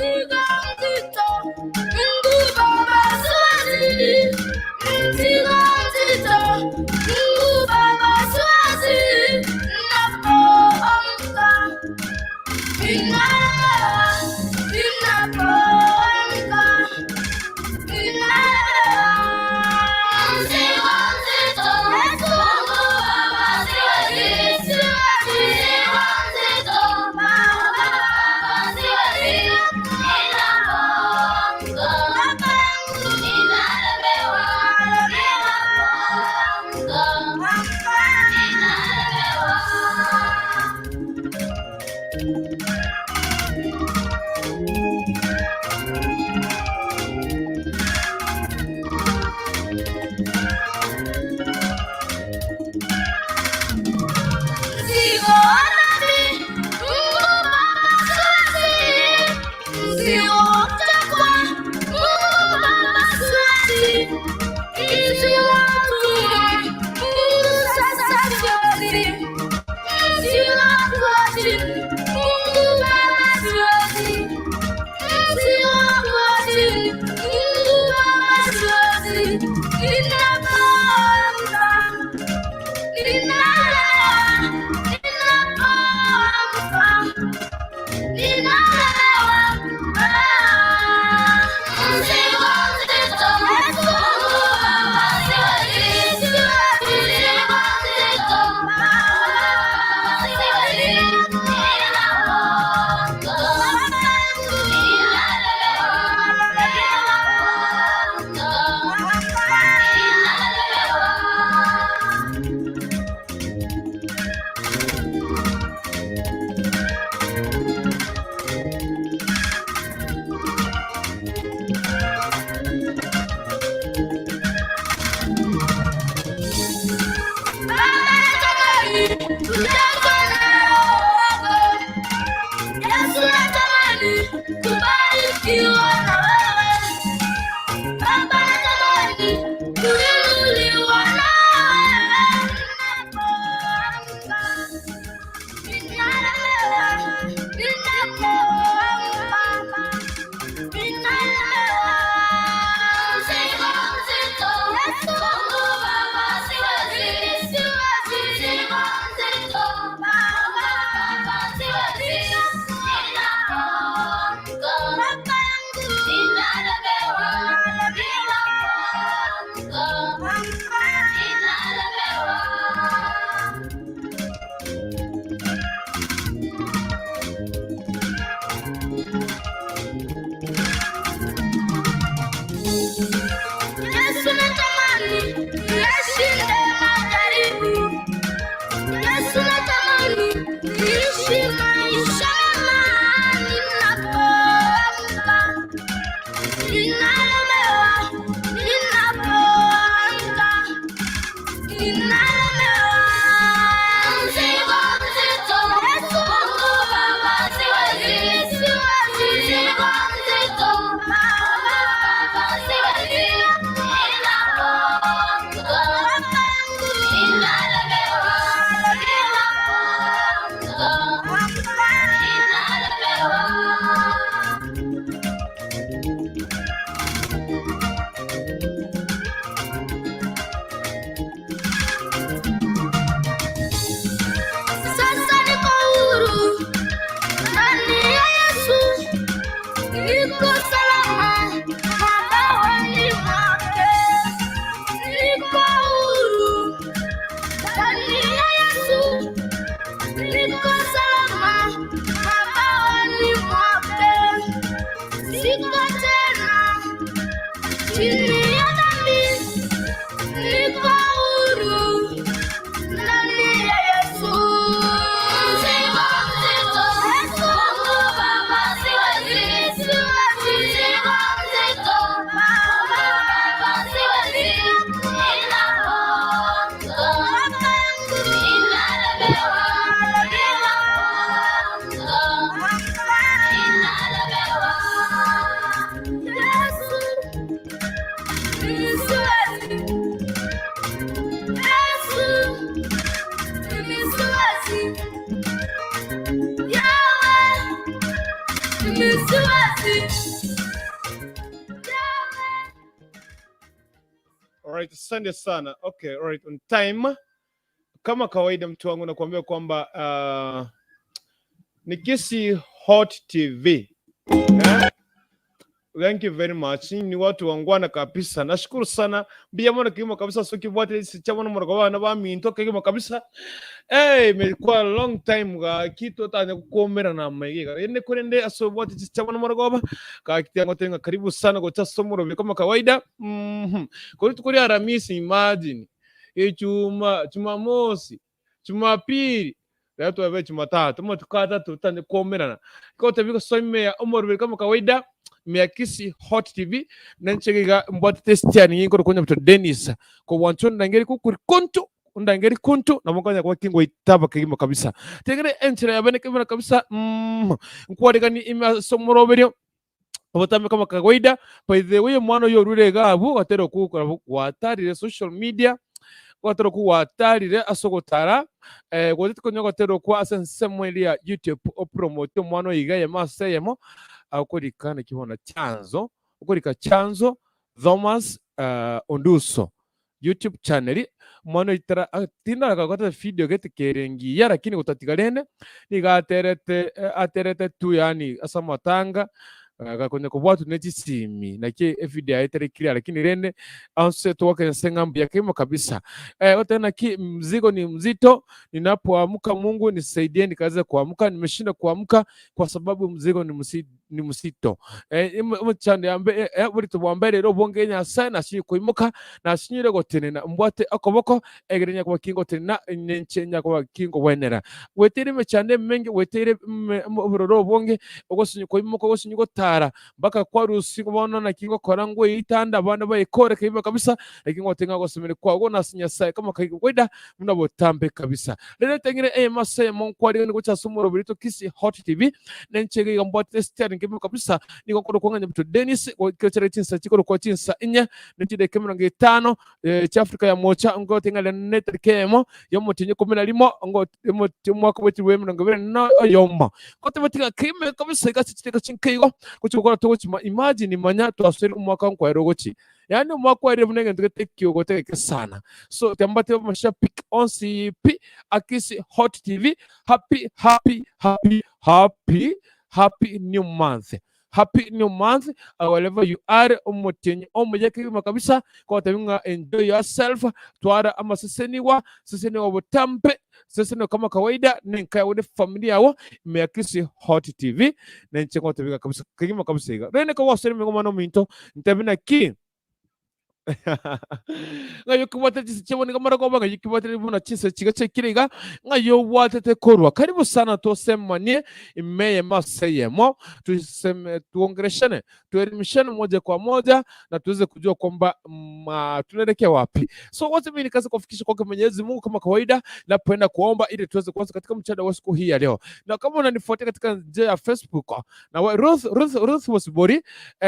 Mzigo mzito, Mungu Baba siwezi. Mzigo mzito, Mungu Baba siwezi. Ninapoamka, ninalemewa. Ninapoamka, ninalemewa. Mzigo mzito, Mungu Baba siwezi. Mzigo mzito, Baba siwezi. Ninapoamka, ninalemewa. Ninapoamka, ninalemewa. Mzigo wa dhambi, Mungu Baba siwezi. Mzigo wa kutekwa, Mungu Baba siwezi. Mzigo wa utumwa, Mungu sasa siwezi. Mzigo wa kuwa chini, Mungu Baba siwezi. Mzigo wa kuwa chini, Mungu Baba siwezi. Ninapoamka, ninalemewa. Ninapoamka, ninalemewa. Mzigo mzito, Mungu Baba siwezi. Mzigo mzito, Baba siwezi. Ninapoamka, ninalemewa. Ninapoamka, ninalemewa. Baba natamani kujazwa na Roho wako. Yesu natamani kubarikiwa na wewe. Baba natamani kuinuliwa na wewe. Ninapoamka, ninalemewa. Ninapoamka, ninalemewa. Mzigo mzito, Mungu Baba siwezi. Mzigo mzito, Baba siwezi. Ninapoamka, ninalemewa. Ninapoamka, ninalemewa. Yesu natamani niyashinde majaribu. Yesu natamani niishi maisha mema. Ninapoamka, ninalemewa. Ninapoamka, ninalemewa. Mzigo mzito, Mungu Baba siwezi. Mzigo mzito, Baba siwezi. Ninapoamka, ninalemewa. Ninapoamka, ninalemewa. Sasa niko huru ndani ya Yesu, niko salama mabawani mwake. Niko huru ndani ya Yesu, niko salama mabawani mwake. Siko tena chini ya dhambi, niko huru ndani ya Yesu. Mzigo mzito, Mungu Baba siwezi. Mzigo mzito, Baba siwezi. Ninapoamka, ninalemewa. Alright, asante sana. Okay, alright, on time. Kama kawaida mtu wangu nakuambia kwamba ni Kisii Hot TV. Eh? Thank you very much. Ni watu wangwana kabisa. Nashukuru sana. Mbia mwana kimo kabisa so kibwate si chama mwana kwa na ba minto kimo kabisa. Eh, imekuwa long time ga kitu tanya kukomera na maiga. Ende kurende aso bwate si chama mwana kwa ka kitiango tenga karibu sana gocha somoro kama kawaida. Kwa tukuri Alhamisi, imagine. Ichuma, Jumamosi, Jumapili. Leo tuwe Jumatatu, mo tukata tutande kuomerana. Kwa tabiko soimea omoro kama kawaida. Mea Kisii Hot TV nanchegiga mbwate testiani yinkoro konya mto Dennis ko wancho ndangeri kukuri kontu ndangeri kuntu na mukanya kwa kingo itaba kigimo kabisa tegere enchera yabene kibona kabisa nkwarigani ima somoroberio obutambe kama kawaida. By the way, mwana yo rure gabu gatero ku watarire social media gatero ku watarire asogotara gotete konya gatero kwa asensemo ya YouTube opromote mwana yiga ya maseyemo akorika kibona chanzo ukorika chanzo Thomas Onduso YouTube channel mwana itara tinda akagota video gete kerengiya lakini gutatigarene nigaterete aterete tu yani asamatanga gakonya kubwatu nechisimi nake evideo aiterekire lakini rende anse tuwake senga ya kimo kabisa tena ki mzigo ni mzito. Ninapoamka Mungu nisaidie nikaweze kuamka, nimeshinda kuamka kwa sababu mzigo ni mzito chande ambe buri tubwambe rero bonge Nyasaye nasi kuimuka nasinyire gotenena mbwate akoboko egerenya kwa kingo tenena nenche nya kwa kingo wenera wetere mechande menge wetere obororo bonge ogosinyi kuimuka ogosinyi gotara mpaka kwa rusi bona na kingo kora ngo itanda bana bayikore kiba kabisa lakini ngotenga gosemere kwa go nasi Nyasaye kama kaida muna botambe kabisa rero tengire mase monkwari ni gocha sumuro birito Kisii Hot TV nenche mbwate steering kiba kabisa niko koro kwanganya mtu Dennis kechere chinsa chikoro kwa chinsa inya nechide kemirongo itano cha Afrika ya mocha ngo tingale neter kemo yo tinye 11 ngo mwaka wetu we 20 na yoma kote batinga kime kabisa ikasi chinkeigo kuchukora togochima imagine manya twaswere umwaka nkwero gochi yani umwaka wari bunenge ndugetekio goteke sana so tambate mashabiki on CP Akisi Hot TV happy happy happy happy happy new month. Happy new month wherever you are umutinyi omuyeke kabisa kwa tabinga enjoy yourself twara ama seseniwa seseniwa butampe seseniwa kama kawaida nenka wone familia wo Mea Kisii Hot TV nenche kwa tabinga kabisa kigima kabisa iga rene kwa wasere mingo mano minto ntabina ki ngayo kubata chiboneka mara kwa ngayo kubata buna chise chiga chekiriga ngayo watete korwa karibu sana tosemanie imeye maseyemo tuseme tuongereshane tuelimishane moja kwa moja na tuweze kujua kwamba tunaelekea wapi. So wote mimi nikaanza kufikisha kwake Mwenyezi Mungu kama kawaida napoenda kuomba ili tuweze kuanza katika mchana wa siku hii ya leo. Na kama unanifuatia katika njia ya Facebook na Ruth Bosibori,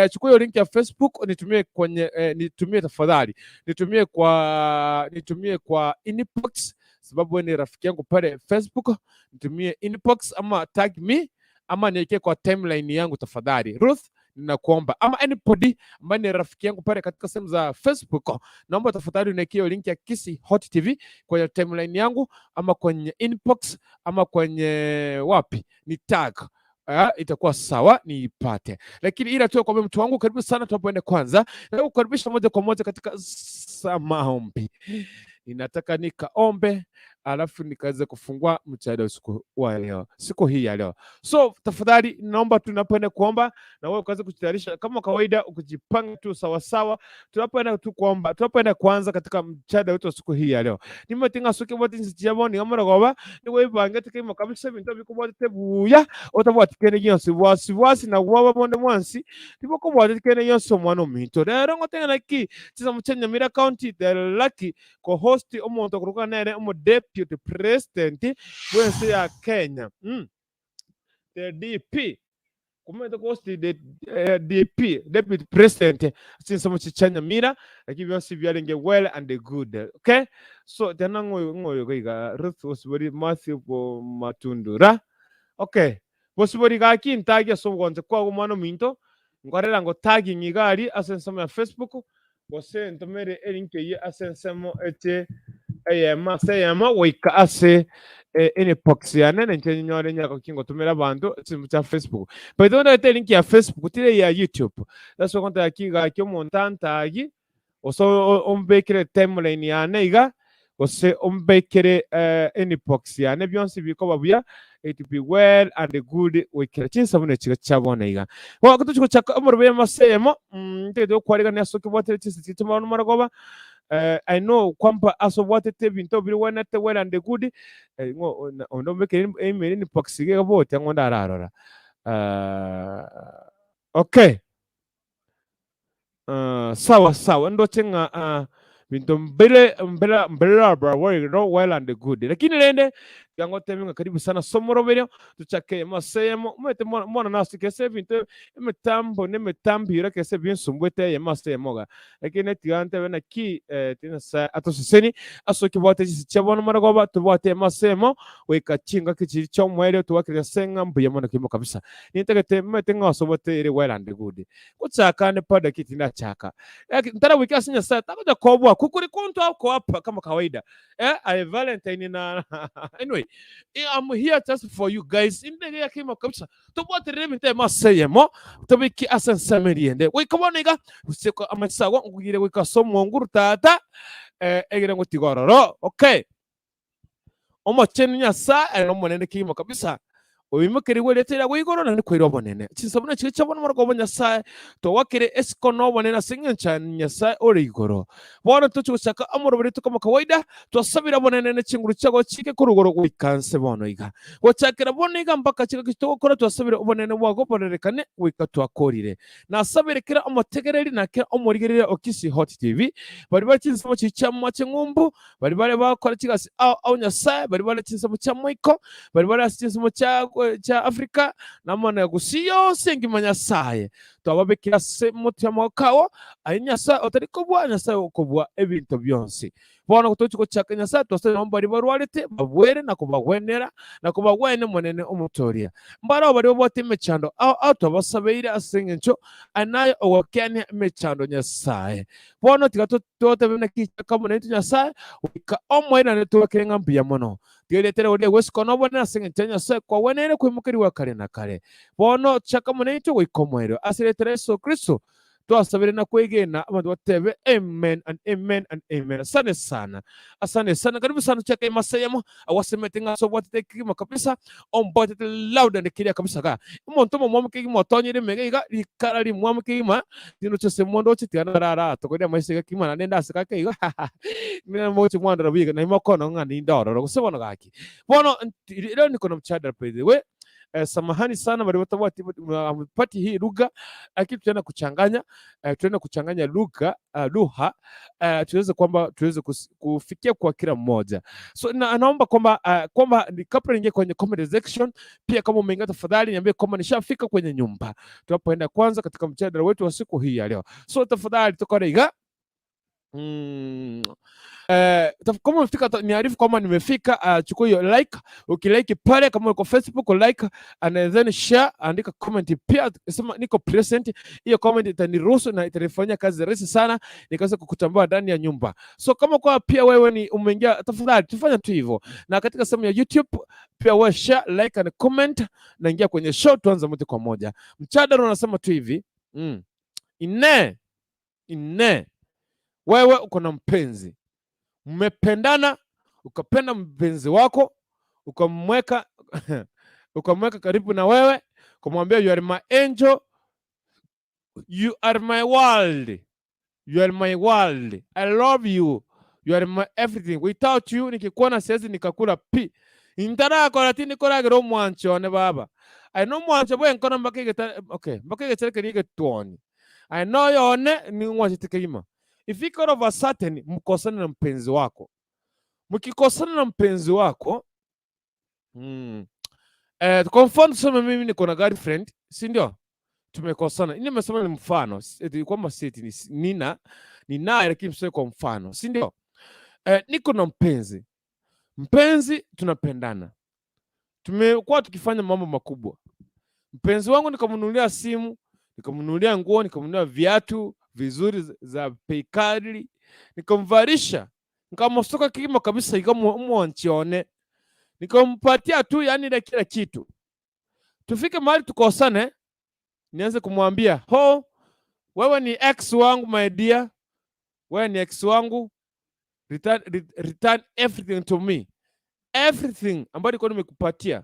chukua hiyo link ya Facebook nitumie kwenye nitumie tafadhali nitumie kwa inbox, sababu wewe ni rafiki yangu pale Facebook, nitumie inbox ama tag me ama niweke kwa timeline yangu tafadhali. Ruth, ninakuomba, ama anybody ambaye ni rafiki yangu pale katika sehemu za Facebook, naomba tafadhali uniwekee hiyo link ya Kisii Hot TV kwenye timeline yangu ama kwenye inbox ama kwenye wapi ni tag. Itakuwa sawa niipate, lakini ila tu kwa mtu wangu, karibu sana. Tunapoenda kwanza na kukaribisha moja kwa moja katika maombi, ninataka nikaombe alafu nikaweze kufungua mchada usiku wa leo, siku hii ya leo. So tafadhali naomba tunapoenda kuomba na wewe ukaweze kujitayarisha kama kawaida, ukijipanga tu sawasawa, tunapoenda tu kuomba, tunapoenda kuanza katika mchada wetu wa siku hii ya leo. Nimetinga suke bote nsichiyabo ni ngamara goba ni webange tikimo kabisa bintu bikubwa tebuya otabwa tikene yonsi wasi wasi na waba bonde mwansi tiboko bwa tikene yonsi omwana ominto rero ngotenga ki chiza muchenya mira county the lucky ko host omonto kuruka nere omo deputy president bwensi ya Kenya the DP kumeta ko host the DP deputy president since mu chichanya mira lakini byonsi byarenge well and good. Okay, so tena ngoyo ngoyo kaiga Ruth Osibori Matthew bo Matundura. Okay, Bosibori gaki ntagia so gonze kwa mwana minto ngorera ngo tagging igari ase nsemo ya Facebook. Gose ntomere elink eye ase ensemo ete eyemo ase eyemo goika ase inbox yane ninche nyore nyaka ki ngotomera abanto chinsemo chia Facebook. By the way ndagete elink ya Facebook tiri eya YouTube. That's why ogontebia ki gaki omonto antagi gose ombekere timeline yane iga gose ombekere inbox yane bionsi bikoba buya it be well and good goikera chinsa buna echiga chia bono iga. Bono tochi gochaka omorwebe ase eyemo ntagete gokwarigania ase okebwatire chinsa chiria chia bono marogoba I know kwamba ase obwatete ebinto birigwenerete well and good ng'o onde ombekere email inbox iga ebote ang'o ndararora okay. Sawa sawa ndoche ng'a binto mbire mbira mbirabra well and good lakini rende tiga ngotebie ng'a karibu sana ase omoroberio tochake eyemo ase eyemo omanyete mbono nasike ase ebinto emetambo na emetambiro ekero binsumbuete eyemo ase eyemo iga lakini tiga ntebe naki Nyasaye atoseseni ase okebwate chinse chia bono marogoba tobwate eyemo ase eyemo goika chingaki chiria chi'omoerio togakire Nyasaye ng'a mbuya mono kegima kabisa nintagete omanyete ng'a osobwate ere well and good. Gochaka ande bado lakini tindachaka. Lakini ntaragoika ase Nyasaye tagocha kobua kukuri konto akoapa kama kawaida. Eh, aye Valentine na anyway, I'm here just for you guys. Indege ya kimo kabisa. Tobwaterere ebinto emo ase eyemo, tobeke ase ensemo eria ende. Goika bono iga, gose amasago nkogire goika ase omonguru tata, egere ngotiga ororo. Okay. Omochenu Nyasae aye nomonene kegima kabisa, oimokerigwe erieta riago igoro naende koira obonene. Chinsa buna chiria chia bono morokobwa Nyasae, togwakire esiko na obonene ase engencho ya Nyasae ore igoro. Bono tochie gochaka omoroberi oito kama kawaida, twasabire obonene ne chinguru chiago chike korwa igoro goika nse bono iga. Gochakera bono iga mpaka chingaki togokora twasabire obonene bwago borerekane goika twakorire. Nasabire kera omotegereri na kera omorigereria o Kisii Hot TV, baria bare chinsemo chiria chi'amache ng'umbu, Baria bare bagokora chigasi ao ao Nyasae, baria bare chinsemo chia moiko, baria bare ase chinsemo chia chia Africa, na amo na Gusii yonsi engima Nyasae, twababekire ase motwe y'amagoko ao, aye Nyasae otari kobua, Nyasae okobua ebinto bionsi. Bono tochi gochaka Nyasae, twasabire nabo baria barwarete, babwere na kobagwenera, na kobagwenia Omonene Omotoria. Mbarao baria babwate emechando ao ao twabasabeire ase engencho aye naye ogokeania emechando Nyasae. Bono tiga totebe naki chaka buna intwe Nyasae, goika omoirane twakire ng'a mbuya mono. Tiga erieta riago riaigwe na obonene ase engencho ya Nyasae kwagweneire koimokerigwa kare na kare. Bono chaka buna intwe goika omoerio. Ase erieta ria Yeso Kristo twasabire na kwegena, abanto batebe Amen and amen and amen. Asante sana. Asante sana. Karibu sana chaka emaseyemo awasemete ng'a ase obwatete ekegima kabisa ombwatete loud and clear kabisa ga omonto omomwamu kegima otonyire emega iga rikara rimwamu kegima Tinoche ase mondoche tiga narara atokoria amaiso iga kegima naende ndaseka ake iga Nere mogochia mwandora buya iga naye mokoona ng'a ninde ororo gose bono gaki. Bono leo niko na mjadala by the way. Samahani sana baria batabwati hamupati hii lugha lakini tutaenda kuchanganya tutaenda kuchanganya lugha lugha tuweze kwamba tuweze kufikia kwa kila mmoja. So na, naomba kwamba kwamba kabla niingie kwenye comment section, pia kama umeingia tafadhali niambie kwamba nishafika kwenye nyumba tunapoenda kwanza katika mjadala wetu wa siku hii ya leo. So tafadhali tukorega kama umefika niarifu kwamba nimefika. Chukua hiyo like, ukilike pale kama uko Facebook like and then share, andika comment pia, sema niko present. Hiyo comment itaniruhusu na itanifanyia kazi rahisi sana nikaweza kukutambua ndani ya nyumba. So kama kwa pia wewe ni umeingia, tafadhali tufanye tu hivyo, na katika sehemu ya YouTube pia wewe share, like and comment, na ingia kwenye show, tuanze moja kwa moja. Mjadala unasema tu hivi ine ine wewe uko na mpenzi, mmependana, ukapenda mpenzi wako, ukamweka ukamweka karibu na wewe, kumwambia you are my angel, you are my world, you are my world, I love you, you are my everything. Without you nikikuona siwezi nikakula pi intarakora tindikoragira omwancho one baba aye nomwancho bwenkoro mpaka egeta okay mpaka egechere keria egetwoni aye noyone ning'wanchete kegima. Ifika all of a sudden mkosane na mpenzi wako, mkikosana na mpenzi wako kwa mfano tuseme mimi niko na girlfriend, si ndio? Tumekosana. Nimesema ni mfano, eti kwamba si eti nina ninaye, lakini mseme kwa mfano, si ndio? Niko na mpenzi, mpenzi tunapendana, tumekuwa tukifanya mambo makubwa. Mpenzi wangu nikamnunulia simu, nikamnunulia nguo, nikamnunulia viatu vizuri za bei kali, nikamvalisha, nikamsuka kimo kabisa, ikamwonchione, nikampatia tu yani ile kila kitu. Tufike mahali tukosane, nianze kumwambia, "Ho, wewe ni ex wangu, my dear, wewe ni ex wangu, return, return everything to me, everything ambayo nilikuwa nimekupatia,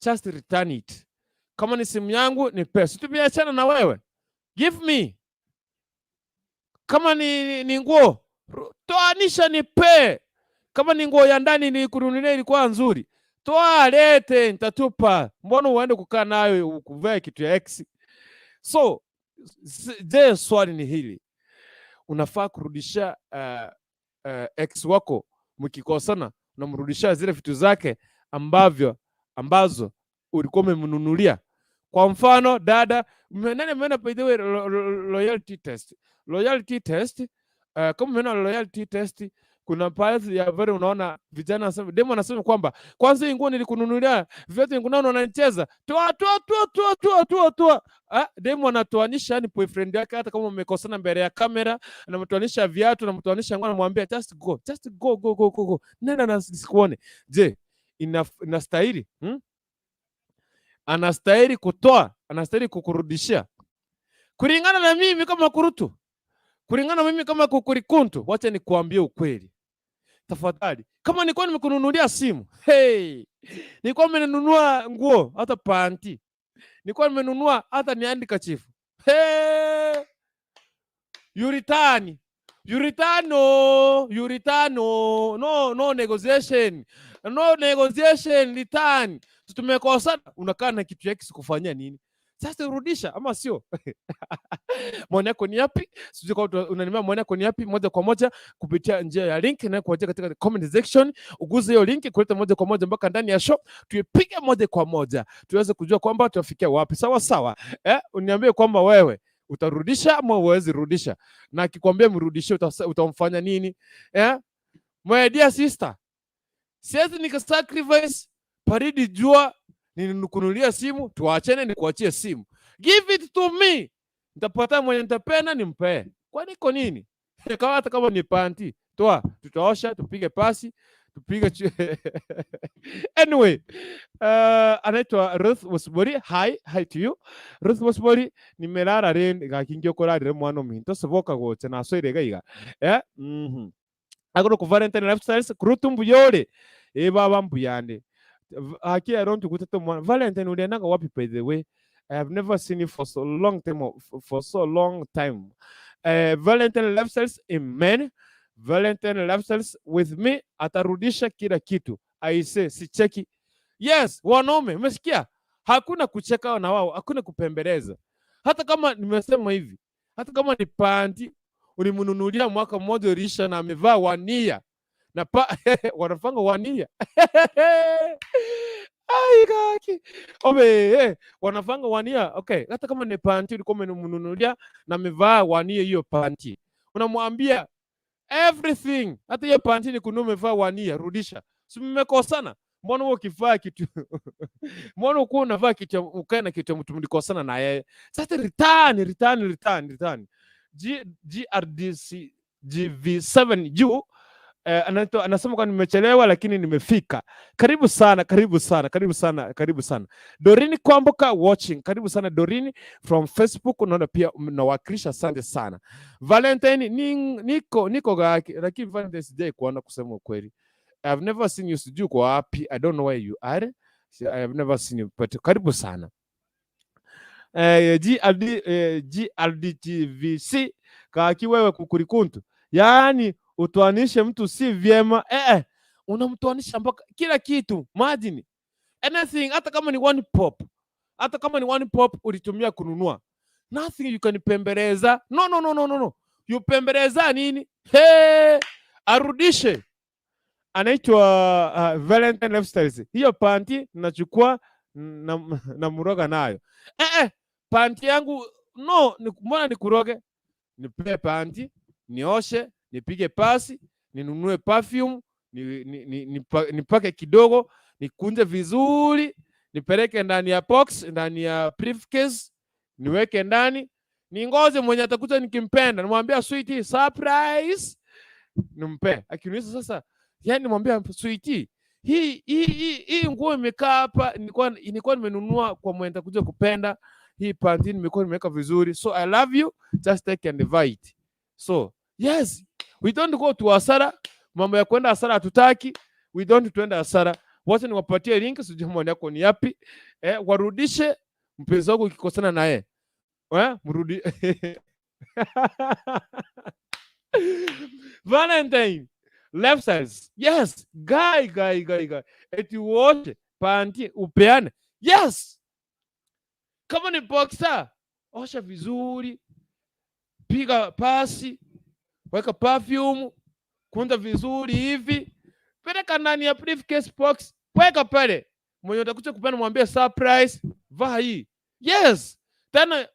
just return it. Kama ni simu yangu nipe, si tumeachana na wewe, give me. Kama ni nguo, toanisha nipe. Kama ni nguo ya ndani nilikununulia ilikuwa nzuri, toa lete, nitatupa. Mbona uende kukaa nayo kuvaa kitu ya ex?" So je, swali ni hili, unafaa kurudisha ex wako mkikosana, unamrudishia zile vitu zake ambazo ulikuwa umemnunulia? Kwa mfano dada, nani ameona, by the way, loyalty test? Loyalty test, kama umeona loyalty test, kuna baadhi ya very unaona vijana wanasema, demo anasema kwamba kwanza hii nguo nilikununulia, vyote nguo unanicheza, toa toa toa toa toa toa toa. Ah, demo anatoanisha yani boyfriend yake, hata kama mmekosana mbele ya kamera, anamtoanisha viatu, anamtoanisha nguo, anamwambia, "Just go, just go, go, go, go, go, nenda na sikuone." Je, inastahili, Anastahili kutoa, anastahili kukurudishia? Kulingana na mimi kama Kurutu, kulingana na mimi kama Kukurikuntu, wacha nikuambie ukweli. Tafadhali, kama nilikuwa nimekununulia simu, hey, nilikuwa nimenunua nguo, hata panti, nilikuwa nimenunua hata ni handkerchief, hey, you return, you return, no, you return, no, no, no negotiation, no negotiation, return. Tumekosana, unakaa na kitu yake sikufanyia nini? Sasa rudisha ama sio? Maoni yako ni yapi? Sijui kama unaniambia maoni yako ni yapi moja kwa moja kupitia njia ya link na kuachia katika comment section. Uguze hiyo link kuleta moja kwa moja mpaka ndani ya show, tuipige moja kwa moja tuweze kujua kwamba tunafikia wapi. Sawa sawa, eh, uniambie kwamba wewe utarudisha ama huwezi rudisha, na akikwambia mrudishie utamfanya nini? Eh, my dear sister, siwezi nika sacrifice baridi jua nilikununulia simu, tuachane nikuachie simu. Give it to me, nitapata mwenye nitapenda nimpee. Kwani iko nini? Kama hata kama ni panti, toa, tutaosha, tupige pasi, tupige anyway, anaitwa Ruth Wasibori. Hi, hi to you. Ruth Wasibori, nimelala rin gakingi kurarire mwana ominto siboka gocha nasoire gaiga. Eh? Agoro ku Valentine Lifestyles kurutu mbuyore. E baba mbuyande. Haki I don't gutete mwana Valentine, uliendanga wapi, by the way? I have never seen you for so long time, for so long time. Valentine Lifestyles, amen. Valentine Lifestyles with me atarudisha kila kitu. I say sicheki. Yes, wanaume, umesikia? Hakuna kucheka na wao, hakuna kupembeleza. Hata kama nimesema hivi, hata kama ni panti ulimnunulia mwaka mmoja ulisha na amevaa wania na pa wanafanga wania. Ai kaki. Obe, wanafanga wania. Okay, hata kama ni panti ulikuwa umemnunulia na amevaa wania hiyo panti. Unamwambia everything. Hata hiyo panti ni kununua umevaa wania, rudisha. Si mmekosana? Mbona wewe ukivaa kitu, mbona ukuwa unavaa kitu ukae na kitu ya mtu mlikosana na yeye? Sasa return, return, return, return. G GRDC GV7U anasema kwa nimechelewa lakini nimefika. Karibu sana, karibu sana, karibu sana, karibu sana. Dorini Kwamboka watching. Karibu sana Dorini from Facebook, unaona pia mnawakilisha, asante sana. Valentine ni, niko gaki, lakini Valentine sijai kuona kusema ukweli. I've never seen you, sijui uko wapi. I don't know where you are. I have never seen you, but karibu sana. GRD, GRDTVC kaki wewe kukurikuntu, yaani utwanishe mtu si vyema unamtwanisha mpaka kila kitu, imagine anything, hata kama ni one pop, hata kama ni one pop ulitumia kununua, nothing you can pembeleza. No, no, no, no, no, no. You pembeleza nini? Hey, arudishe. Anaitwa Valentine Lifestyles. Hiyo panti nachukua na muroga nayo. Panti yangu no, mbona nikuroge? Nipe panti, nioshe, nipige pasi, ninunue perfume, nipake kidogo, nikunje vizuri, nipeleke ndani ya box, ndani ya briefcase, niweke ndani, Ningoze mwenye atakuja nikimpenda, nimwambia, "Sweetie, surprise," nimpe. Akiniuliza sasa, yani nimwambia, "Sweetie, hii nguo imekaa hapa, nilikuwa nimenunua kwa mwenye atakuja kupenda. Hii panty nimekuwa nimeweka vizuri, so I love you, just take and divide." So yes, we don't go to hasara. Mambo ya kwenda hasara hatutaki. We don't tuenda hasara. Wacha niwapatie link, sijui maoni yako ni yapi. Warudishe mpenzi wako ukikosana naye, mrudi. Valentine Lifestyles. Yes, guy guy guy guy. Eti uoshe panty upeane. Yes. Kama ni boxer, osha vizuri, piga pasi, weka perfume, kunja vizuri hivi, peleka ndani ya briefcase box, weka pale. Mwenye utakuja kupenda mwambie, "Surprise, vaa hii." Yes. Tena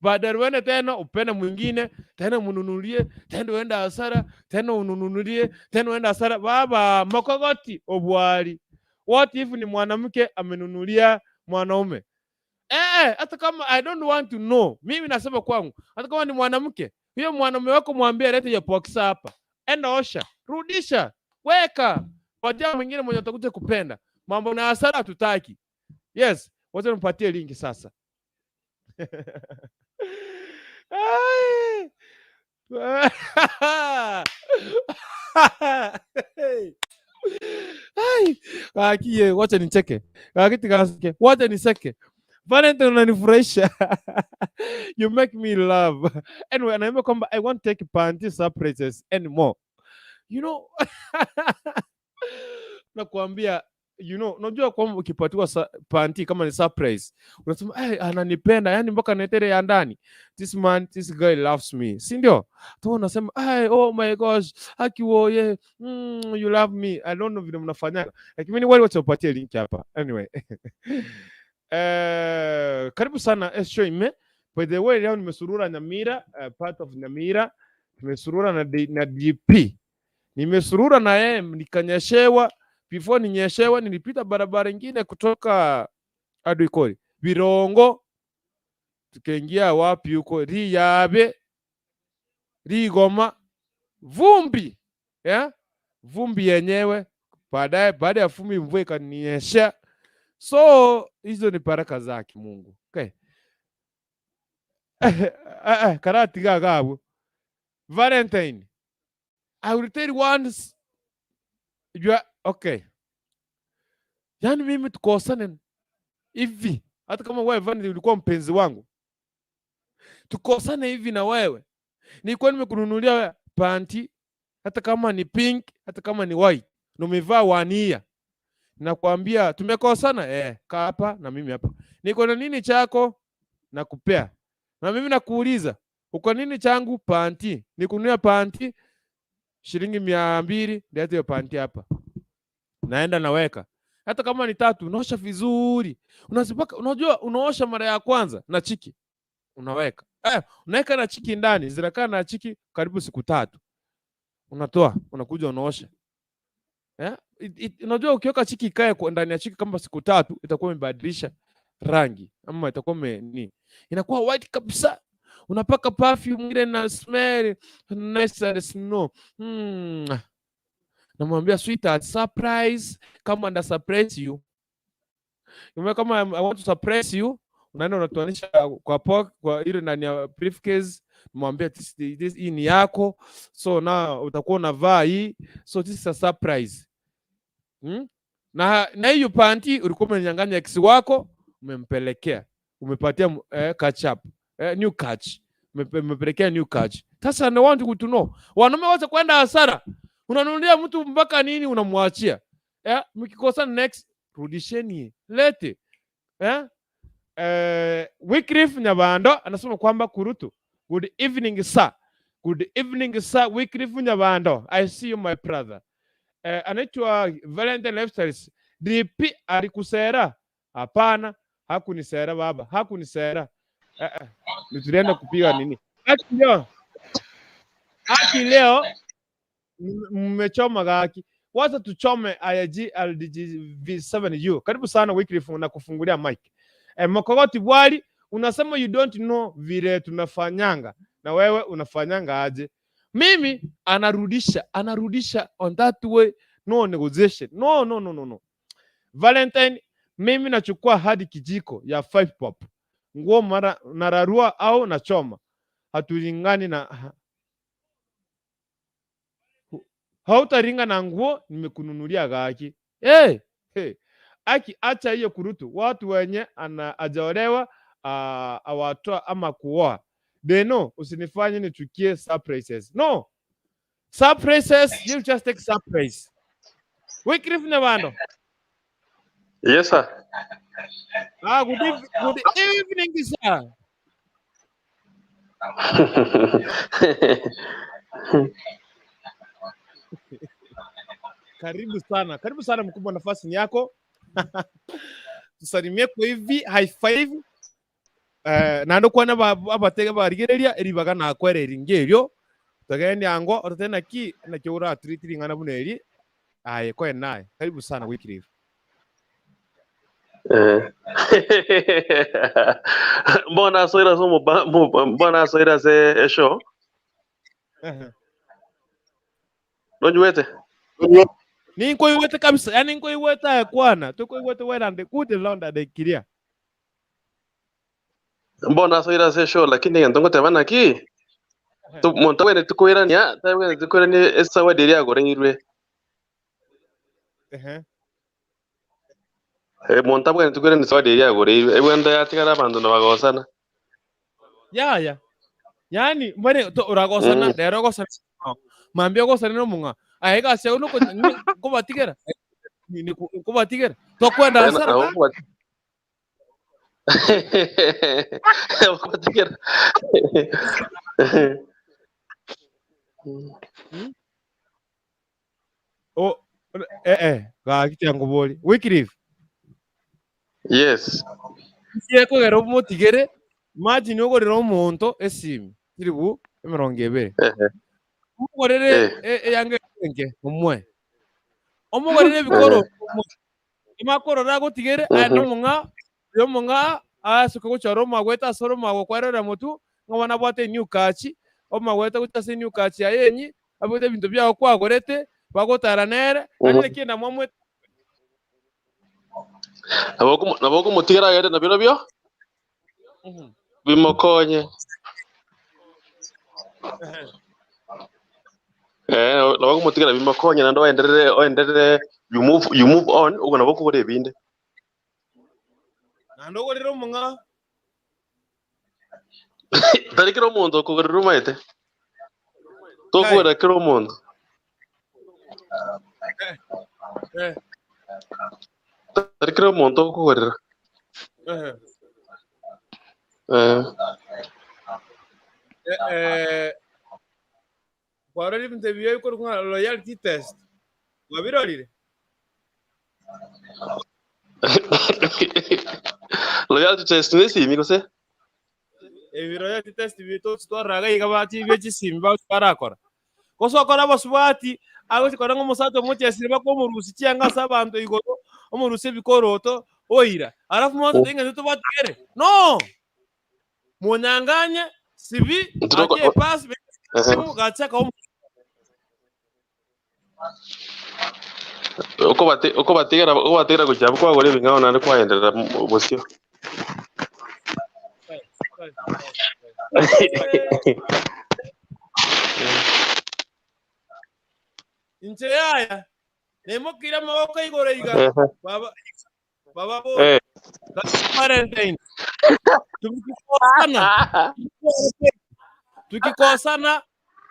baadaye uende tena upende mwingine tena mununulie tena uende hasara tena ununulie tena uende hasara. Baba makogoti obwali. What if ni mwanamke amenunulia mwanaume? Hata kama, I don't want to know. Mimi nasema kwangu, hata kama ni mwanamke, huyo mwanaume wako mwambie alete hiyo boxer hapa, enda osha, rudisha, weka, patia mwingine mwenye atakuja kupenda. Mambo na hasara hatutaki. Yes, wacha nipatie link sasa. Ai. Ai, akiye, wacha nicheke. Akiti kasike, wacha niseke. Valentine, unanifurahisha. You make me laugh. Anyway, anaimba kwamba I won't take panty surprises anymore. Nakuambia, unajua kwamba ukipatiwa panty kama ni surprise, unasema, "Hey, ananipenda, yani mpaka netere ya ndani. This man, this guy loves me." Si ndio? Tu unasema, "Hey, oh my gosh, akiwoye, you love me." I don't know vile mnafanyaga. Lakini mimi wale wacha upatie link hapa. Anyway. Karibu sana Eshoime. By the way, leo nimesurura Nyamira, part of Nyamira. Nimesurura na DP. Nimesurura na yeye nikanyeshewa. Before ninyeshewa nilipita barabara ingine kutoka Adwikori. Birongo, tukaingia wapi huko Riyabe, Rigoma, vumbi, yeah? Vumbi yenyewe baadaye, baada ya vumbi mvua ikaninyesha. So hizo ni baraka zake Mungu. Okay. Karati gagabo. Valentine. I will tell you once you are okay. Yaani mimi tukosane hivi, hata kama wewe Valentine ulikuwa mpenzi wangu, tukosane hivi na wewe, nilikuwa nimekununulia panty, hata kama ni pink, hata kama ni white, na umevaa wania, nakwambia tumekosana, kaa hapa na mimi hapa, niko na nini chako nakupea, na mimi nakuuliza uko nini changu? Panty, nikununulia panty shilingi 200, leta hiyo panty hapa, naenda naweka hata kama ni tatu, unaosha vizuri, unazipaka. Unajua, unaosha mara ya kwanza na chiki unaweka, unaweka na chiki ndani, zinakaa na chiki karibu siku 3, unatoa, unakuja unaosha. Unajua ukiweka chiki ikae ndani ya chiki kama siku 3, itakuwa imebadilisha rangi ama itakuwa inakuwa white kabisa. Unapaka perfume ile na smell nice and snow. Namwambia, "Sweetheart, surprise, come and surprise you." Umeona kama I want to surprise you, unaenda unatuanisha kwa ile ndani ya briefcase, mwambie this hii ni yako, so na utakuwa unavaa hii, so this is a surprise. Na hiyo panty ulikuwa umenyang'anya ex wako, umempelekea, umepatia catch up, new catch, umepelekea new catch. Sasa I want you to know, wanaume wote kwenda hasara, unanunulia mtu mpaka nini unamwachia. Mkikosa next rudisheni, lete. Wycliffe Nyabando anasema kwamba kurutu. Good evening, sir. Good evening, sir. Wycliffe Nyabando. I see you, my brother. Anaitwa Valentine Lifestyles. DP alikusera? Hapana, hakunisera baba, hakunisera. Ni tulienda kupiga nini? Haki leo. Haki leo mmechoma gaki. Wacha tuchome IG LDG V7U. Karibu sana Wycliffe na kufungulia mic. Mokogoti bwali Unasema you don't know vile tunafanyanga, na wewe unafanyanga aje? Mimi anarudisha, anarudisha on that way, no negotiation. No, no, no, no, no. Valentine, mimi nachukua hadi kijiko ya 5 pop. Nguo mara nararua au nachoma. Hatulingani na hautaringa na nguo nimekununulia gaki. Hey, hey. Aki acha hiyo kurutu. Watu wenye ana ajaolewa awatoa ama kuoa. Deno, usinifanye nichukie surprises. No. Surprises, you just take surprise. Wycliffe Nyabando. Yes, sir. Ah, good evening, sir. Karibu sana. Karibu sana mkubwa, nafasi ni yako. Tusalimie kwa hivi high five. Nando kwana abatega barigereria eribaga nakwere ringerio tagende ango orotena ki nakyo ura treat ngana buneri aye koe naye. Karibu sana Wycliffe. Mbona soira so mbona soira se esho nonywete Ninkoiwete kabisa, yani nkoiwete kwana tukoiwete werande kute londa de kiria. Mbona soira se show lakini ntongo tebana ki muntu wene tukwirania tawene tukwirania esawa diri agoreirwe. Muntu wene tukwirania esawa diri agoreirwe ewenda yatigara abandu nabagosana. Ya ya. Yani mbone to uragosana rero gosana. Mambia gosana no munga. Aega se uno kubatigera. Ni kubatigera. Tokwenda hasara. Kubatigera. Oh ga kitiango boli. Wycliffe. Yes. Siye kogera omotigere. Imagine ogorera omonto esimu. Kiribu 20. Omugorere eyange nke omwe. Omugorere bikoro omwe. Imakorora gotigere ane omonga, yo omonga asuka gochora omagweta asoro omagwe kwerera motu ng'abana bwate new kachi, omagweta gocha new kachi ayenyi, abwete ebinto byao kwagorete, bagotara nere, ane kenda mwamwe. Naboko mutigera agende na biro byo? Bimokonye. Naboko mutigera bimokonye na ndo enderere you move on ugo naboko bore binde. Na ndo gorero munga. Tarikiro omuntu okugorera omaete. Tokugorera kiro omuntu. Tarikiro omuntu okugorera. Kwarori bintu ebyo bikora loyalty test. Wabirorire? Loyalty test nesimi gose? Ebi loyalty test bito twaraga iga bati byekisimi barakora. Kosokora abasubati agochikora ng'omosato omochesire bakomorusi chianga ase abanto igoro omorusi ebikoroto oira. Alafu mwanzo tinga nitubatigere. No! Munyanganye sibi atie pass gachaka uko batigera kuja kwagora ebing'ao naende kwaenderera bosio. Inche yaya nemokira maboko igoro iga baba baba bo Valentine tukikosana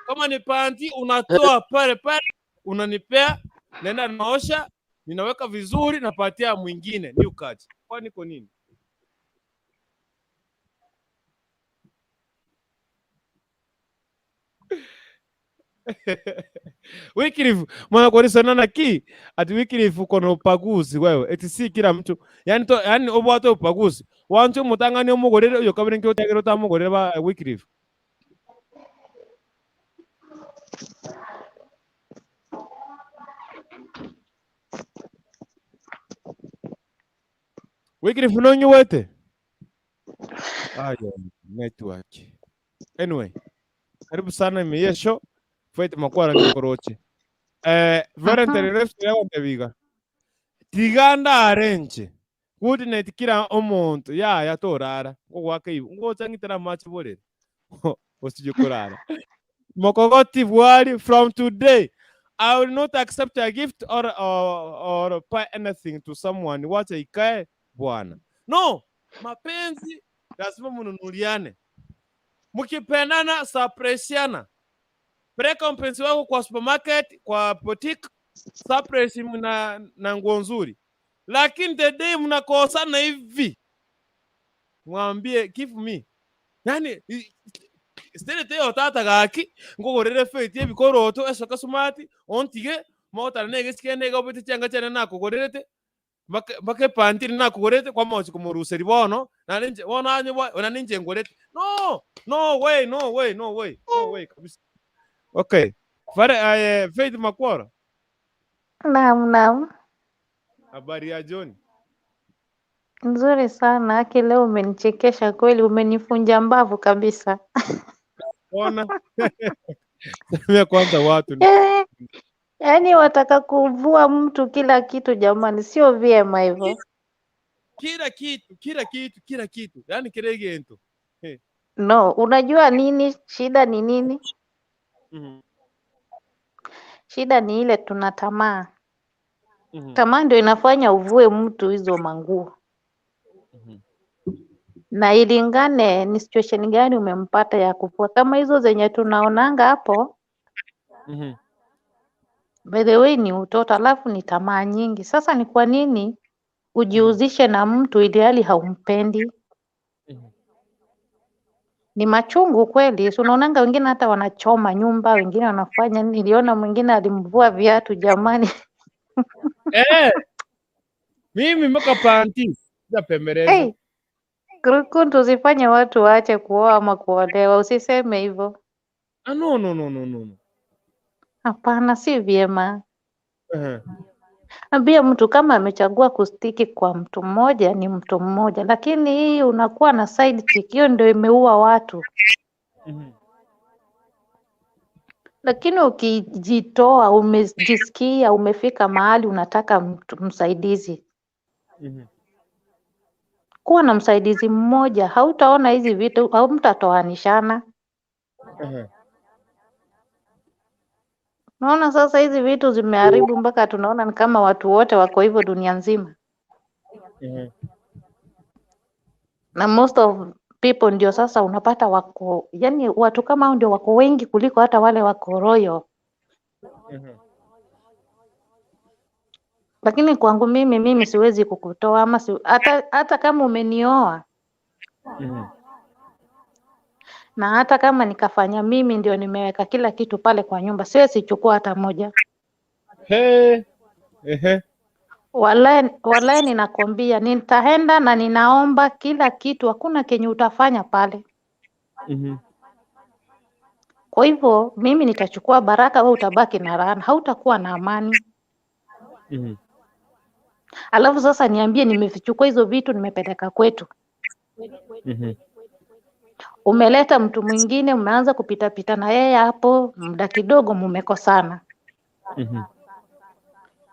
kama ni panti unatoa pale pale unanipea, nenda naosha, ninaweka vizuri, napatia mwingine new catch. Kwa niko nini? Wycliffe mwana kwa na ki ati Wycliffe uko na upaguzi wewe, eti si kila mtu yani to yani obwate upaguzi wantu mutangani omugorere uyo kabere nkyo tagero tamugorere ba Wycliffe. Wycliffe nonyu wete. Ayo, network. Anyway, karibu sana imeyesho Faith Makwara ngikoroche. Valentine left yabandebiga. Tiganda arenje. Good night kila omuntu ya ya torara. Ngwake ibu. Ngochangitira machi borere. Usije kurara. Mokogoti Bwari, from today I will not accept a gift or buy anything to someone. Wacha ikae bwana. No, mapenzi lazima mununuliane. Mkipendana surpriseiana. Peleka mpenzi wako kwa supermarket, kwa boutique, surprise na nguo nzuri. Lakini the day mnakosana hivi, mwambie give me. Yani still te otata gaki ngogorere Faith ebikoroto esoka smart ontige motara nege sikende gobete changa chene nakugorerete bake pantiri nakugorete kwa mochi kumuruseri bono na ninje bono anye ona ninje ngorete. No, no way, no way, no way, no way kabisa. Okay, fare Faith Makwara. Naam, naam. Habari ya John? Nzuri sana. Aki, leo umenichekesha kweli, umenifunja mbavu kabisa. Ona. Semea kwanza watu. Yaani wataka kuvua mtu kila kitu jamani, sio vyema hivyo. Kila kitu, kila kitu, kila kitu. Yaani kile kitu. Hey. No, unajua nini shida ni nini? Shida ni ile tuna tamaa. Tamaa ndio inafanya uvue mtu hizo manguo. Na ilingane ni situation gani umempata ya kuvua. Kama hizo zenye tunaonanga hapo. By the way ni utoto, alafu ni tamaa nyingi. Sasa ni kwa nini ujihusishe na mtu ili hali haumpendi? Ni machungu kweli. Si unaonanga wengine hata wanachoma nyumba, wengine wanafanya nini. Niliona mwingine alimvua viatu jamani. Mimi mpaka panti sijapembeleza. Hey, Kurukuntu, usifanye watu waache kuoa ama kuolewa, usiseme hivyo. Ah, no, no, no, no, no. Hapana, si vyema. Ambia mtu kama amechagua kustiki kwa mtu mmoja ni mtu mmoja, lakini hii unakuwa na side chick, hiyo ndio imeua watu. Lakini ukijitoa, umejisikia umefika mahali unataka mtu msaidizi, kuwa na msaidizi mmoja, hautaona hizi vitu, haumtatoanishana. Naona sasa hizi vitu zimeharibu mpaka tunaona ni kama watu wote wako hivyo dunia nzima. Na most of people ndio sasa unapata wako, yani watu kama hao ndio wako wengi kuliko hata wale wako royal. Lakini kwangu mimi siwezi kukutoa ama hata kama umenioa. Na hata kama nikafanya mimi ndio nimeweka kila kitu pale kwa nyumba, siwezi chukua hata moja. Hey. Ehe. Wallahi ninakwambia nitaenda na ninaomba kila kitu, hakuna kenye utafanya pale. Kwa hivyo mimi nitachukua baraka, wewe utabaki na laana, hautakuwa na amani. Alafu sasa niambie, nimevichukua hizo vitu nimepeleka kwetu. Umeleta mtu mwingine, umeanza kupita pita na yeye hapo, muda kidogo mumekosana.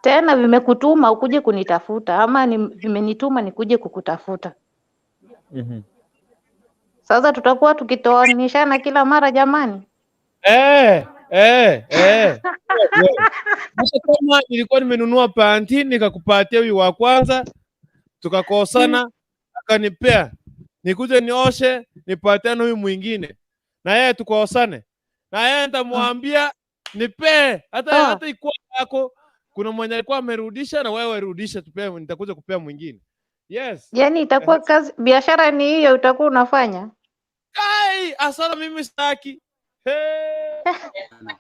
Tena vimekutuma ukuje kunitafuta ama vimenituma nikuje kukutafuta. Sasa tutakuwa tukitoanishana kila mara jamani. Sasa kama nilikuwa nimenunua panti nikakupatia huyu wa kwanza, tukakosana, akanipea. Nikuje nioshe nipatiane huyu mwingine. Na yeye tukosane. Na yeye nitamwambia nipee hata hata ikuwa yako. Kuna mwenye alikuwa amerudisha na wewe rudisha, tupee, nitakuja kupea mwingine. Yes. Yaani itakuwa kazi, biashara ni hiyo utakuwa unafanya. Kai, asala mimi sitaki. Hey.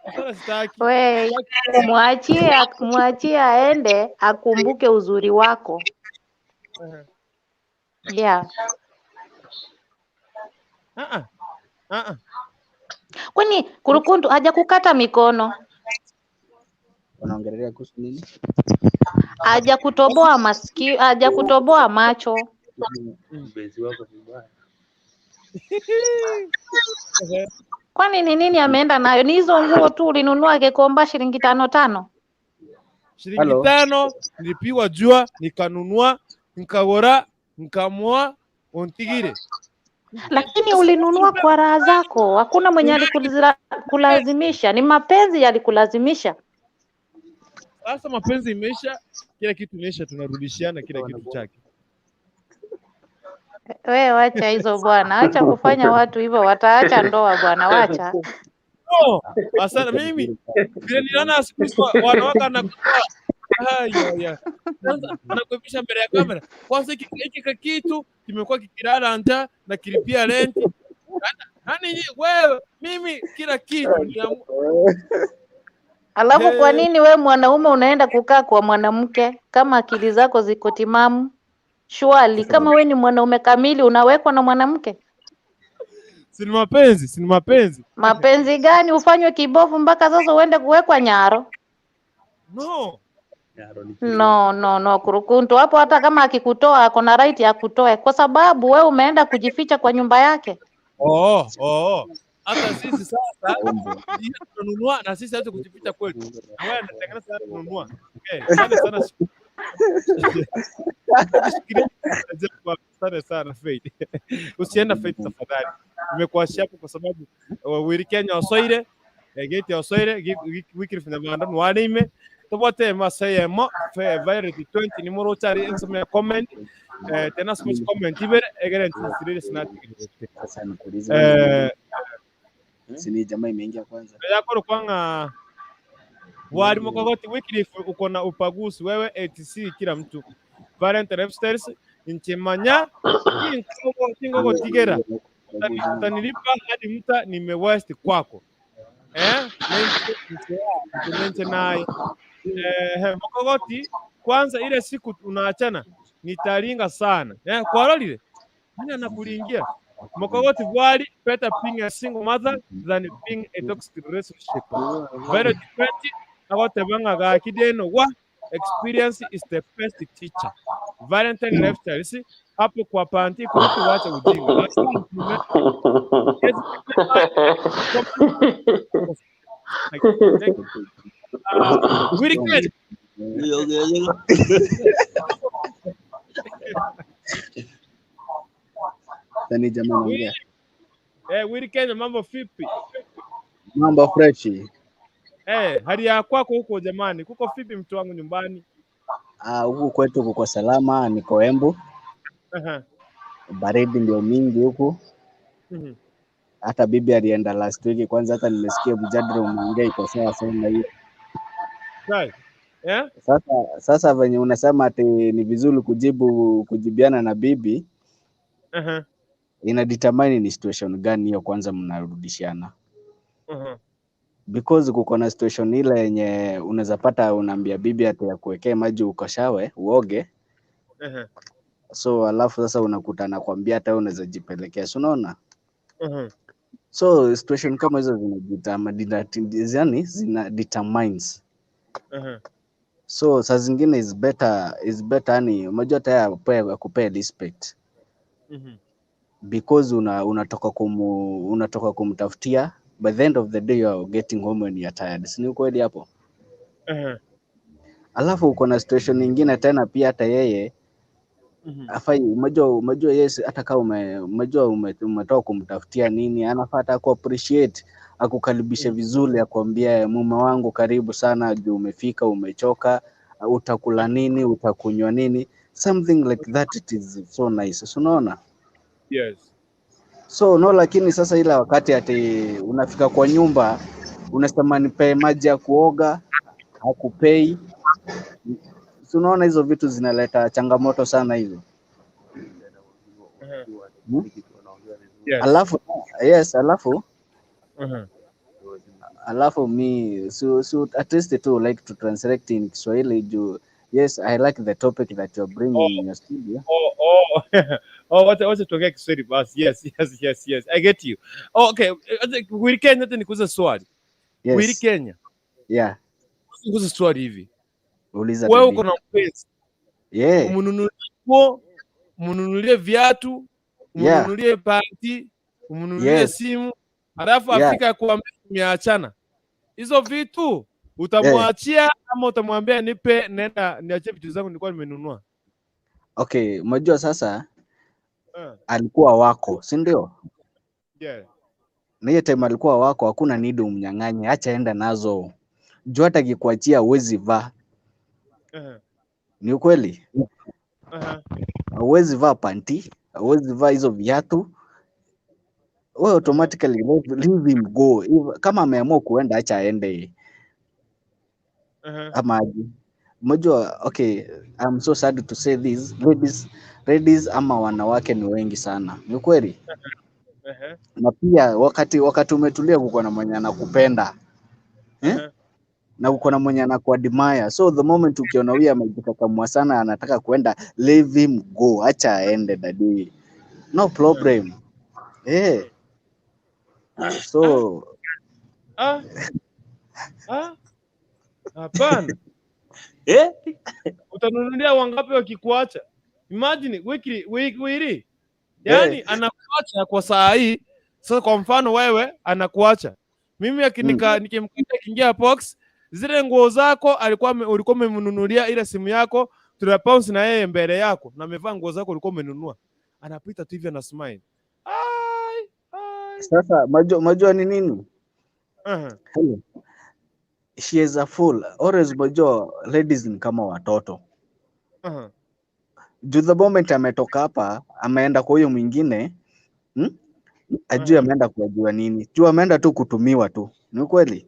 Asala sitaki. We, mwachie aende akumbuke uzuri wako. Yeah. Kwani Kurukuntu hajakukata mikono? Wanaongelea kuhusu nini? Hajakutoboa masikio, hajakutoboa macho. Mpenzi wako vibaya. Kwani ni nini ameenda nayo? Ni hizo nguo tu ulinunua Gikomba shilingi tano tano? Shilingi Hello. 5 nilipigwa jua, nikanunua, nikagora, nikamoa ontigire. Lakini ulinunua kwa raha zako, hakuna mwenye alikulazimisha. Ni mapenzi yalikulazimisha. Sasa mapenzi imeisha, kila kitu imeisha, tunarudishiana kila kitu chake. We wacha hizo bwana, acha kufanya watu hivyo, wataacha ndoa bwana, wacha. No, asana mimi vile niliona siku hizi wanawake anakutoa haya ya. Kwanza anakuipisha mbele ya kamera. Kwanza hiki kitu kimekuwa kikilala njaa na kilipia renti. Yaani wewe mimi kila kitu Alafu kwa nini we mwanaume unaenda kukaa kwa mwanamke kama akili zako ziko timamu? Shwali, kama we ni mwanaume kamili unawekwa na mwanamke? Si ni mapenzi, si ni mapenzi. Mapenzi gani ufanywe kibofu mpaka sasa uende kuwekwa nyaro? No. No, no, no, kurukuntu hapo. Hata kama akikutoa ako na right ya kutoe, kwa sababu we umeenda kujificha kwa nyumba yake. Oh. Hata sisi sasa tunanunua na sisi hata kujificha kwetu. Na wewe unatengeneza kununua. Okay, asante sana. Asante sana Faith. Usienda Faith tafadhali. Nimekuachia hapo kwa sababu wiri Kenya osoire, gate osoire wikiri fina banda nwarime. Tobote masayemo fe virus 20 ni moro chari insome comment. Tena small comment ibere egere ntisirire sinati. Sasa nikuulize, si ni jamaa imeingia kwanza? Yakoro kwanga wali mokogoti Wycliffe uko na upaguzi wewe ATC kila mtu. Valentine Lifestyles nchimanya kingogo tigera utanilipa hadi mta nimewest kwako. Nche naye. Mokogoti kwanza ile siku unaachana nitalinga sana. Kwa lolile nani anakulingia? Mokogoti bwali better being a single mother than being a toxic relationship. Very different. Agotebanga ga kideno wa experience is the best teacher. Valentine Lifestyles hapo kwa panti kwa wacha ujinga. Willy Kenya. Sani jamaa anaongea. Willy Kenya, mambo vipi? Mambo fresh. Hali ya kwako huko jamani, kuko vipi mtu wangu nyumbani? Huku kwetu kuko salama, niko Embu. Baridi ndio mingi huku. Hata bibi alienda last week kwanza, hata nimesikia mjadala umeongea iko sawa sana hiyo. Right. Yeah? Sasa venye unasema ati ni vizuri kujibiana na bibi, ina determine ni situation gani hiyo kwanza mnarudishiana. Because kuko na situation ile yenye unaweza pata unaambia bibi ati akuwekee maji ukoshawe uoge. So alafu sasa unakuta anakuambia hata wewe unaweza jipelekea, si unaona? So situation kama hizo zina determines. So saa zingine is better yani unajua hata akupee respect. Because unatoka kumtafutia, by the end of the day you are getting home when you are tired. Si ni kweli hapo? Alafu uko na situation nyingine tena pia hata yeye afai, unajua yes, hata kama unajua umetoka kumtafutia nini, anafaa hata ku appreciate, akukaribishe vizuri, akwambie mume wangu karibu sana, juu umefika, umechoka, utakula nini, utakunywa nini, something like that. It is so nice, so unaona? Yes. So no, lakini sasa ila wakati ati unafika kwa nyumba unasema nipe maji ya kuoga, hakupei. So unaona hizo vitu zinaleta changamoto sana hizo. Yes. Alafu yes, alafu mi so at least to like to translate in Kiswahili juu. Yes, I like the topic that you're bringing in your studio. Oh, wacha tuongee Kiswahili basi. Yes. I get you. Oh, okay. Willy Kenya, hata nikuulize swali. Yes. Willy Kenya. Yeah. Nikuulize swali hivi. Uliza. Wewe uko na mpenzi. Yeah. Umnunulie nguo, umnunulie viatu, umnunulie panti. Umnunulie simu, halafu afika kuambia tumeachana. Hizo vitu utamwachia ama utamwambia nipe, nenda niachie vitu zangu nilikuwa nimenunua? Okay, unajua sasa alikuwa wako, si ndio? Yeah. Na hiyo time alikuwa wako, hakuna need umnyang'anye, acha enda nazo. Juu hata akikuachia huwezi vaa. Ni ukweli? Huwezi vaa panty, huwezi vaa hizo viatu. Wewe automatically leave him go. Kama ameamua kuenda, acha aende ama aje. Unajua, okay, I'm so sad to say this, ladies, ladies ama wanawake ni wengi sana. Ni ukweli? Na pia wakati umetulia, kuko na mwenye anakupenda, eh? Na uko na mwenye anakuadmire. So the moment ukiona huyu amejikakamua sana, anataka kuenda, leave him go, acha aende, daddy. No problem. Eh. So Ah. Ah. Hapana. Eh? Utanunulia wangapi wakikuacha? Imagine wiki wiki wili. Yaani anakuacha kwa saa hii. Sasa kwa mfano wewe anakuacha. Mimi akinika nikimkuta akiingia box, zile nguo zako alikuwa ulikuwa umemnunulia, ile simu yako, tuna bounce na yeye mbele yako na amevaa nguo zako ulikuwa umenunua. Anapita tu hivi ana smile. Ai, ai. Sasa unajua ni nini? Hello. She is a fool. Always, unajua ladies ni kama watoto. Juu the moment ametoka hapa ameenda kwa huyo mwingine, Ajui ameenda kuajua nini. Juu ameenda tu kutumiwa tu. Ni ukweli?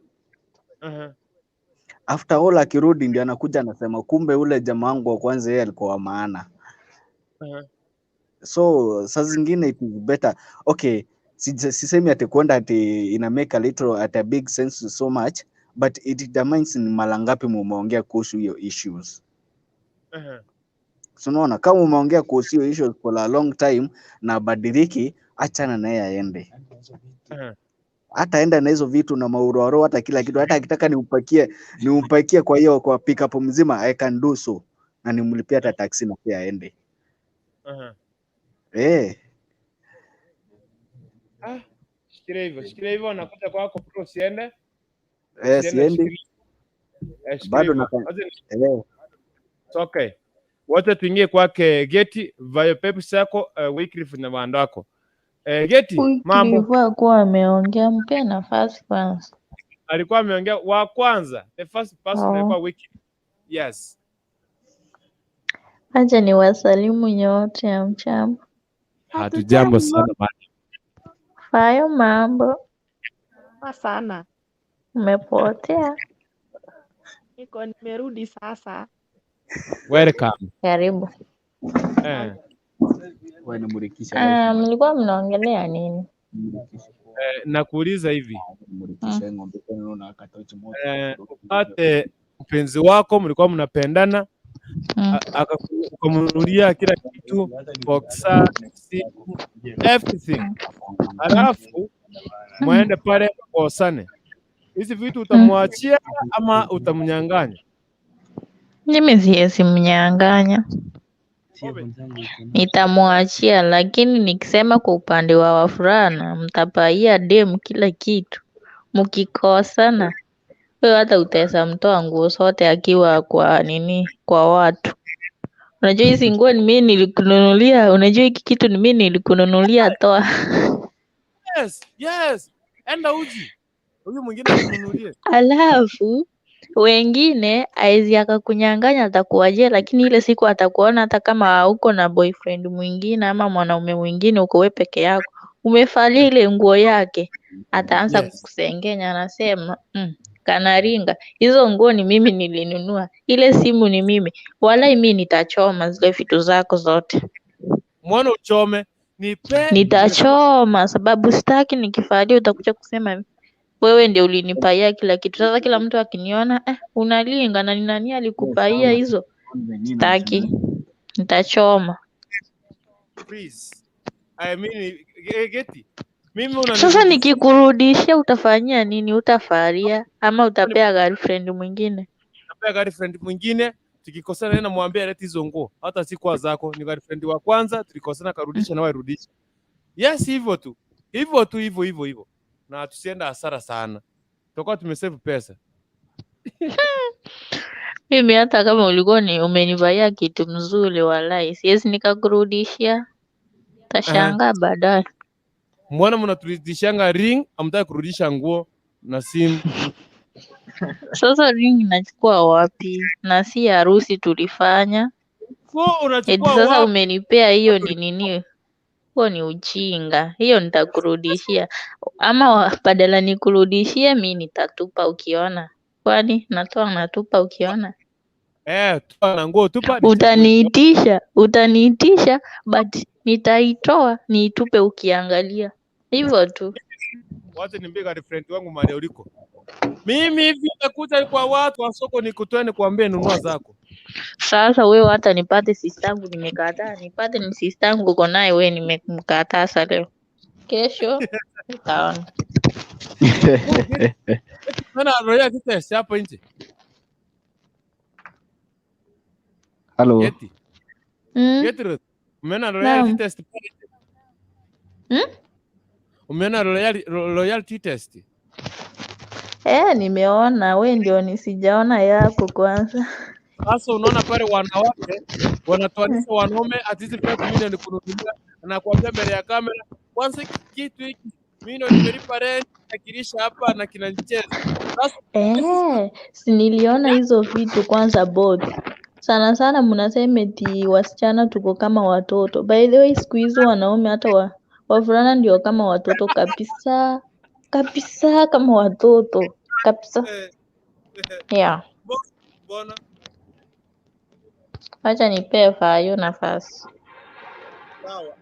After all akirudi ndio anakuja anasema kumbe ule jamaa wangu wa kwanza yeye alikuwa wa maana. So saa zingine it is better. Okay, sisemi ati kwenda ati ina make a little at a big sense so much, but it determines ni mara ngapi mumeongea kuhusu hiyo issues. So unaona kama umeongea kuhusu hiyo issues for a long time na badiliki, achana naye aende. Hata enda na hizo vitu na mauroaro, hata kila kitu, hata akitaka nimpakie kwa hiyo kwa pickup mzima, I can do so, na nimlipie hata taxi na pia aende. Eh. Ah, shikilia hivyo, shikilia hivyo, nakuja kwako bro, usiende. Eh, Usiende, siendi. shikilia. Eh, shikilia Bado hivyo. eh. It's okay. Wote tuingie kwake Geti Vayo Peps yako, Wycliffe na Wandako. Geti, mambo. Wycliffe hakuwa ameongea, mpe nafasi kwanza. Alikuwa ameongea wa kwanza. The first person alikuwa Wycliffe. Yes. Acha ni wasalimu nyote ya mchana. Hatujambo sana bana. Fayo, mambo? Poa sana. Umepotea. Niko nimerudi sasa. Welcome. Karibu. Wewe nimulikisha Ah, live. mlikuwa mnaongelea nini? Nimulikisha. Nakuuliza hivi. Nimulikisha ng'ombe tena unaona akatochi moto. Upate mpenzi wako mlikuwa mnapendana, ukamnunulia kila kitu, boxer, simu, everything. Halafu muende pale mkosane. Hizi vitu utamwachia ama utamnyang'anya? Mimi siwezi mnyang'anya. Nitamwachia, lakini nikisema kwa upande wa wavulana, mtapaia dem kila kitu. Mkikosana, wewe hata utaweza mtoa nguo zote akiwa kwa nini, kwa watu. Unajua hizi nguo ni mimi nilikununulia, unajua hiki kitu ni mimi nilikununulia, toa. Yes. Enda uji. Huyu mwingine akununulie. Alafu wengine aezi akakunyang'anya, atakuachia, lakini ile siku atakuona hata kama uko na boyfriend mwingine ama mwanaume mwingine, uko wewe peke yako, umevalia ile nguo yake, ataanza kukusengenya, anasema kanaringa, hizo nguo ni mimi nilinunua, ile simu ni mimi, walai mi nitachoma zile vitu zako zote. Mwana uchome, nipe. Nitachoma sababu sitaki nikifalia utakuja kusema wewe ndio ulinipaia kila kitu. Sasa kila mtu akiniona, unalinga na ni nani alikupaia hizo? Sitaki, nitachoma. Please. I mean, Geti. Mimi Sasa nikikurudishia utafanyia nini? Utafaria ama utapea girlfriend mwingine? Napea girlfriend mwingine, tukikosana naye namwambia leta hizo nguo, hata si kwa zako, ni girlfriend wa kwanza, tulikosana karudisha na wewe rudisha. Yes, hivyo tu. Hivyo tu, hivyo hivyo hivyo, na tusienda hasara sana, tutakuwa tumesave pesa. Mimi hata kama ulikuwa ni umenivalia kitu mzuri, walai siwezi nikakurudishia, tashangaa baadaye. Mbona mnaturudishanga ring, hamtaki kurudisha nguo na simu? Sasa ring nachukua wapi? Na si harusi tulifanya. Nguo Eti unachukua sasa wapi? umenipea hiyo ni nini? Huo ni ujinga, hiyo nitakurudishia. Ama badala nikurudishie, mi nitatupa ukiona. Kwani natoa natupa ukiona? Eh, tupa na nguo tupa, nichukue. Utaniitisha, utaniitisha, but nitaitoa niitupe ukiangalia. Hivyo tu. Wacha niambie girlfriend wangu mahali uliko. Mimi hivi nakuja kwa watu wa soko nikutoe nikuambie nunua zako. Sasa wewe hata nipate sistangu nimekataa, nipate ni sistangu uko naye wewe nimemkataa sasa leo. Kesho utaona. Maana royalty test hapo nje. Halo. Geti. Geti Ruth. Umeona royalty Naam. test pale nje? Mm? Umeona royalty test? Eh, nimeona we ndio nisijaona yako kwanza. Sasa unaona pale wanawake wanatoanisha wanaume ati hizi 5 milioni kununulia, anakuambia mbele ya kamera, kwanza hiki kitu hiki mimi ndio nimelipa rent nakilisha hapa na kinanicheza. Sasa Eh, si niliona hizo vitu kwanza both. Sana sana mnasema eti wasichana tuko kama watoto. By the way, siku hizi wanaume hata wavulana ndio kama watoto kabisa. Kabisa kama watoto. Kabisa. Yeah. Mbona? Acha nipee Fayo nafasi. Sawa.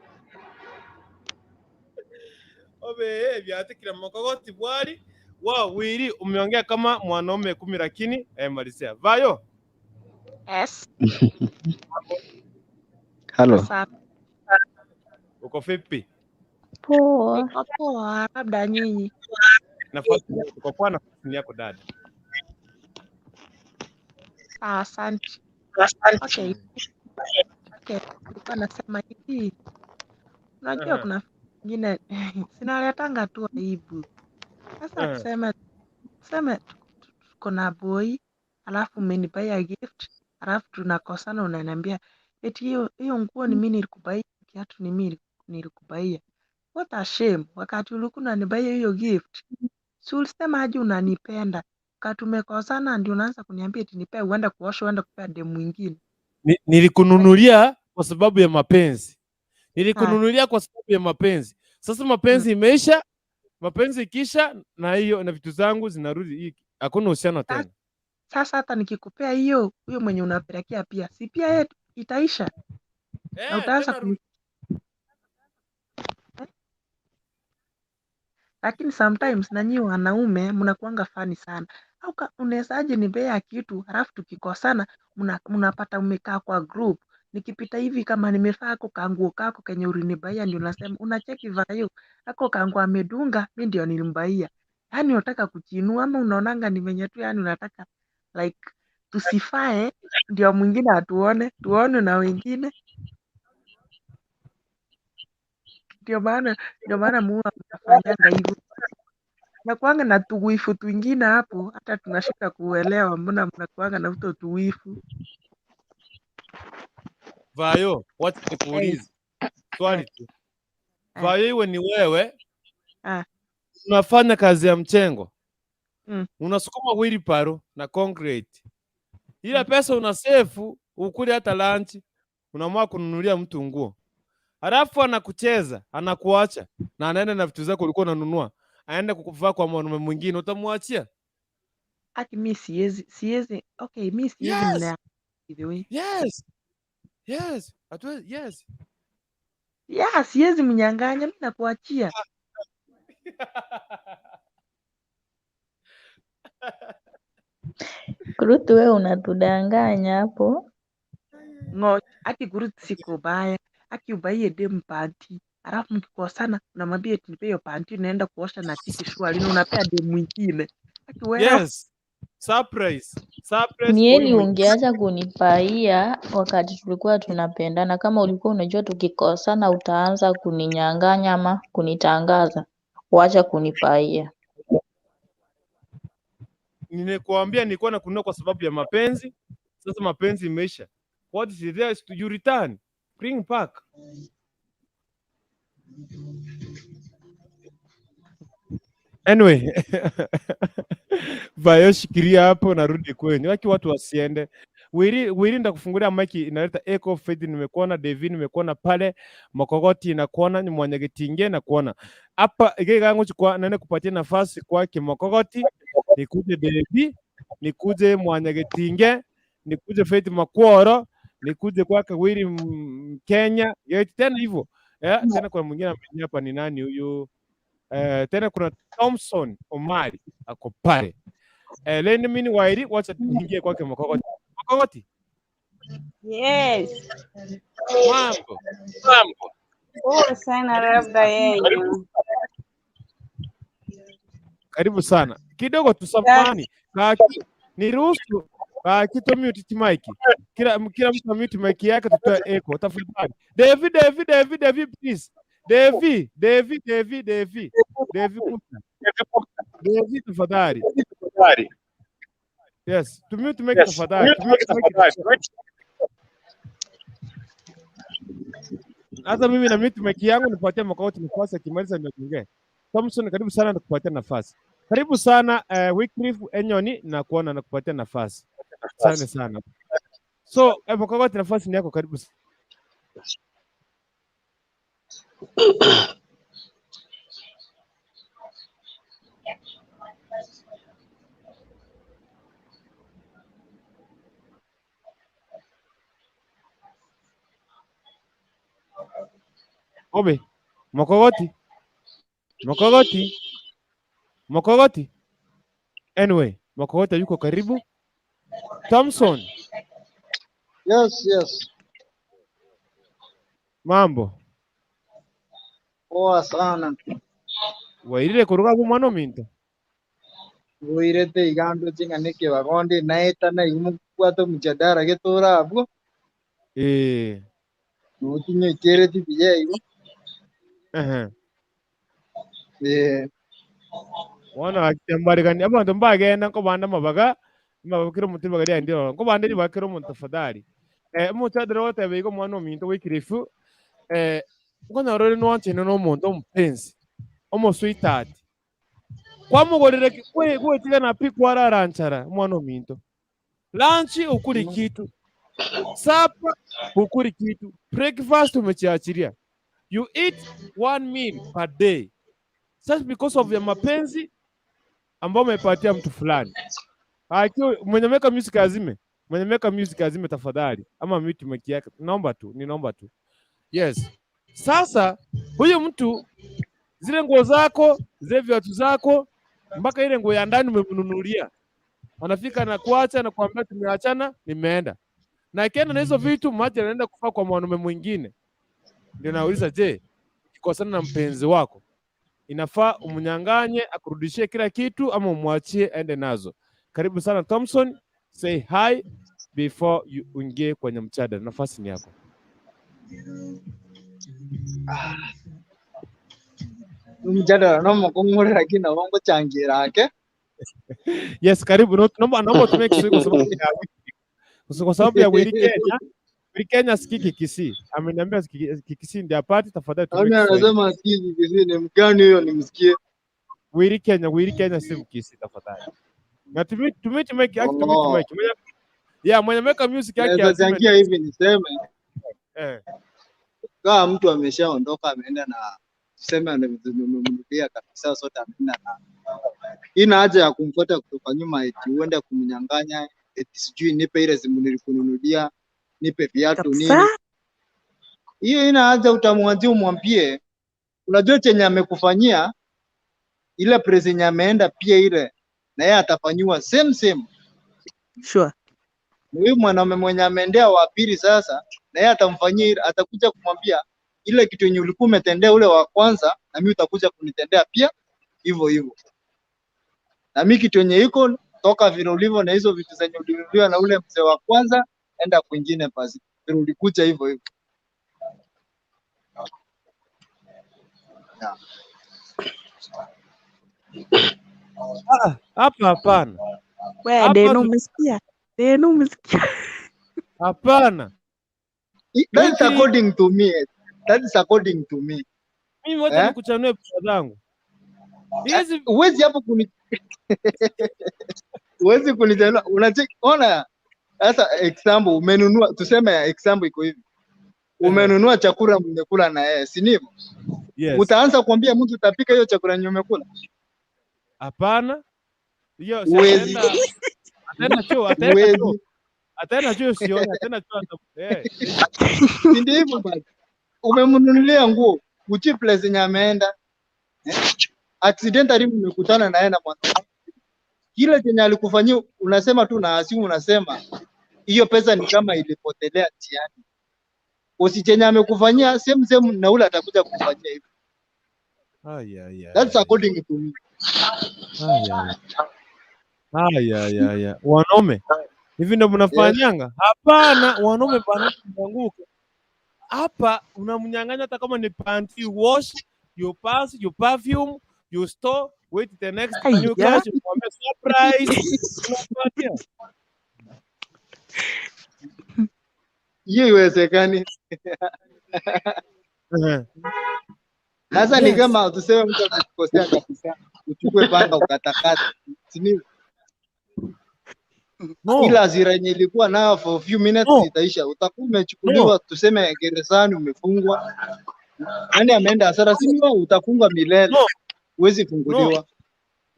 Obe, vyatikira makogoti bwali. Wa wili umeongea kama mwanaume 10 lakini malizia. Vayo. Yes. Halo. Sasa Uko vipi? Poa. Niko poa, labda nyinyi. Nafasi uko poa, nafasi ni yako dada. Sawa, asante. Okay. Okay, nilikuwa nasema hivi. Unajua kuna nyingine zinaletanga tu aibu. Sasa tuseme tuko na boy, alafu umenibuyia gift, alafu tunakosana unaniambia eti hiyo nguo ni mimi nilikubuyia, kiatu ni mimi nilikubuyia. What a shame. Wakati ulikuwa unanibuyia hiyo gift, si ulisema aje unanipenda? Wakati tumekosana ndio unaanza kuniambia eti nipe uende kuosha uende kupea demu mwingine. Nilikununulia kwa sababu ya mapenzi. Nilikununulia kwa sababu ya mapenzi. Sasa mapenzi imeisha, mapenzi ikisha na hiyo na vitu zangu zinarudi, hakuna uhusiano tena. Sasa hata nikikupea hiyo, huyo mwenye unapelekea pia, si pia yeye itaisha? Na utaanza Tena rudi. Lakini sometimes na nyinyi wanaume mnakuanga funny sana. Au unawezaje nipea kitu halafu tukikosana mnapata umekaa kwa group. Nikipita hivi kama nimevaa ako kanguo kako kenye ulinibuyia ndio unasema unacheki Vayo ako kanguo amedunga mimi ndio nilimbuyia. Yaani unataka kujiinua ama unaonanga ni venye tu yani unataka like tusifae ndio mwingine atuone, tuone na wengine. Ndio maana muua mnafanyanga hivyo. Nakuanga na tuwifu twingine hapo hata tunashindwa kuelewa mbona mnakuanga na huto tuwifu. Vayo, wacha nikuulize swali tu. Vayo, iwe ni wewe unafanya kazi ya mchengo. Unasukuma wheelbarrow na concrete. Ila pesa una save ukule hata lunch, unaamua kununulia mtu nguo. Halafu anakucheza, anakuacha na anaenda na vitu zako ulikuwa unanunua. Aende kukuvaa kwa mwanaume mwingine, utamwachia? Aki mi siwezi, siwezi. Okay, mi siwezi Yes. mna by the way. Yes. Yes. Hatuwezi, yes. Yeah, siwezi mnyang'anya, mi nakuachia. Kurutu wewe unatudanganya hapo. Ngo, aki Kurutu siko baya. Aki ubaie dem panty. Alafu mkikosana unamwambia eti nipe hiyo panty naenda kuosha na tiki shwari na unapea dem mwingine. Aki wewe. Yes. Surprise. Surprise Ni kwa huyu heri mwenye. ungeacha kunipaia wakati tulikuwa tunapendana. Kama ulikuwa unajua tukikosana utaanza kuninyang'anya ama kunitangaza, wacha kunipaia. Nimekuambia nilikuwa nakununua kwa sababu ya mapenzi. Sasa mapenzi imeisha. What is there is to you return. Bring back. Anyway, Bayo shikilia hapo narudi kwenyu. Waki watu wasiende. Wili wili ndakufungulia mic inaleta echo Faith nimekuona, David nimekuona pale, Makogoti nakuona, ni Mwanyagetinge nakuona. Hapa igega yangu chukua nene kupatia nafasi kwake Makogoti, nikuje David, nikuje Mwanyagetinge, nikuje Faith Makworo, nikuje kwake Wili Kenya. Yote tena hivyo. Eh, tena kuna mwingine ameingia hapa ni nani huyu? Tena kuna Thompson Omari ako pale. Leni mimi wairi wacha niingie kwake Makogoti. Makogoti, Yes. mambo. Poa sana Karibu labda sana. yenyu. Karibu sana. Kidogo tu Sasa samahani. Kaki niruhusu kaki to mute mic. Kila mtu mute mic yake tutoe echo tafadhali. David David David David please. David David David David David kuta. David tafadhali. Yes, to mute mic tafadhali. To mute mic tafadhali. Hata mimi na mute mic yangu nipatie Makogoti nafasi akimaliza niongee. Thompson karibu sana nikupatia nafasi. Karibu sana Wycliffe Enyoni na kuona na kupatia nafasi. Asante sana. So, Makogoti nafasi ni yako karibu. Obe. Makogoti. Makogoti. Makogoti. Anyway, Makogoti yuko karibu. Thompson, Yes, yes. mambo. Poa sana. Wairire kuruga ku mwana minto. Ngwirete igando ching'ane kebagondi naeta na imukwato mjadara getora abwo Eh. notinye kereti biye igo Eh. eh Wana akitambarikani abantu mbagenda nkobanda mabaga mabakira omuntu bagari ndio nkobanda ribakira omuntu tafadhali. Omuchadara watebe igo mwana ominto Wycliffe ngono rore nwanchene n'omuntu omupenzi omusweetheart kwamugorere gwetiga na pi kwararanchara mwana ominto lunch ukuli kitu supper hukuli kitu breakfast umechiachiria you eat one meal per day just because of ya mapenzi ambao umepatia mtu fulani. Akiwa mwenye meka music azime, mwenye meka music azime tafadhali, ama mute mic yake. Naomba tu, ninaomba tu. Yes. Sasa huyu mtu zile nguo zako, zile viatu zako, mpaka ile nguo ya ndani umemnunulia, anafika na kuacha na kuambia tumeachana, nimeenda. Na akienda na hizo vitu, maji anaenda kufaa kwa mwanaume mwingine. Ndio nauliza, je, ukikosana na mpenzi wako inafaa umnyang'anye akurudishie kila kitu ama umwachie aende nazo? Karibu sana Thompson, say hi before you uingie kwenye mjadala. Nafasi ni yako. Mjadala no mukung'urira kina bongo changirake. Yes, karibu. Naomba utumie Kiswahili kwa sababu ya Willy Kenya. Willy Kenya sikiki Kisii. Ameniambia sikiki Kisii ndio apate, tafadhali tumie Ami Kiswahili. anasema sikiki Kisii ni mgani huyo nimsikie. Willy Kenya si Mkisii tafadhali. Na tumie mic yake, tumie Oh. mic. Mwenye meka music yake Naweza azime. changia hivi niseme kama mtu ameshaondoka ameenda na tuseme amemnunulia kabisa sote ameenda na ina haja ya kumfuata kutoka nyuma eti uende kumnyang'anya eti sijui nipe ile simu nilikununulia nipe viatu nini. Kabisa. Hiyo ina haja, utamwanzia umwambie, unajua chenye amekufanyia ile press yenye ameenda pia ile na yeye atafanyiwa same same. Sure. Huyu mwanaume mwenye ameendea wa pili sasa, na yeye atamfanyia ile, atakuja kumwambia ile kitu yenye ulikuwa umetendea ule wa kwanza, na mimi utakuja kunitendea pia hivyo hivyo. Na mimi kitu yenye iko Toka vile ulivyo na hizo vitu zenye ulinunuliwa na ule mzee wa kwanza, enda kwingine basi. Vile ulikuja hivyo hivyo. Yeah. Ah, hapa hapana. We Hapa Deno, umesikia? Deno, umesikia? Hapana. That's Wiki- according to me. That is according to me. Mimi wacha Eh? nikuchanue pesa zangu. Hizi Huwezi hapo kuni huwezi kunichanua. Unacheki, ona sasa example umenunua, tuseme example iko hivi. Umenunua chakula mmekula na yeye, si ndivyo? Yes. Utaanza kuambia mtu utapika hiyo chakula yenye umekula? Hapana. Hiyo si Huwezi. ataenda choo, ataenda choo. Huwezi. Ataenda choo sioni, ataenda choo eh. Si ndio hivyo basi. Umemnunulia nguo, uchi place yenye ameenda. Accidentally mmekutana na yeye na mwanamke. Kile chenye alikufanyia unasema tu na asimu unasema hiyo pesa ni kama ilipotelea njiani. Usi chenye amekufanyia same same na ule atakuja kukufanyia hivyo. Ay, ay, ay. That's according to me. Ay, ay. Ay, ay, ay, ay. Wanaume hivi ndio mnafanyanga? Hapana, wanaume bana mwanguke. Hapa unamnyang'anya hata kama ni panty wash, you pass, you perfume, you store, wait the next Ai, new ya. cash, mwambie surprise. Unampatia. Hiyo iwezekani. Sasa ni Yes. kama tuseme mtu amekukosea kabisa, uchukue panga ukatakata, si ndio? No. Ila hasira yenye ilikuwa nayo for few minutes No. itaisha. Utakuwa umechukuliwa No. tuseme gerezani, umefungwa, nani ameenda hasara? Si ndio? Utafungwa milele, No. huwezi No. funguliwa.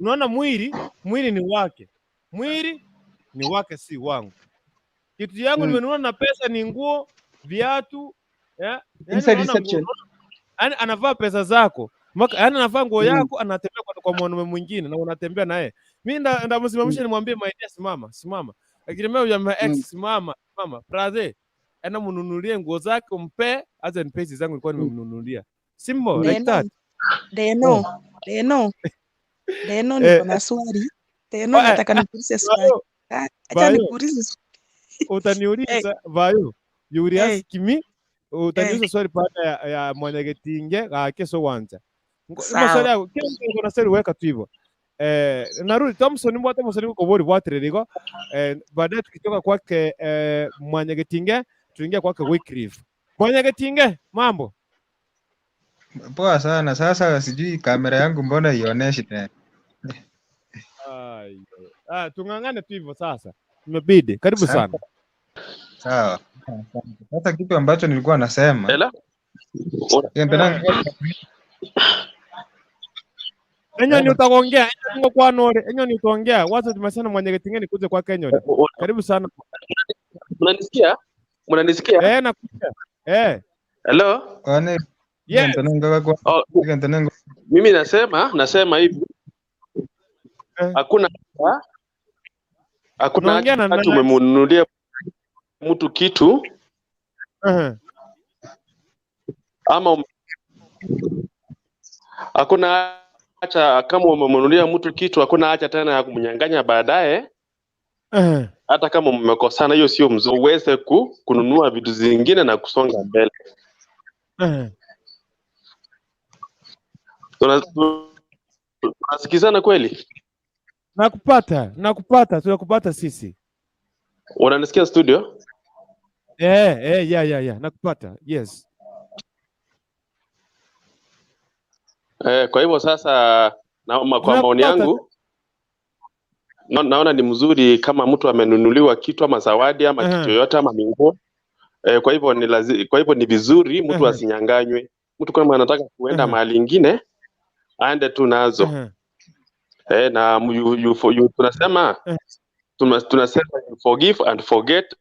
Unaona mwili ni wake. Mwili ni wake, si wangu. Kitu yangu nimenunua na pesa ni nguo, viatu, yeah. Yani Inside unaona nguo, reception. yani anavaa pesa zako. Yaani anavaa nguo yako, anatembea kwa mwanaume mwingine na unatembea naye. Mimi ndamsimamisha nimwambie my dear, simama, simama. Akitembea jamaa ex, simama, simama. Brother, enda mnunulie nguo zake umpe, acha nipe hizi zangu nilikuwa nimemnunulia. Simple like Deno, that. Deno, Deno, Deno, niko na swali. Deno, nataka nikuulize swali. Vayo, Acha Vayo, nikuulize swali. utaniuliza Vayo, you will ask me, utaniuliza swali baada ya Mwanyagetinge gake so wanza. Sawa. Maswali yako kila mtu yuko na swali, weka tu hivyo. Narudi Thompson mbwa Thompson yuko bori bwatiririgo. Baadaye tukitoka kwake Mwanyagetinge tuingia kwake Wycliffe. Mwanyagetinge, mambo? Poa sana. Sasa sijui kamera yangu mbona ionyeshi tena. Ai, ah, tung'ang'ane tu hivyo sasa. Imebidi. Karibu Sasa sana. sawa. Sasa kitu ambacho nilikuwa nasema Ela? Enyoni utaongea, enyoni ngo kwa nore, enyoni utaongea. Wacha tumesema Mwanyagetinge nikuje kwake Enyoni. Karibu sana. Mnanisikia? Mnanisikia? Nakusikia. Hello? Kwani Yes. Oh, mimi nasema hivi. Hakuna hakuna Unaongea na hata nani? umemnunulia mtu kitu ama hakuna hacha kama umemnunulia mtu kitu, hakuna hacha tena ya kumnyang'anya baadaye. Hata kama mmekosana, hiyo sio mzuri, uweze kununua vitu zingine na kusonga mbele. Tunasikizana kweli? Nakupata, nakupata, tunakupata sisi. Unanisikia studio? Yeah, nakupata. Yes. Kwa hivyo sasa kwa maoni yangu naona ni mzuri kama mtu amenunuliwa kitu ama zawadi ama kitu yoyote ama nguo. Kwa hivyo ni kwa hivyo ni vizuri mtu asinyang'anywe. Mtu kama anataka kuenda mahali ingine aende tu nazo. Na tunasema tunasema you forgive and forget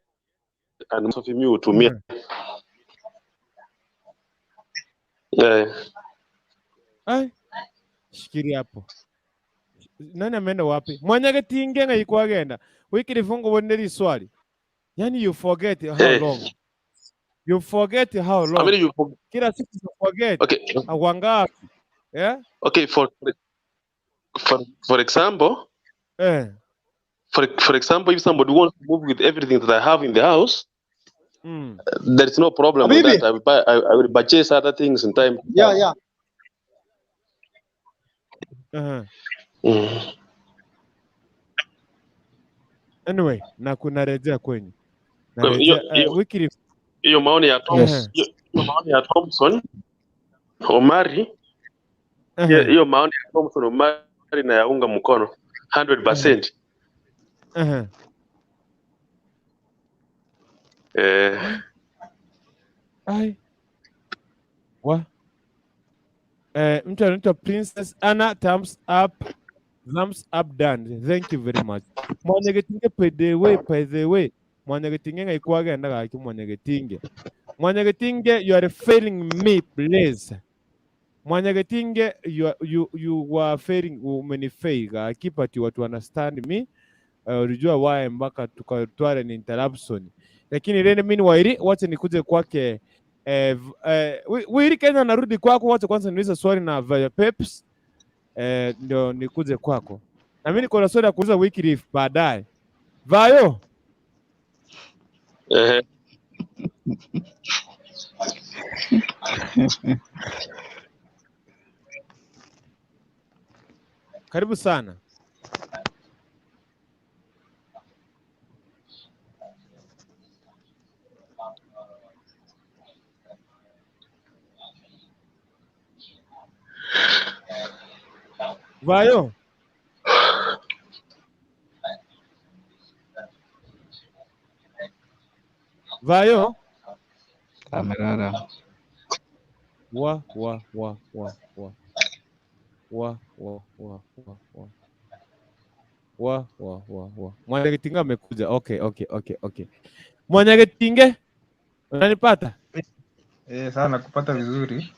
and most of you hutumia. Shikilia hapo. Nani ameenda wapi? Mwanyagetinge nga ikwagenda. Wiki fungo bonde swali. Yani you forget how long. You forget how long. I mean, you Kila siku you forget. Okay. Wangapi? Yeah? Okay, for example, For example, if somebody wants to move with everything that I have in the house, there is no problem with Habibi. that. I will buy, I will purchase other things in time to Yeah, come. yeah. Anyway, na kunarejea kwenyu. Kwa hivyo, Narejea Wycliffe. Hiyo maoni ya Tom, Yes. hiyo maoni ya Thompson Omari, hiyo maoni ya Thompson Omari nayaunga mkono 100%. Ai. Wa. Mtu anaitwa Princess Anna, thumbs up. Thumbs up done. Thank you very much. Mwanyagetinge by the way, by the way. Mwanyagetinge ngaikwagenda gaki Mwanyagetinge. Mwanyagetinge, you are failing me, please. Mwanyagetinge, you were failing, umenifail gaki, but you were to understand me. Ulijua why mpaka tukatware ni interruption. Lakini lene mimi wairi, wacha nikuje kwake. Wiri Kenya narudi kwako, wacha kwanza niulize swali na Vaya Peps. Ndio nikuje kwako. Na mimi niko na swali ya kuuliza Wycliffe baadaye. Vayo. Karibu sana. Vayo. Vayo. Amelala. Wa wa wa wa wa. Wa wa wa wa wa. Wa wa wa wa. Mwanyagetinge amekuja. Okay, okay, okay, okay. Mwanyagetinge, unanipata? Sana kupata vizuri.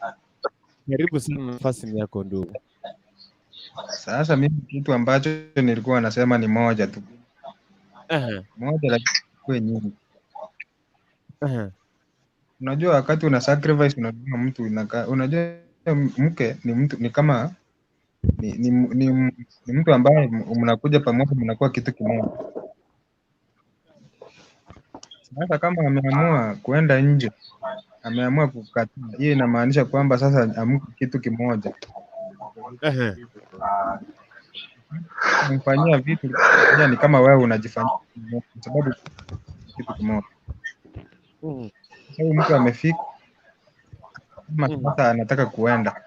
Karibu sana, nafasi ni yako ndugu. Sasa mimi kitu ambacho nilikuwa nasema ni moja tu. Moja lakini kwa nyingi. Unajua wakati una sacrifice unajua mtu unajua mke ni mtu ni kama ni mtu ambaye mnakuja pamoja mnakuwa kitu kimoja. Sasa kama ameamua kuenda nje, ameamua kukataa, hiyo inamaanisha kwamba sasa hamko kitu kimoja. Kumfanyia vitu ni kama wewe unajifanyia kwa sababu kitu kimoja. Sasa huyu mtu amefika kama sasa anataka kuenda.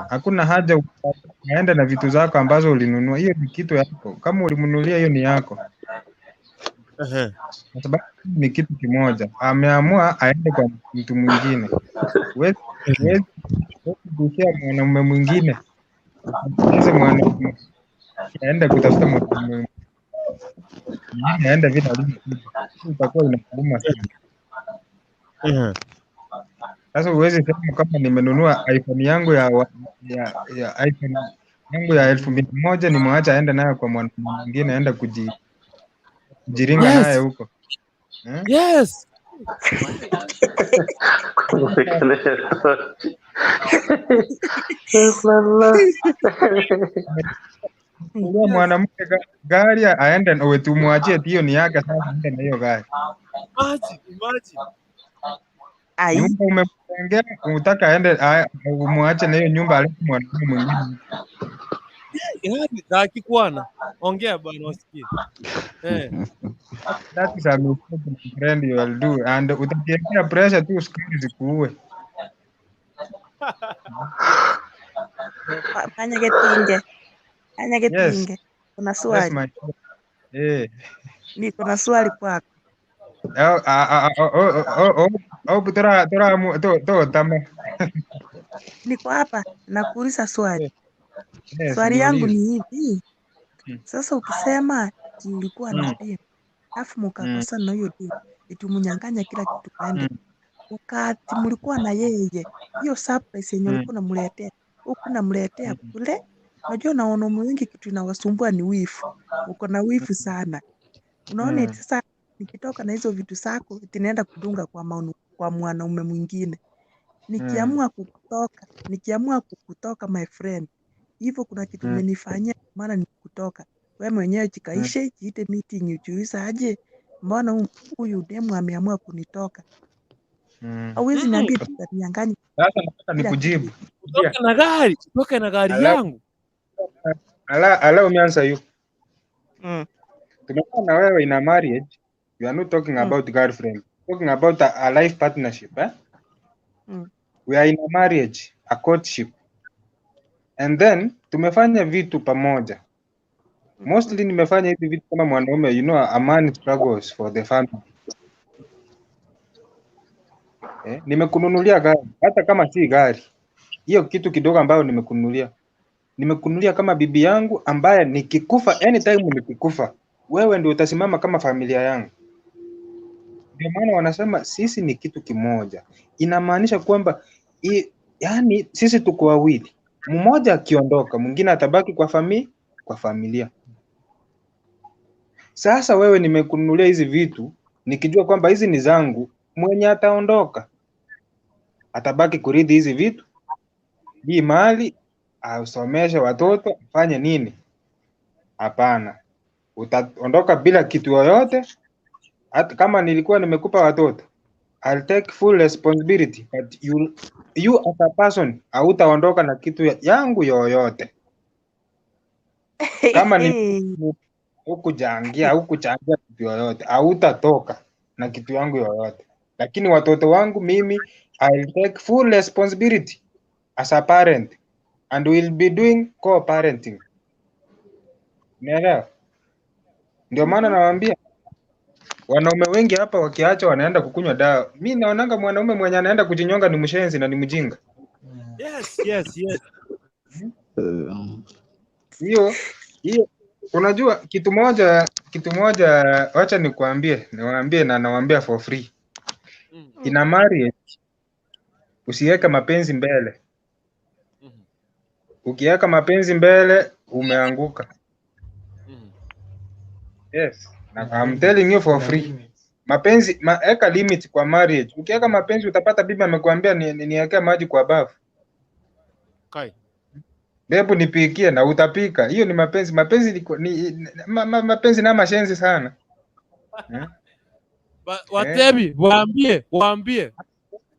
Hakuna haja uende na vitu zako ambazo ulinunua. Hiyo ni kitu yako. Kama ulimnunulia hiyo ni yako. Kwa sababu ni kitu kimoja. Ameamua aende kwa mtu mwingine. Huwezi kugusia mwanaume mwingine. Usikize mwanaume aende kutafuta mwanaume mwingine, aende vile alivyo. Itakuwa inakuuma sana. Sasa huwezi sema kama nimenunua iPhone yangu ya iPhone yangu ya 2001 nimwache aende nayo kwa mwanaume mwingine aende kujiringa naye huko. Yes. Huyo mwanamke gari aende na wetu muachie hiyo ni yake sasa aende na hiyo gari. Imagine. Nyumba umemjengea unataka aende umuache na hiyo nyumba alete mwanaume mwingine. Yaani dhaki kwana. Ongea bwana wasikie. That is a mistake my friend you will do and utajiwekea pressure tu sukari zikuue. Manyagetinge. Manyagetinge. Yes. Kuna Yes, swali. my eh. Niko na swali kwako. Au tora tora to to tama. Niko hapa nakuuliza swali. Yes, Swali yangu ni niulize. hivi. Sasa ukisema ati ulikuwa na dem, alafu mkakosana na huyo dem, eti mnyang'anya kila kitu kaende. Wakati mlikuwa na yeye, hiyo surprise yenye ulikuwa unamletea, huku unamletea kule. Unajua na wanaume wengi kitu inawasumbua ni wivu. Uko na wivu sana. Unaona eti sasa nikitoka na hizo vitu zako eti naenda kudunga kwa mwanaume mwingine. Nikiamua kukutoka my friend, hivyo kuna kitu umenifanyia maana nikutoka. We mwenyewe jikaishe, jiite meeting, ujiulize aje, mbona huyu demu ameamua kunitoka? Hauwezi niambia tutanianganya Sasa nataka kila nikujibu. kitu. Kutoka na gari, kutoka na gari yangu. Allow me answer you. Tumekuwa na wewe in a marriage, you are not talking about girlfriend, talking about a life partnership, eh? We are in a marriage, a courtship. And then tumefanya vitu pamoja. Mostly nimefanya hivi vitu kama mwanaume, you know, a man struggles for the family. Nimekununulia gari, hata kama si gari. Hiyo kitu kidogo ambayo nimekununulia. Nimekununulia kama bibi yangu ambaye nikikufa, anytime nikikufa, wewe ndio utasimama kama familia yangu. Ndio maana wanasema sisi ni kitu kimoja. Inamaanisha kwamba yani sisi tuko wawili, mmoja akiondoka mwingine atabaki kwa familia. Sasa wewe nimekununulia hizi vitu nikijua kwamba hizi ni zangu, mwenye ataondoka atabaki kurithi hizi vitu, hii mali, asomeshe watoto, afanye nini? Hapana, utaondoka bila kitu yoyote. Hata kama nilikuwa nimekupa watoto, I'll take full responsibility, but you as a person hautaondoka na kitu yangu yoyote. Kama ni hukuchangia kitu yoyote, hautatoka na kitu yangu yoyote. Lakini watoto wangu mimi, I'll take full responsibility as a parent and we'll be doing co-parenting. Unaelewa? Ndio maana nawaambia wanaume wengi hapa wakiacha wanaenda kukunywa dawa. Mi naonanga mwanaume mwenye anaenda kujinyonga ni mshenzi na ni mjinga. Yes, yes, yes. Hiyo hiyo, unajua kitu moja, wacha nikuambie, niwaambie na nawaambia for free. In a marriage usiweke mapenzi mbele. Ukiweka mapenzi mbele umeanguka. Yes. Na I'm telling you for free. Mapenzi eka limit kwa marriage. Ukiweka mapenzi utapata bibi amekuambia niwekee maji kwa bafu. Kai. Bebu nipikie na utapika. Hiyo ni mapenzi. Mapenzi ni mapenzi na mashenzi sana. Watebi, waambie.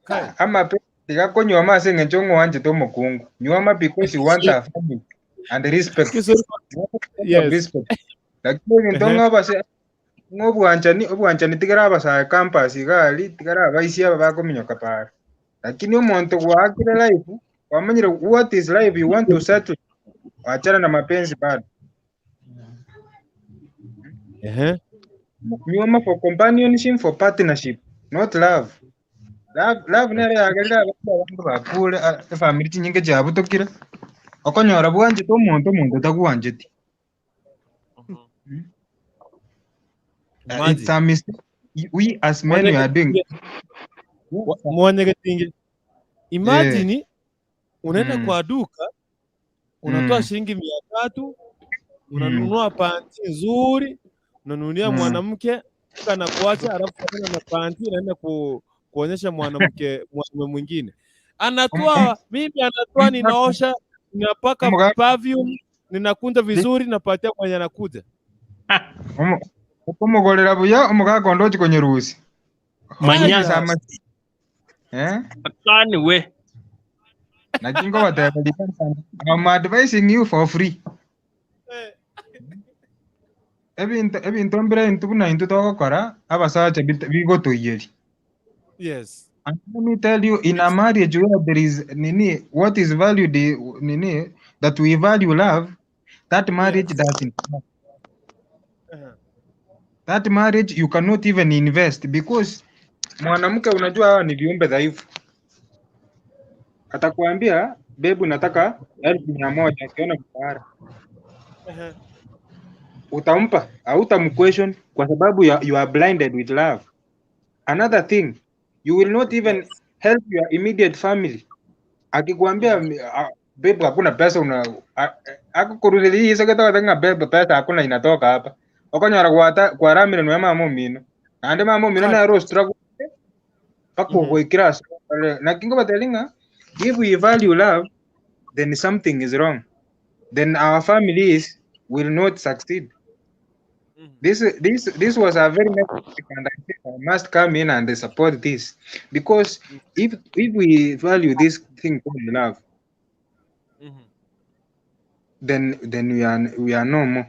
Kai. Ama tikakonywa mase ngenchongo wanje to mukungu. Nywa because you want a family and respect. Yes. Respect. Lakini ntonga base ng'obwanchani tigara abasae campus igali tigara abaisi aba bakominyoka para. Lakini omonto gwakire life wamanyire what is life you want to settle, achana na mapenzi bado. Nyuma for companionship, for partnership, not love. Love nere yagerera abantu bakure family chinyinge chiabutokire okonyora bwanchete omonto omonto tagwancheti. It's a mistake we as men we are doing. Mwanyegetinge. Imagine unaenda kwa duka unatoa shilingi 300 unanunua panti nzuri, unanunulia mwanamke anakuacha, alafu tena na panti naenda kuonyesha mwanamke mwanaume mwingine. Anatoa mimi anatoa, ninaosha, ninapaka perfume, ninakunja vizuri, napatia mwenye anakuja. Okumugorera buya omugakondo ochikonyerusi. Manya. Akani we. Nakingo watebelika. I'm advising you for free. Ebintu mbire intu buna intu togokora abasacha bigotoiyeri. Yes. And let me tell you, in a marriage where there is nini, what is valued nini, that we value love, that marriage doesn't. That marriage you cannot even invest because mwanamke unajua hawa ni viumbe dhaifu. Atakwambia bebu nataka 100,000 akiona mshahara. Utampa, hautamquestion kwa sababu you are blinded with love. Another thing, you will not even help your immediate family. Akikwambia bebu hakuna pesa una akukurudilia hizo kitu nga bebu pesa hakuna inatoka hapa. Okonyora kwa ramire no mama mino. Ande mama mino na ro struggle. Pako goikira na kingo batelinga if we value love then something is wrong. Then our families will not succeed. This was a very nice topic, and I think I must come in and support this, because if we value this thing called love, then we are no more,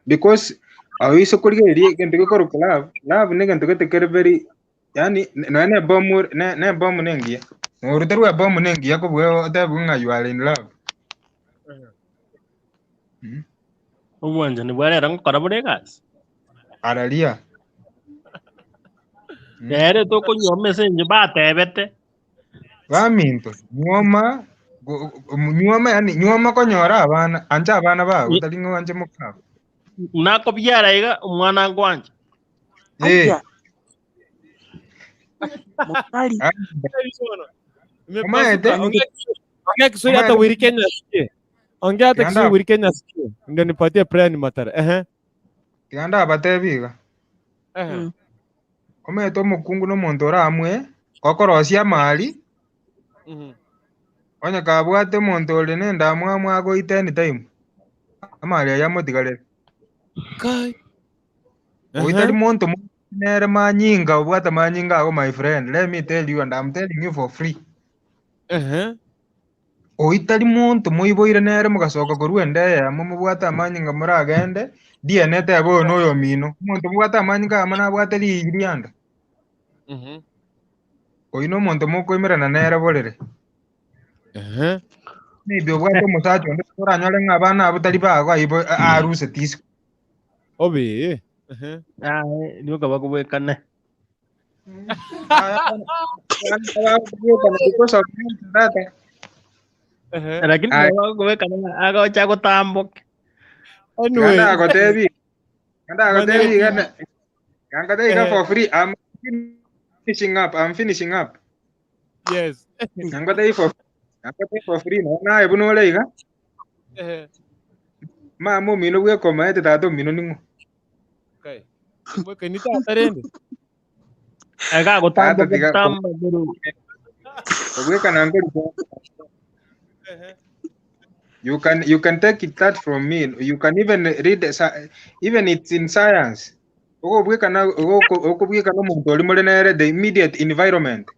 because awise kurigereria gento gikoroka love. Love ni gento getekere very, yani no ne bomu ne bomu nengiya norute rwa bomu nengiya kobwe otebu ng'a you are in love. Obwanchani bwarera ngokora bore egasi. Araria. Rero tokonywa message batebete. Baminto nyuoma nyuoma, yani nyuoma konyora abana anje abana bawe utari ng'o anje mukabo. Nakobyara iga omwana ngwanja. Eh. Mukali. Imepasuka. Ongea Kiswahili hata Willy Kenya asikie. Ongea hata Kiswahili Willy Kenya asikie. Ndio nipatie Brian Matara. Ehe. Tiganda abatebi iga. Ehe. Omete omokungu nomonto oramwe okorosia amali onye kabwate omonto ore nenda amwamwe agoita anytime amali aya amotigarere. Kai. Oitari monto nere manyinga obwate manyinga ago. My friend, let me tell you, and I'm telling you for free. Oitari monto moiboire nere mugasoka korwa ende eyemo mobwate amanyinga moragende DNA tebe oyo noyo omino omonto mobwate amanyinga amo nabwate rianda. Oyu nomonto mokoimerana nere borere. Maybe obwate omosacha onde oranyore ng'a abana abo tari bago aibo aruse tisiko. Obi. Aye, nioka bakubwekane. Because of that. Lakini bakubwekane agocha gotamboke. Anyway. Ganda agotebi. Ganda agotebi ganda. Ganda iga for free. I'm finishing up. I'm finishing up. Yes. Ganda for free. Na ebu nole iga. Ma mo mino bwe koma ete tato mino ningo. Okay. Bwe nita atarende. Aga Tata gotamboke tiga tamba bro. Obweka na ngori. You can take it that from me. You can even read even it's in science. Okobweka na okobweka no muntu ori muri nere the immediate environment.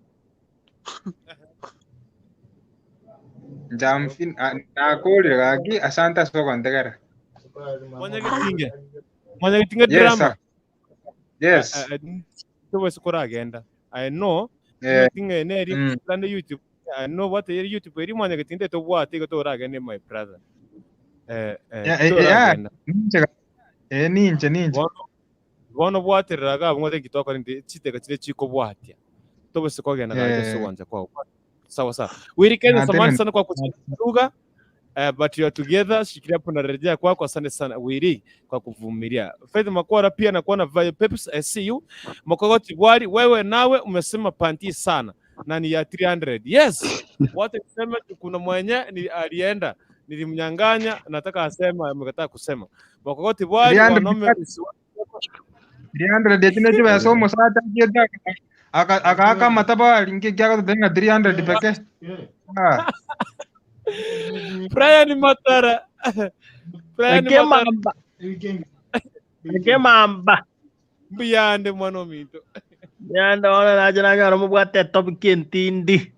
Njamfin nakorire gaki, asante soko ntegera. Mwanyagitinge. Mwanyagitinge Yes, drama. sir. Yes. Tuwe agenda. I know. Tinge neri plan YouTube. I know what the YouTube eri mwanyagitinge to bwate go to ragende, my brother. Yeah, yeah. Ninche ninche ninche. Bono bwatereraga bamwe gitoka ndi chiteka chile chiko bwatia. Tobese kogenda gaje suwanja kwa. Sawa sawa. Willy Kenya, Na samahani tena sana kwa kuchunga. But you are together, shikilia hapo, narejea kwako. Asante sana Willy kwa kuvumilia. Faith Makwara pia nakuwa na Vayo Peps, I see you. Makogoti Bwari, wewe nawe umesema panti sana na ni ya 300. Yes. Watu kusema kuna mwenye ni alienda nilimnyang'anya, nataka asema, amekataa kusema. Makogoti Bwari, 300 wanaume 300 ekino kiba somo sata kieta akaka mataba lingi kyaka tutenga 300 peke. Ah. Brian Matara. Brian Eke Matara. mamba. Eke mamba. Mbiyande mwana ominto. Yanda ona naje nanyora mubwate topic entindi.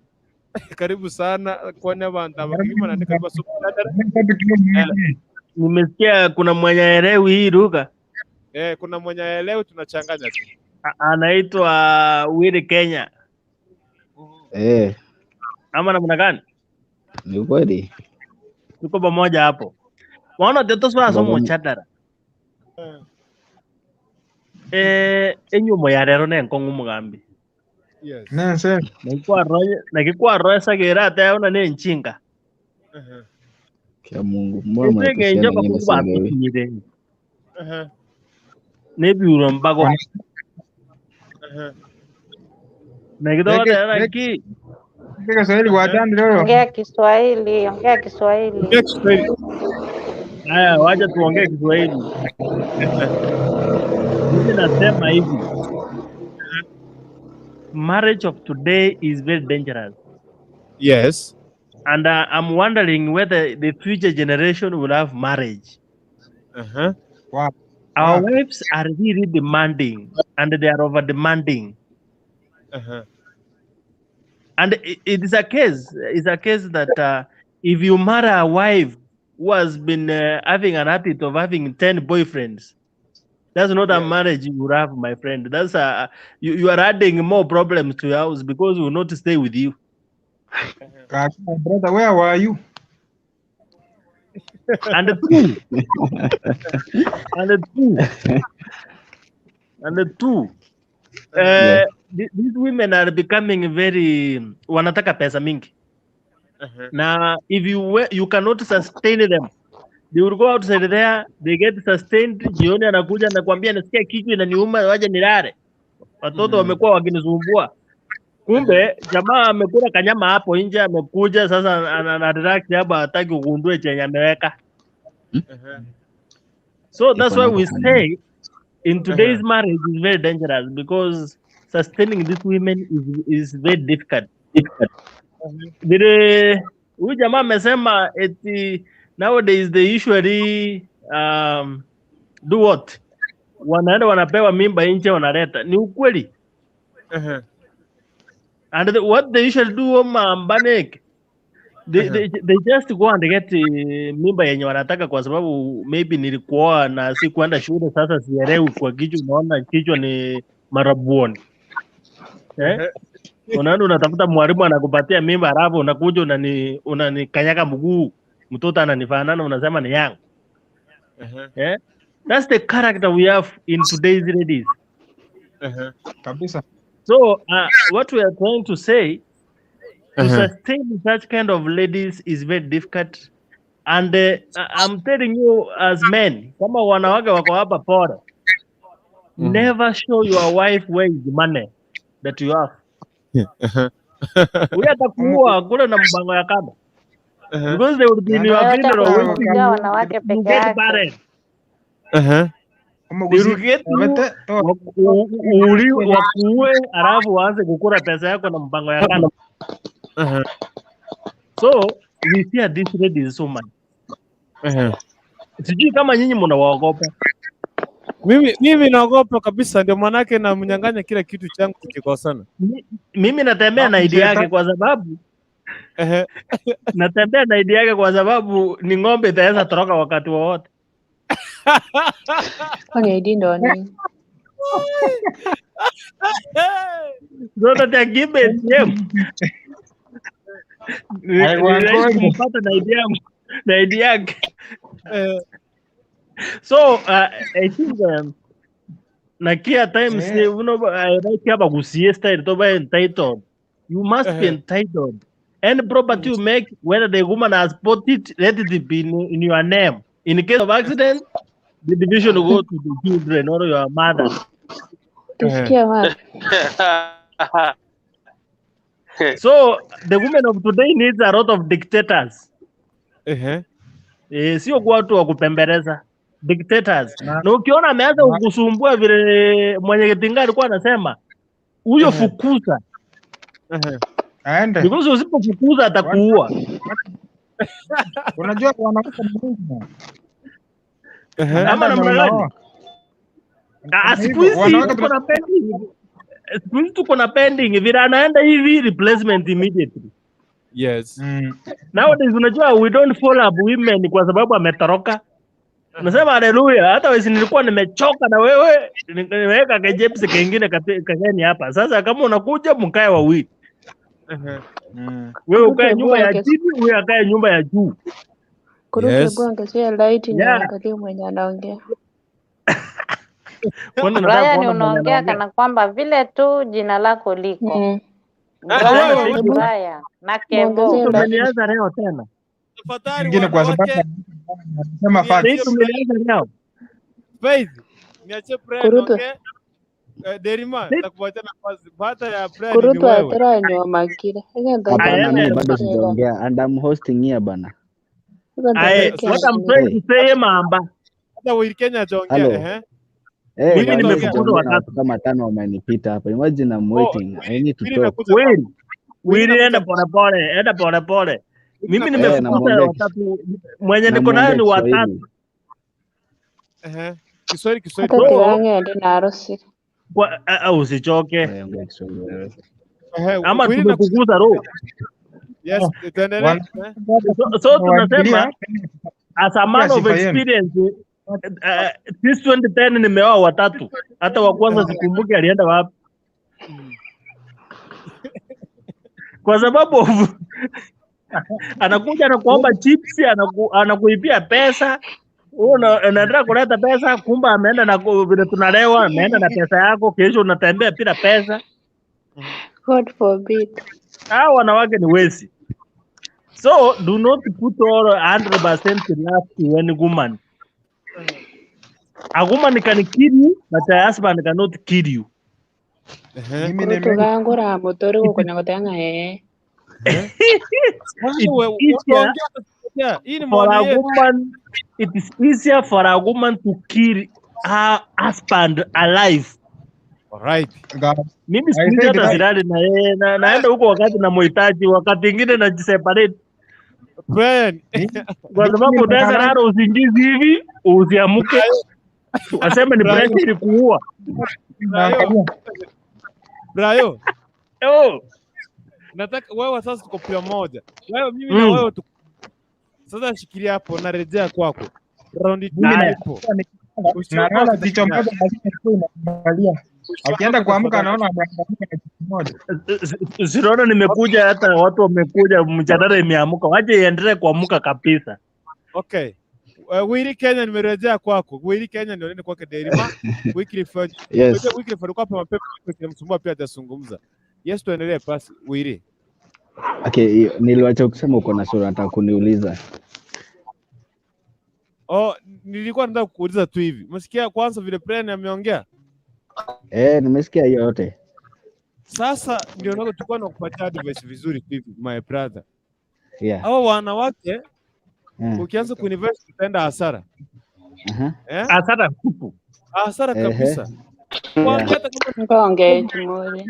Karibu sana kwani abantu abakirima na karibu super. Nimesikia kuna mwenye elewi hii lugha. Eh, kuna mwenye elewi, tunachanganya tu. Anaitwa Willy Kenya Eh, ama namna gani? Ni kweli. Tuko pamoja hapo. Waona teto swa somo Pamoja. chatara. Enyumo ya rero nenkong'u mugambi. Yes. Nense. Nakikwaroesa kera ateona nenchinga. Kia Mungu, mbona Ese mnatusiana genjo nyinyi bakuba sielewi? atukinyire. Nebiuro mbago. Nakitogotera ki Kiswahili watandi leo. Ongea Kiswahili, ongea Kiswahili. Ongea Kiswahili. Haya, wacha tuongee Kiswahili. Mimi nasema hivi. Marriage of today is very dangerous. Yes. And I'm wondering whether the future generation will have marriage. Wapi? Our Wapi? wives are really demanding and they are over demanding. And it is a case, it's a case that if you marry a wife who has been having an habit of having 10 boyfriends, that's not a marriage you would have, my friend. That's a you are adding more problems to your house because we will not stay with you. My brother, where were you? And the two, these women are becoming very wanataka pesa mingi. Now, if you cannot sustain them, they will go outside there, they get sustained. Jioni anakuja anakuambia nasikia kichwa inaniuma, waje nilale. Watoto wamekuwa wakinisumbua. Kumbe jamaa amekula kanyama hapo nje, amekuja sasa ana relax hapo, hataki ugundue chenye ameweka. So that's why we say in today's marriage is very dangerous because sustaining these women is very difficult. Vile huyu jamaa amesema eti nowadays they usually do what? Wanaenda wanapewa mimba nje wanaleta. Ni ukweli. And what they usually do Mbanek, they just go and get mimba yenye wanataka kwa sababu maybe nilikuoa na sikuenda shule, sasa sielewi kwa kichwa, unaona kichwa ni marabuoni. Unaenda unatafuta mwalimu anakupatia mimba, halafu unakuja unanikanyaga mguu, mtoto ananifanana unasema ni yangu. That's the character we have in today's ladies. Kabisa. So what we are trying to say, to sustain such kind of ladies is very difficult. And I'm telling you as men, kama wanawake wako hapa pole, never show your wife where is the money that you have. Huyu atakuua kule na mbango ya kamba. Because they will be in your funeral waiting you get married. They will get you wakuue, alafu waanze kukula pesa yako na mpango ya kando. So we fear these ladies so much. Sijui kama nyinyi mnawaogopa. Mimi naogopa kabisa, ndio maanake namnyang'anya kila kitu changu tukikosana. Mimi natembea na ID yake kwa sababu natembea na ID yake kwa sababu ni ng'ombe itaweza toroka wakati wowote. Kwani ID ndo nini? So that I give ATM. Ni rahisi kumpata na ID yangu, na ID yake. So I think Nakia times you know I like hapa kusie style to be entitled. You must be entitled. Any property you make, whether the woman has bought it, let it be in your name. In case of accident, the division will go to the children or your mother. Tusikie wapi? So the women of today needs a lot of dictators. Sio kwa watu wa kupembeleza. Dictators. Na ukiona ameanza kukusumbua vile mwenye Kitinga alikuwa anasema, huyo fukuza. Aende. Because usipofukuza atakuua. Unajua wanawake ni wengi. Ama namna gani? Siku hizi tuko na pending. Siku hizi tuko na pending vile anaenda hivi replacement immediately. Yes. Nowadays unajua we don't follow up women kwa sababu ametoroka. Nasema haleluya, hata wewe nilikuwa nimechoka na wewe, nimeweka kejepsi kingine kageni hapa. Sasa kama unakuja mkae wawili. Wewe ukae nyumba ya chini, wewe akae nyumba ya juu. Kuruka bonge sio light niangalie mwenye anaongea. Brian unaongea kana kwamba vile tu jina lako liko. Brian, Brian na Kebo. Tumelianza leo tena. Tafadhali Ingine kwa sababu anasema facts. Tumelianza leo. Faith, niache Brian ongee. Derima, nitakupatia nafasi. Baada ya Brian ni Kurutu wewe. atara nyoma kile. Hapana, mimi bado sijaongea and I'm hosting here bana. What I'm trying to say mamba. Hata Will Kenya hajaongea, Hello. Mimi bado nimefukuza sijaongea na watatu. watu kama tano wamenipita hapa. Imagine I'm waiting. I need to talk. Will, Will enda pole pole, enda pole pole. Mimi nimefukuza Namwongea watatu. Mwenye niko nayo ni namwongea watatu. Kiswahili. Kiswahili Kiswahili. Hata So tigange ndi narusire. kwa usichoke Wewe ongea Kiswahili wewe. Ama Wili na tumekuguza roho. Yes, tuendelee. So tunasema as a man Pia of sifa yenu. experience, since 2010 nimeoa watatu, hata wa kwanza sikumbuki alienda wapi, kwa sababu anakuja anakuomba chips, anakuibia pesa. Wewe unaendelea kuleta pesa, kumbe ameenda na vile tunalewa, ameenda na pesa yako, kesho unatembea bila pesa. God forbid. Hao wanawake ni wezi. So do not put all 100% love to any woman. A woman can kill you, but a husband cannot kill you. Mimi Koro nime tugangura mutori gukonya gutega ee. It Wewe is easier unaongea, hii ni for maoni a yetu. woman, it is easier for a woman to kill her husband alive. Alright. Mimi I siku hizi said hata that silali na yeye, naenda huko wakati namhitaji, wakati ingine najiseparate Brian. kwa sababu mimi unaweza naangalia lala usingizi hivi usiamke, waseme ni Brayo, pressure ilikuua. Brayo, naangalia Brayo. Oh. Nataka wewe sasa tuko pia moja. Wewe mimi na wewe tuko. Sasa shikilia hapo, narejea kwako. Raundi mimi tatu Haya. ipo. nalala Usiogope jicho tafadhali. moja lazima ikuwe inaangalia. Akienda Usiogope kuamka tafadhali. anaona ameangalia na jicho moja. Sinaona nimekuja, hata watu wamekuja, mjadala imeamuka, wache iendelee kuamuka kabisa. Okay. Wili Kenya nimerejea kwako. Wili Kenya ndio nende kwake Derima. Wycliffe. Yes. Wycliffe alikuwa hapa mapema, kinamsumbua pia hajazungumza. Yes, tuendelee basi Wili. Okay, hiyo- niliwacha kusema uko na sura nataka kuniuliza. Oh, nilikuwa nataka kukuuliza tu hivi. Umesikia kwanza vile Brian ameongea? Nimesikia hiyo yote. Sasa ndio nako tulikuwa nakupatia advice vizuri tu hivi my brother. Yeah. Hawa wanawake ukianza kuinvest utaenda hasara. Aha. Eh? Hasara tupu. Hasara Ehe. kabisa. Kwambia Yeah. hata kama Ngonge tumuri.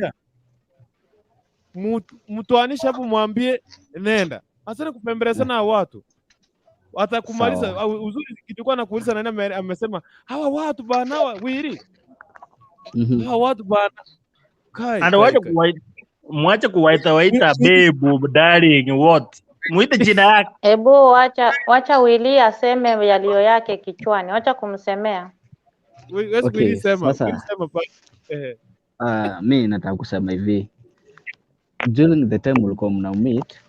mtuanishe hapo, mwambie nenda, asante kupembelezana na watu atakumaliza. Sawa. Au uzuri kitu nakuuliza nani amesema hawa watu bana, hawa wili hawa watu bana, kai And kai wache kai. mwache kuwaita waita babe, darling, what? Muite jina yake. Ebu wacha Willy aseme yaliyo yake kichwani, wacha kumsemea. Yes, Okay, Willy sema, sasa Willy sema pa. Mi nataka kusema hivi. During the time ulikuwa mna meet,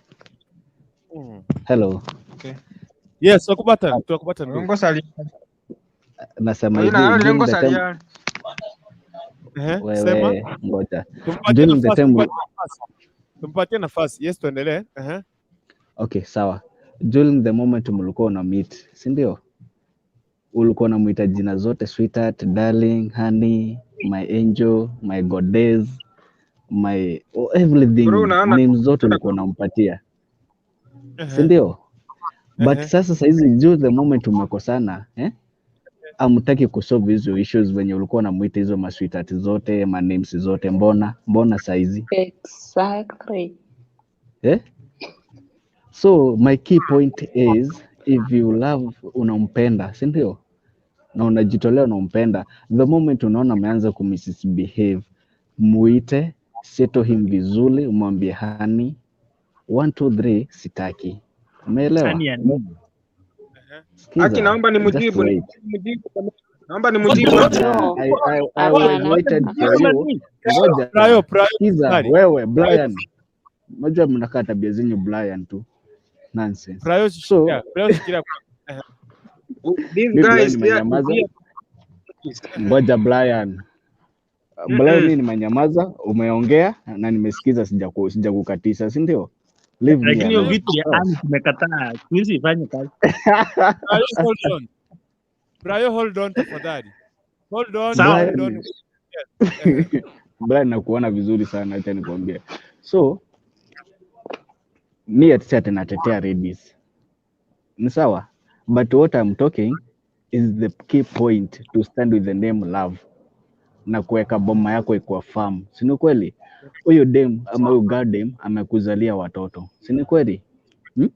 hello. Okay. Yes, tunakupata, tunakupata ndugu. Lengo sali. Nasema hivi Oyina, during lengo the time sali. Sema. wewe ngoja. Tumpatie During the nafasi, time tumpatie nafasi. Tumpatie nafasi. Yes, tuendelee. Okay, sawa. During the moment mlikuwa una meet, si ndio? Ulikuwa unamuita jina zote sweetheart, darling, honey, my angel, my goddess, my oh, Bro, everything unaona names zote ulikuwa unampatia, si ndio? But sasa saizi during the moment umekosana, eh? Amtaki kusolve hizo issues venye ulikuwa unamuita hizo masweetheart zote, ma names zote, mbona saizi Exactly. eh? So my key point is if you love, unampenda, si ndio? Na unajitolea unampenda, the moment unaona ameanza kumisbehave, muite, settle him vizuri, umwambie honey, 1 2 3 sitaki. Umeelewa? Honey ya nini? Aki, Sikiza, naomba just nimjibu, wait. nimjibu. Naomba nimjibu. No. I was Hapana. waited for you. Ngoja, Brayo, Brayo, sikiza tafadhali. wewe Brayo, Brian. Unajua mnakaa tabia zenyu Brian tu. Nonsense. Brayo So shikilia, Brayo shikilia. This mi guy Brian is there to nimenyamaza. be Ngoja Brian. Brian, mimi nimenyamaza, umeongea na nimesikiza, sijakukatisa, si ndio? Leave me Lakini hiyo alone. vitu ya Sawa. ani tumekataa. Siku hizi ifanye kazi. Brayo, hold on. Brayo, hold on tafadhali. Hold on, Sawa. hold on. Brian, Yes. Brian nakuona vizuri sana, acha nikwambie. So mi ati natetea ladies. Ni sawa, but what I'm talking is the key point to stand with the name love na kuweka boma yako ikuwa firm, si ni kweli? Huyo dem ama huyo girl dem amekuzalia watoto, si ni kweli? Hmm?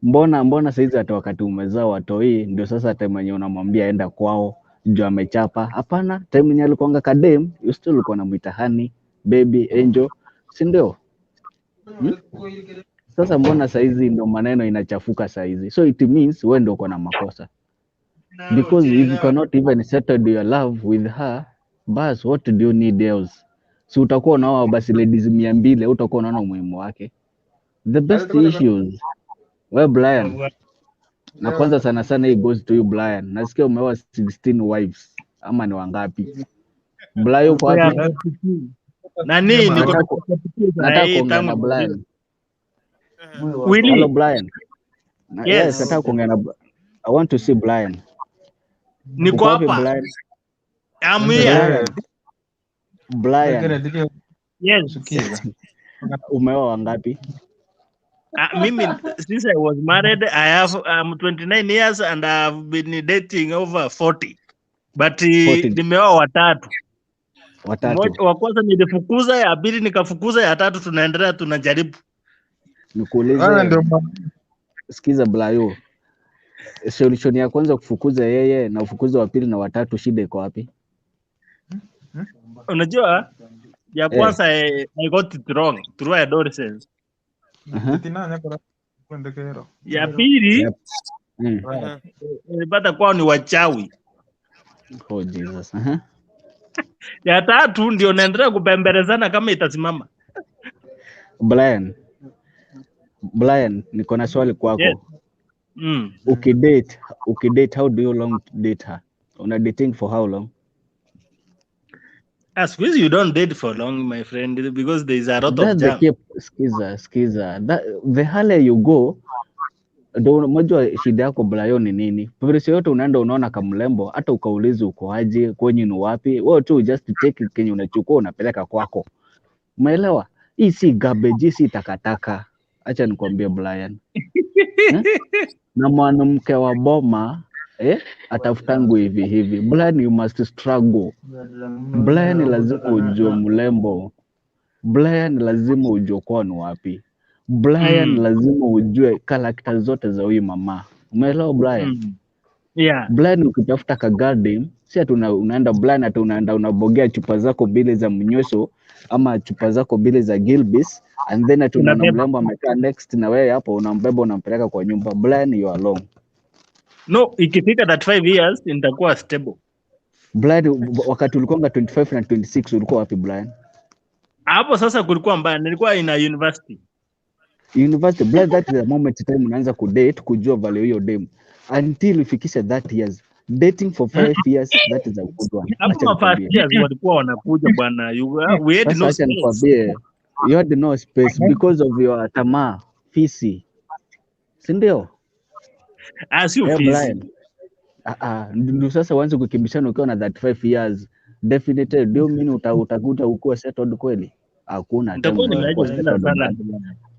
Mbona saizi hata wakati umezaa watoi ndio sasa time yenye unamwambia enda kwao juu amechapa? Hapana, time yenye alikuanga kadem, you still ulikuwa unamuita honey, baby, angel, si ndio? Hmm? Sasa mbona saizi ndio maneno inachafuka saizi? So it means wewe ndio uko na makosa. Because if you cannot even settle your love with her, bas what do you need else? Si utakuwa unaoa basi ladies 200, utakuwa unaona umuhimu wake. The best issues. We Brian, na kwanza sana sana hii goes to you Brian. Nasikia umeoa 16 wives ama ni wangapi? Brian uko wapi? Nani niko Nataka kuongea na Brian. Willy. Hello Brian. Yes, nataka Yes. kuongea na I want to see Brian. Niko Uko wapi hapa. Brian? I'm here. Brian. Brian. Yes. Umeoa wangapi? Mimi since I was married, I'm 29 years and I've been dating over 40. But 40. nimeoa watatu. Watatu. Mmoja wa kwanza nilifukuza, ya pili nikafukuza, ya tatu tunaendelea tunajaribu. Nikuulize, sikiza Brayo, solution ya kwanza kufukuza yeye na ufukuze wa pili na watatu, shida iko wapi? Unajua ya kwanza I got it wrong through adolescence. Ya pili Yep. nilipata kwao ni wachawi. Oh Jesus. Ya tatu ndio naendelea kupembelezana kama itasimama. Brian, niko na swali kwako. Yes. Ukidate, how do you long date her? Una dating for how long? Siku hizi you don't date for long, my friend, because there is a lot of That's the jam. key. Skiza. That, the higher you go, ndio unajua shida yako Brian ni nini. Place yote unaenda unaona kamlembo, hata ukaulizi uko aje, kwenye ni wapi, wewe tu just take kenye unachukua unapeleka kwako. Umeelewa? Hii si garbage, hii si takataka. Acha nikwambie Brian. Na mwanamke wa boma atafutangu hivi hivi. Brian, you must struggle. Brian, lazima ujue mlembo. Brian, lazima ujue kwao ni wapi. Brian, lazima ujue karakta zote za huyu mama. Umeelewa Brian? Yeah. Brian, ukitafuta ka garden, si ati unaenda Brian ati unaenda unabogea chupa zako mbili za mnyoso ama chupa zako mbili za Gilbis and then ati unaona mlembo amekaa next na wewe hapo unambeba unampeleka kwa nyumba. Brian, you are wrong. No, ikifika 35 years nitakuwa stable. Brian, wakati ulikuwa 25 na 26 ulikuwa wapi Brian? Hapo sasa kulikuwa mbaya, nilikuwa ina university. University, Brian, that is the moment time unaanza kudate, kujua value hiyo dem. Until ufikishe that years. Dating for 5 years, that is a good one. Hapo ma first years walikuwa wanakuja bwana. We had no Sasa acha space. nikwambie, you had no space because of your tamaa, fisi. Si ndio? Sio fisi. Brian. Ndio sasa uanze kukimbishana ukiwa na 35 years. Definitely, do you mean utakuta ukiwa settled kweli? Hakuna time Nitakuwa utakuwa nimeacha kula settled. salad.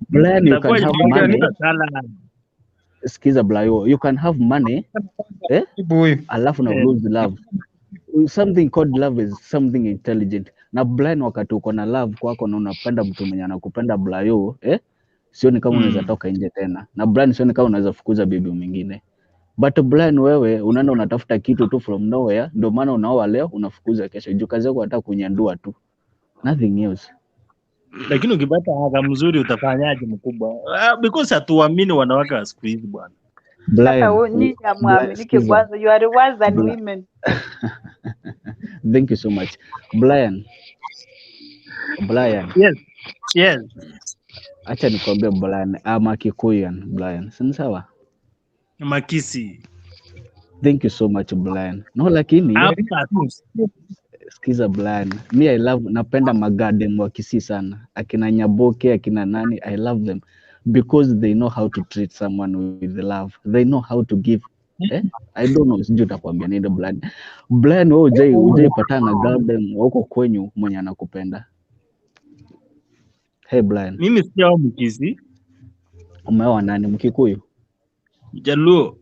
Brian, you can Nitakuwa have nimeacha money. kula salad. Sikiza Brayo, you can have money alafu na lose love. Something called love is something intelligent. Na Brian, wakati uko na love kwako na unapenda mtu mwenye anakupenda Brayo, sioni kama unaweza toka nje tena. Na Brian, sioni kama unaweza fukuza bibi mwingine. But Brian, wewe unaenda unatafuta kitu tu from nowhere, ndio maana unaoa leo unafukuza kesho. Juu kazi yako unataka kunyandua tu. Nothing else. Lakini ukipata haka mzuri utafanyaje mkubwa? Because hatuamini wanawake wa siku hizi bwana. Brian, Nyinyi hamwaminiki kwanza. You are worse than women. Thank you so much. Brian. Yes. Yes. Acha nikwambie Brian, I'm a Kikuyuan, Brian. Si sawa? Makisi. Thank you so much Brian. No, lakini sikiza Brian, me I love, napenda magarden wa Kisii sana. Akina Nyaboke, akina nani, I love them because they know how to treat someone with love. They know how to give. I don't know, sijui utakwambia nini Brian. Brian, wewe hujai patana na garden huko kwenyu mwenye anakupenda. Hey Brian. Mimi sio Mkisii. Umeoa nani, Mkikuyu? Mjaluo.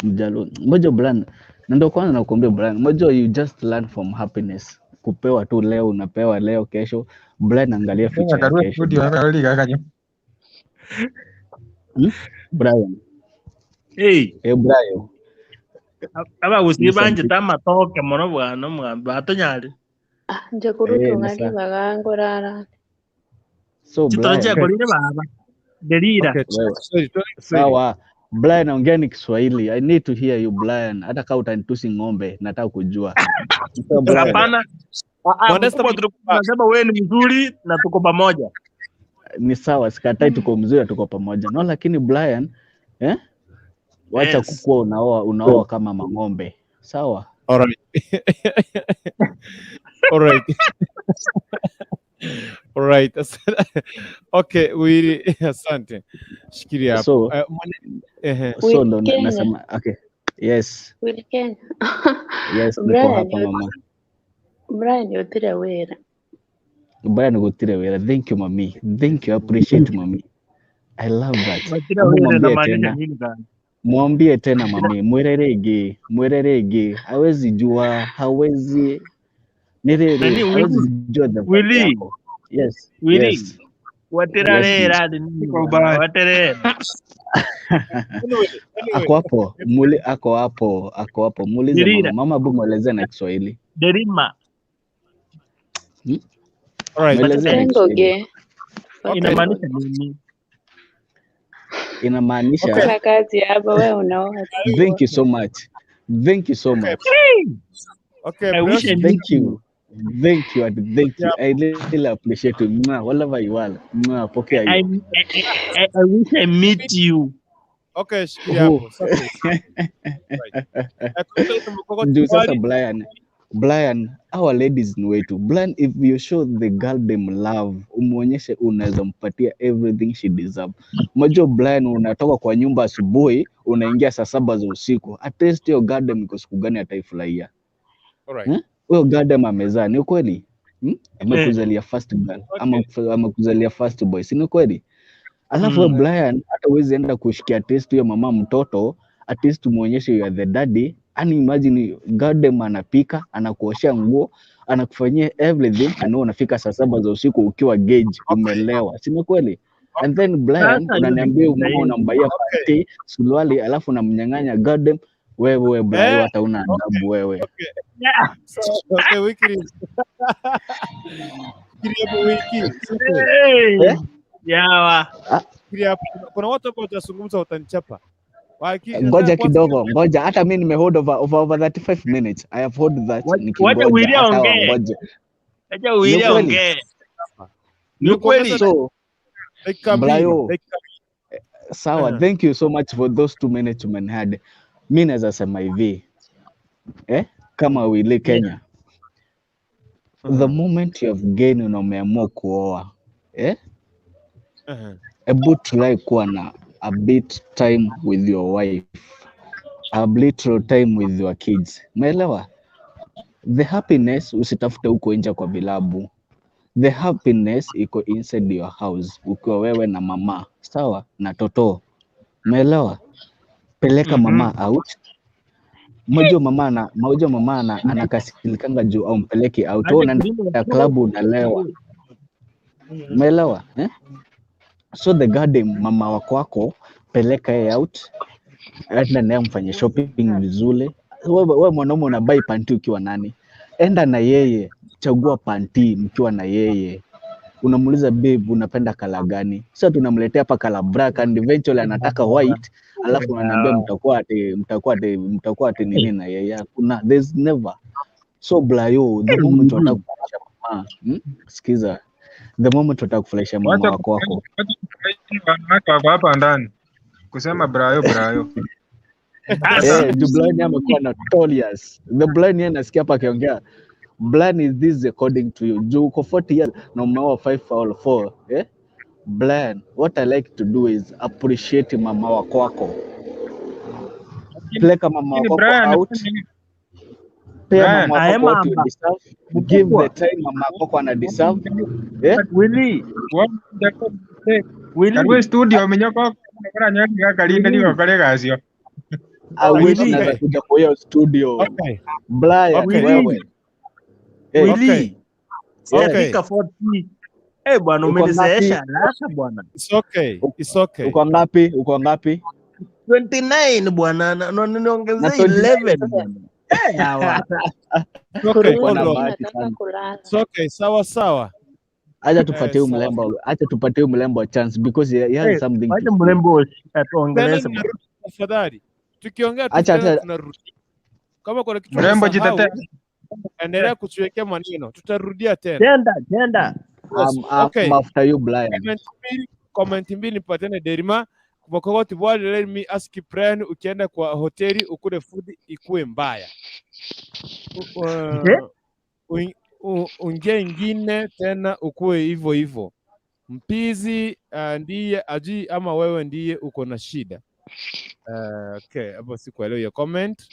Mjaluo. Ngoja Brian, na ndio kwanza nakuambia Brian, ngoja you just learn from happiness. Kupewa tu leo, unapewa leo, kesho. Brian, angalia future ya kesho. Hmm? Brian. Hey. Eh, Brian. Abagusi Ni banje something. tamatoke mono bwana omogambi batonyare. Nje Eh, kurutunga nasa. libagangorara. So Chitoro Brian. chiakorire baba. Delira. Okay, Wewe. sorry, tuongee Kiswahili. Sawa. Brian, ongea ni Kiswahili. I need to hear you Brian. Hata kama utanitusi ng'ombe, nataka kujua. So Brian. Hapana. Modesta Mkubwa tulikuwa tunasema wewe ni mzuri na tuko pamoja. Ni sawa, sikatai tuko mzuri, tuko pamoja. No, lakini Brian, eh? Wacha Yes. kukua unaoa kama mang'ombe. Sawa? All right. All right. All right. Okay, Willy, asante. Shikilia hapo. So Ehe. so ndo Will Kenya. nasema okay. Yes. Will Kenya. Yes, niko Brian hapa mama. Brian yotire wira. Brian gutire wera. Thank you mami. Thank you. I appreciate mami. I love that. Watire Hebu wira mwambie inamaanisha tena. nini sasa? Mwambie tena mami, mwere rege. Hawezi jua, hawezi ni Nani rere, hawezi Willy? jua the vibe Willy. yako. Yes, Willy. yes. Watira Yes. rera ni nini Kwa bwana? ubaya. Waterera. Anyway, anyway. Ako hapo, muli ako hapo, ako hapo. Muulize mama. Delira. Mama hebu mwelezee na Kiswahili. Delima. Hmm? All right. Mwelezee na Waterera. Kiswahili. Ngoge. Okay. Inamaanisha nini? Inamaanisha Okay. Kuna kazi hapa wewe unaoa tu. thank you so much. Thank you so Okay. much. Okay, I wish I Brian. meet Thank you. you. Thank you and thank you. Yeah. I really appreciate you. Mwah, whatever you want. Mwah, pokea I, hiyo. I wish I meet you. Okay, shikilia Oh. hapo. Safi. Right. Kutoka Mkoko Juu sasa Tawali. Brian, our ladies ni wetu. Brian, if you show the girl them love, umuonyeshe unaweza mpatia everything she deserve. Unajua Brian, unatoka kwa nyumba asubuhi, unaingia saa 7 za usiku. At least hiyo girl dem iko siku gani ataifurahia? All right. Huyo girl dem amezaa, ni ukweli? Amekuzalia first girl, Okay. amekuzalia first boy, si ni ukweli? Alafu we Brian, hata huwezi enda kushikia at least huyo mama mtoto, at least umuonyeshe you are the daddy. Yani imagine goddamn anapika, anakuoshea nguo, anakufanyia everything, and wewe unafika saa 7 za usiku ukiwa gauge, umelewa, si ni kweli? And then Brian, Sasa hiyo ni unaniambia shida mama yenu. unambaia panty, suruali, alafu unamnyang'anya goddamn. Wewe Brian, hata una adabu wewe. Okay. So, okay, wiki. Fikiria hapo wiki. Sasa, Hey. Eh? Yawa. Fikiria hapo. Kuna watu ambao watazungumza watanichapa. Ngoja Nataka kwanza kidogo, ngoja hata mi nimehold over 35 minutes. I have hold that Wacha nikingoja Willy hata aongee. wangoje. Wacha Ni Willy ukweli? aongee. Ni nikuongeza ukweli. So dakika 2, Brayo, dakika mbili. sawa, thank you so much for those 2 minutes umenihad. Mi naweza sema hivi kama Willy Kenya, the moment you have gained na umeamua kuoa ebu try kuwa na a bit time with your wife, a little time with your kids. Umeelewa? The happiness usitafute huko nje kwa vilabu. The happiness iko inside your house, ukiwa wewe na mama, sawa, na toto. Umeelewa? Peleka mama out. Unajua mama ana anakasirikanga juu au mpeleke out. Wewe unaenda klabu unalewa. Umeelewa? So the garden mama wako wako peleka yeye out, enda naye mfanye shopping vizuri. Wewe mwanaume unabai panti ukiwa nani? Enda na yeye, chagua panti mkiwa na yeye. Unamuuliza babe, unapenda kala gani? Sasa tunamletea hapa kala black and eventually anataka white, alafu unaniambia mtakuwa ati nini na yeye? Hakuna, there's never. So Brayo, the moment unataka kufurahisha mama, Sikiza. The moment unataka kufurahisha mama wako wako. Wanawake wako hapa ndani kusema Brayo Brayo. Juu Brian amekuwa notorious. The Brian yeye anasikia hapa akiongea. Brian, is this according to you? Juu uko 40 years na umeoa 5 or 4, Brian, what I like to do is appreciate mama wako wako. Peleka mama wako out. Pea mama wako what you deserve. Give the time mama wako ana deserve. Willy. Willy. Karwe studio minyoko kora nyaki gakarinda niko kare gacio. I wish naweza kuja kwa hiyo studio. Okay. Brian, Okay. wewe. Willy. Okay. Sijafika 40. Eh, bwana Uko ngapi? umenizeesha haraka bwana. It's okay. It's okay. Uko ngapi? Uko ngapi? 29 bwana, na Na niongezee 29 11 sasa. bwana. Eh, hawa. It's okay. Uko na Hold on. Kurutu, bahati nataka sana. kulala. It's okay. Sawa sawa. Acha Eh, tupatie huyu sawa. mlembo, acha tupatie huyu mlembo a chance because he has Eh, something to wacha say. mrembo Tena atuongeleze bwana. ninarudi tafadhali. Tukiongea tu Acha tena acha tunarudi. Kama kuna kitu Mrembo umesahau, jitetee. endelea kutuwekea maneno. Tutarudia tena. Tenda, tenda. Yes. I'm Okay. after you Brian. Comment mbili nipatane Derima. Mokogoti bwali, let me ask Brian, ukienda kwa hoteli ukule food ikuwe mbaya. Eh? Ungie ingine tena ukuwe hivyo hivyo. Mpizi ndiye ajui ama wewe ndiye uko na shida. Okay, hapo sikuelewa hiyo comment.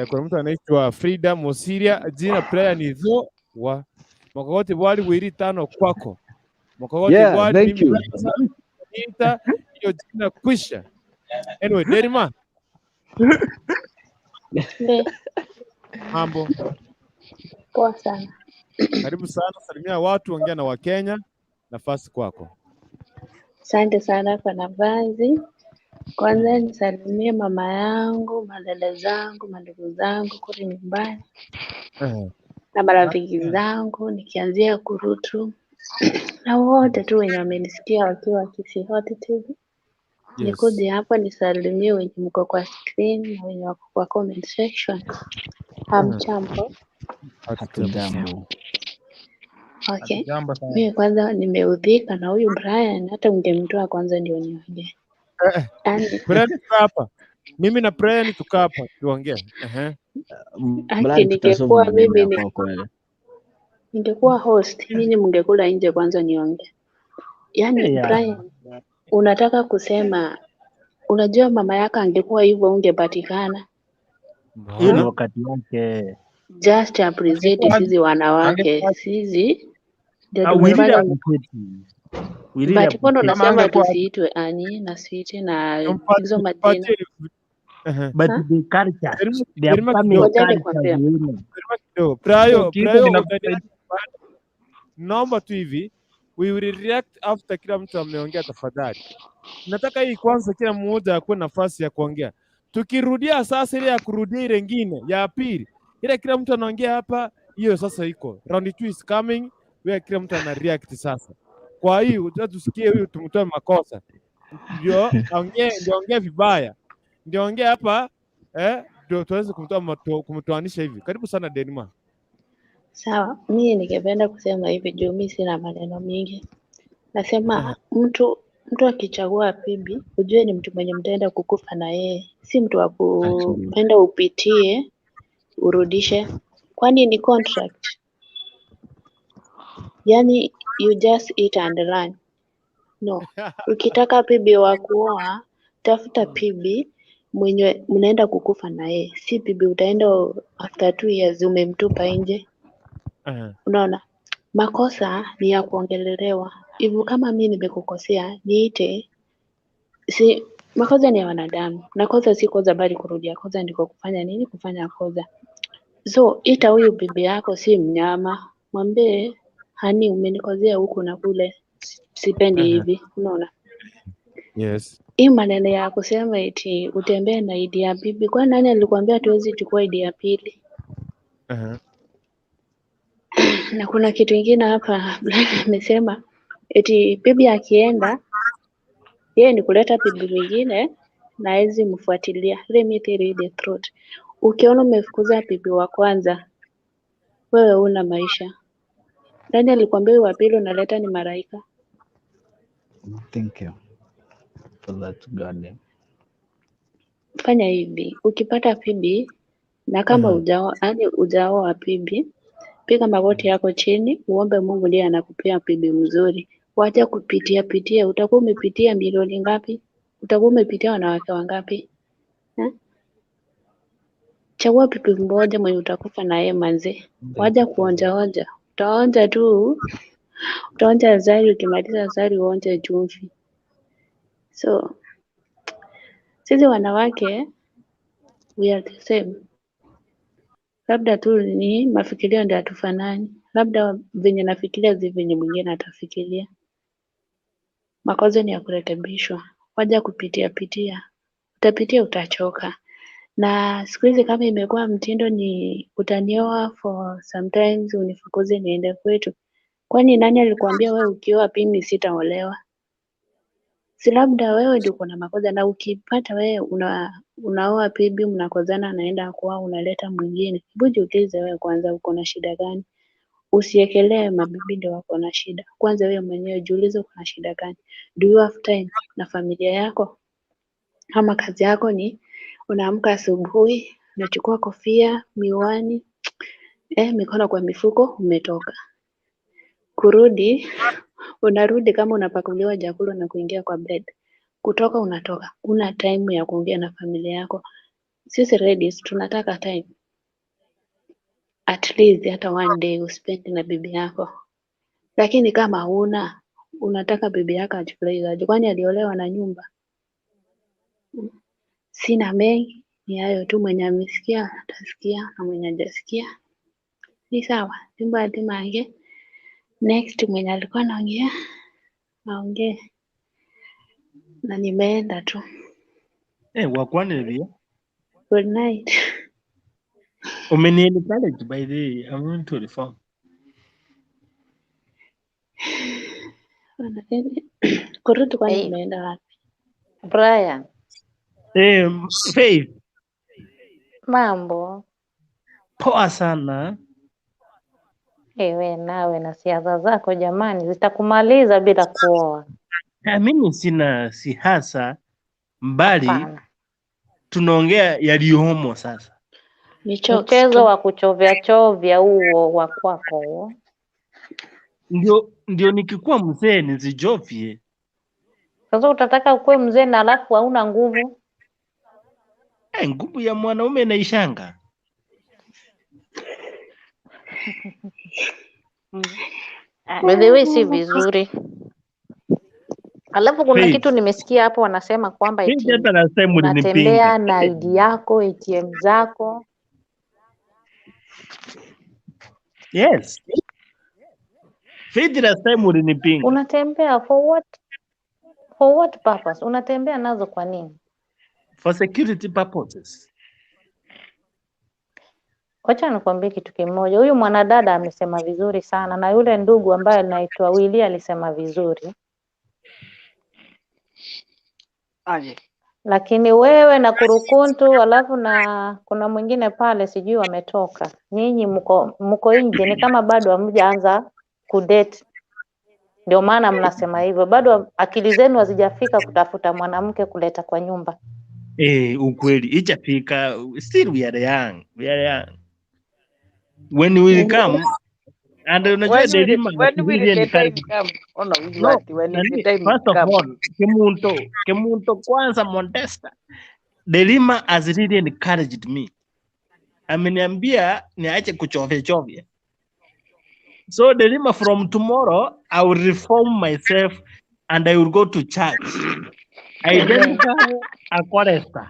Kuna mtu anaitwa Frida Mosiria, jina player ni dho wa Mokogoti bwali wili tano kwako. Mokogoti Yeah, bwali thank mimi you. sasa niita hiyo jina kwisha. Anyway, Derima, Nde, mambo. poa sana. Karibu sana, salimia watu, ongea na Wakenya, nafasi kwako. Asante sana kwa nafasi. Kwanza nisalimie mama yangu, madada zangu, mandugu zangu kule nyumbani na marafiki zangu, nikianzia Kurutu na wote tu wenye wamenisikia wakiwa Kisii Hot TV. Yes. Nikuje hapa nisalimie wenye mko kwa screen na wenye wako kwa comment section. Hamjambo? Hatujambo. Hatujambo. Okay. Hatujambo sana. Mimi kwanza nimeudhika na huyu Brian, hata ungemtoa kwanza ndio niongee. Yaani Brian tukaa hapa. Mimi na Brian tukaa hapa tuongee. Ehe. haki Brian tutasolve ningekuwa maneno mimi ya ni kwako wewe. ningekuwa host, nyinyi mngekula nje kwanza niongee. Yaani Yeah. Brian, unataka kusema unajua mama yako angekuwa hivyo ungepatikana. Hiyo ni Mbona? wakati wake. Just appreciate Angekuwa sisi wanawake, angekuwa sisi ndio Ah, we really tumefanya. appreciate you. We really But mbona appreciate. kama unasema angekuwa tusiitwe ani na siitwe na hizo majina? Tumpatie ehe. But Ha? the culture, Derima, the Derima upcoming kidogo. Ngoja culture nikwambie. women. Derima kidogo. Prayo, ukiita Prayo ninakusaidia. utaniacha baada. Naomba tu hivi, we will react after kila mtu ameongea tafadhali. Nataka hii kwanza kila mmoja akuwe nafasi ya kuongea. Tukirudia sasa ile ya kurudia ile ingine ya pili, ile kila mtu anaongea hapa, hiyo sasa iko round 2 is coming, where kila mtu ana react sasa. Kwa hiyo tusikie huyu tumtoe makosa, ndio aongee, ndio ongee vibaya, ndio ongee hapa ndio tuweze kumtoa kumtoanisha hivi. Karibu sana Denma. Sawa, mimi ningependa kusema hivi juu mi sina maneno mingi. Nasema mtu akichagua bibi, ujue ni mtu mwenye mtaenda kukufa na yeye, si mtu wa Absolutely. kupenda upitie urudishe, kwani ni contract. Yani you just eat and run. No, ukitaka bibi wa kuoa, tafuta bibi mwenye mnaenda kukufa na yeye, si bibi utaenda after 2 years umemtupa nje. Unaona, makosa ni ya kuongelelewa. Hivyo kama mi nimekukosea, niite. Si makosa ni ya wanadamu, na kosa si kosa, bali kurudia kosa ndiko kufanya nini? Kufanya kosa. So ita huyu bibi yako, si mnyama, mwambie hani, umenikosea huku na kule, sipendi hivi. Unaona, Yes. hii maneno ya kusema eti utembee na idi ya bibi, kwani nani alikwambia tuwezi chukua idi ya pili? Na kuna kitu ingine hapa Brian amesema eti bibi akienda yeye ni kuleta bibi mwingine na hawezi mfuatilia. Let me tell you the truth. Ukiona umefukuza bibi wa kwanza, wewe huna maisha. Nani alikwambia huyu wa pili unaleta ni malaika? Thank you for that garden. Fanya hivi, ukipata bibi na kama hujaoa, yaani hujaoa bibi, piga magoti yako chini, uombe Mungu ndiye anakupea bibi mzuri. Wacha kupitia pitia, utakuwa umepitia milioni ngapi? Utakuwa umepitia wanawake wangapi? Eh? Chagua bibi mmoja mwenye utakufa na yeye manze. Wacha kuonja onja, utaonja tu, utaonja asali, ukimaliza asali uonje chumvi. So sisi wanawake we are the same, labda tu ni mafikirio ndio hatufanani. Labda venye nafikiria si venye mwingine atafikiria. Makosa ni ya kurekebishwa, waja kupitia pitia, utapitia utachoka. Na siku hizi kama imekuwa mtindo ni utanioa for sometimes unifukuze niende kwetu. Kwani nani alikuambia wewe ukioa mimi sitaolewa? Si labda wewe ndio uko na makosa, na ukipata wewe unaoa bibi, mnakozana, anaenda kwao, unaleta mwingine. Hebu jiulize wewe kwanza, uko na shida gani? Usiekelee mabibi ndio wako na shida. Kwanza wewe mwenyewe jiulize uko na shida gani? Do you have time na familia yako? Ama kazi yako ni unaamka asubuhi, unachukua kofia, miwani, mikono kwa mifuko, umetoka. Kurudi, unarudi kama unapakuliwa chakula na kuingia kwa bed. Kutoka unatoka, una time ya kuongea na familia yako. Sisi ladies tunataka time. At least hata one day uspend na bibi yako. Lakini kama huna, unataka bibi yako ajiplay aje? Kwani aliolewa na nyumba? Sina mengi, ni hayo tu. Mwenye amesikia atasikia na mwenye hajasikia ni sawa. Simba atimange. Next mwenye alikuwa anaongea aongee, na nimeenda tu. Wakwanilivia. Good night. Umeni encourage by the way, I'm going to reform. Kurutu, kwani umeenda wapi? Brian, Faith, mambo. Poa sana. Ewe nawe na siasa zako jamani, zitakumaliza bila kuoa. Mimi sina siasa mbali, Hapana. Tunaongea yaliyomo sasa. Ni jokes Mchezo tu. wa kuchovya chovya huo wa kwako huo. Ndio nikikuwa mzee nisijovye. Sasa utataka ukuwe mzee na alafu hauna nguvu? Nguvu ya mwanaume inaishanga. By the way, si vizuri. Alafu kuna Faith, kitu nimesikia hapo wanasema kwamba Faith eti hata last time unatembea ulinipinga. na ID yako, ATM zako. Yes. Faith last time ulinipinga. Unatembea for what? For what purpose? Unatembea nazo kwa nini? For security purposes. Wacha nikwambie kitu kimoja. Huyu mwanadada amesema vizuri sana, na yule ndugu ambaye anaitwa Willy alisema vizuri, Aje. lakini wewe na Kurukuntu, alafu na kuna mwingine pale sijui wametoka. Nyinyi mko nje, ni kama bado hamjaanza kudate, ndio maana mnasema hivyo. Bado akili zenu hazijafika kutafuta mwanamke kuleta kwa nyumba. Ukweli ichafika, still we are young. We are young. When we come and unajua When will Delima when will really the time encourage come? Oh no, No, what when is the nani, time first of come? all, Kemunto kwanza Montesta. Delima has really encouraged me. Ameniambia niache kuchovya chovya. So Delima, from tomorrow I will reform myself and I will go to church. Identify a chorister.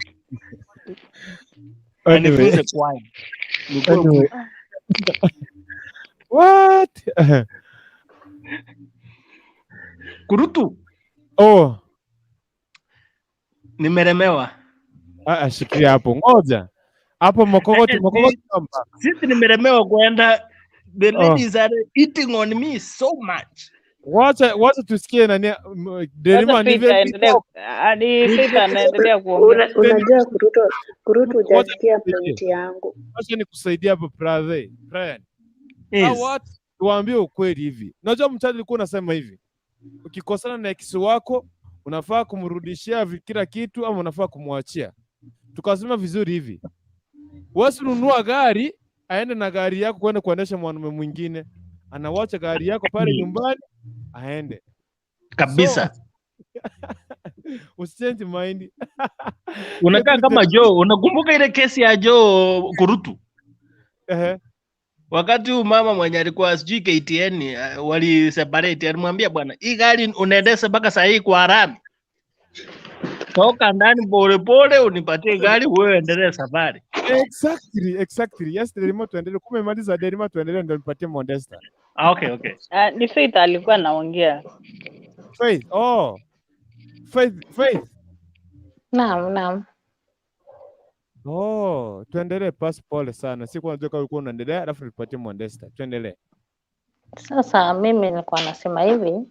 Anyway. Anifunze kwaya. Nikuwe Anyway. What? Kurutu. Oh. Nimelemewa. Shikilia hapo. Ngoja. Hapo mokogoti mokogoti kamba. Sisi nimelemewa kwenda. The Oh. ladies are eating on me so much. Wacha tusikie nani Delima Sasa ni Peter aendelee, ni Peter anaendelea kuongea. Unajua Kurutu Wacha hujasikia nikusaidie. pointi yangu. Wacha nikusaidie hapo brother. Brian. Yes. Hao watu tuwaambie ukweli hivi. Unajua mchaji alikuwa unasema hivi. Ukikosana na ex wako unafaa kumrudishia kila kitu ama unafaa kumwachia. Tukasema vizuri hivi. Wewe nunua gari, aende na gari yako kwenda kuendesha mwanaume mwingine. Anawacha gari yako pale nyumbani aende. Kabisa. So, usichange mind. Unakaa kama Joe, unakumbuka ile kesi ya Joe Kurutu? Wakati huyu mama mwenye alikuwa sijui KTN wali separate, alimwambia bwana, hii gari unaendesha mpaka saa hii kwa harami. Toka ndani polepole, unipatie gari, wewe endelee safari. Exactly. Yes, Derima tuendelee. Kumbe maliza Derima tuendelee ndio nipatie Modesta. Ah, okay. Ah, ni Faith alikuwa anaongea. Faith. Oh. Faith, Faith. Naam, naam. Oh, tuendelee pasi, pole sana. Sikuwa najua kama ulikuwa unaendelea, alafu nipatie Modesta. Tuendelee. Sasa mimi nilikuwa nasema hivi,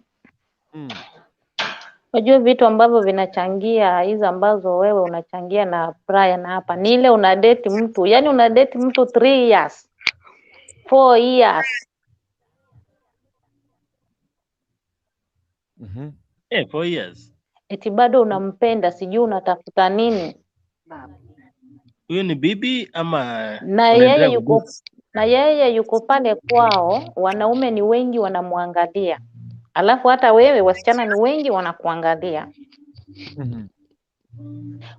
unajua vitu ambavyo vinachangia hizo ambazo wewe unachangia na Brian hapa ni ile una date mtu, yani una date mtu 3 years, 4 years. Eh, 4 years. Eti bado unampenda, sijui unatafuta nini, Huyo ni bibi ama na unaendelea yeye yuko kudate? na yeye yuko pale kwao, wanaume ni wengi wanamwangalia, alafu hata wewe wasichana ni wengi wanakuangalia.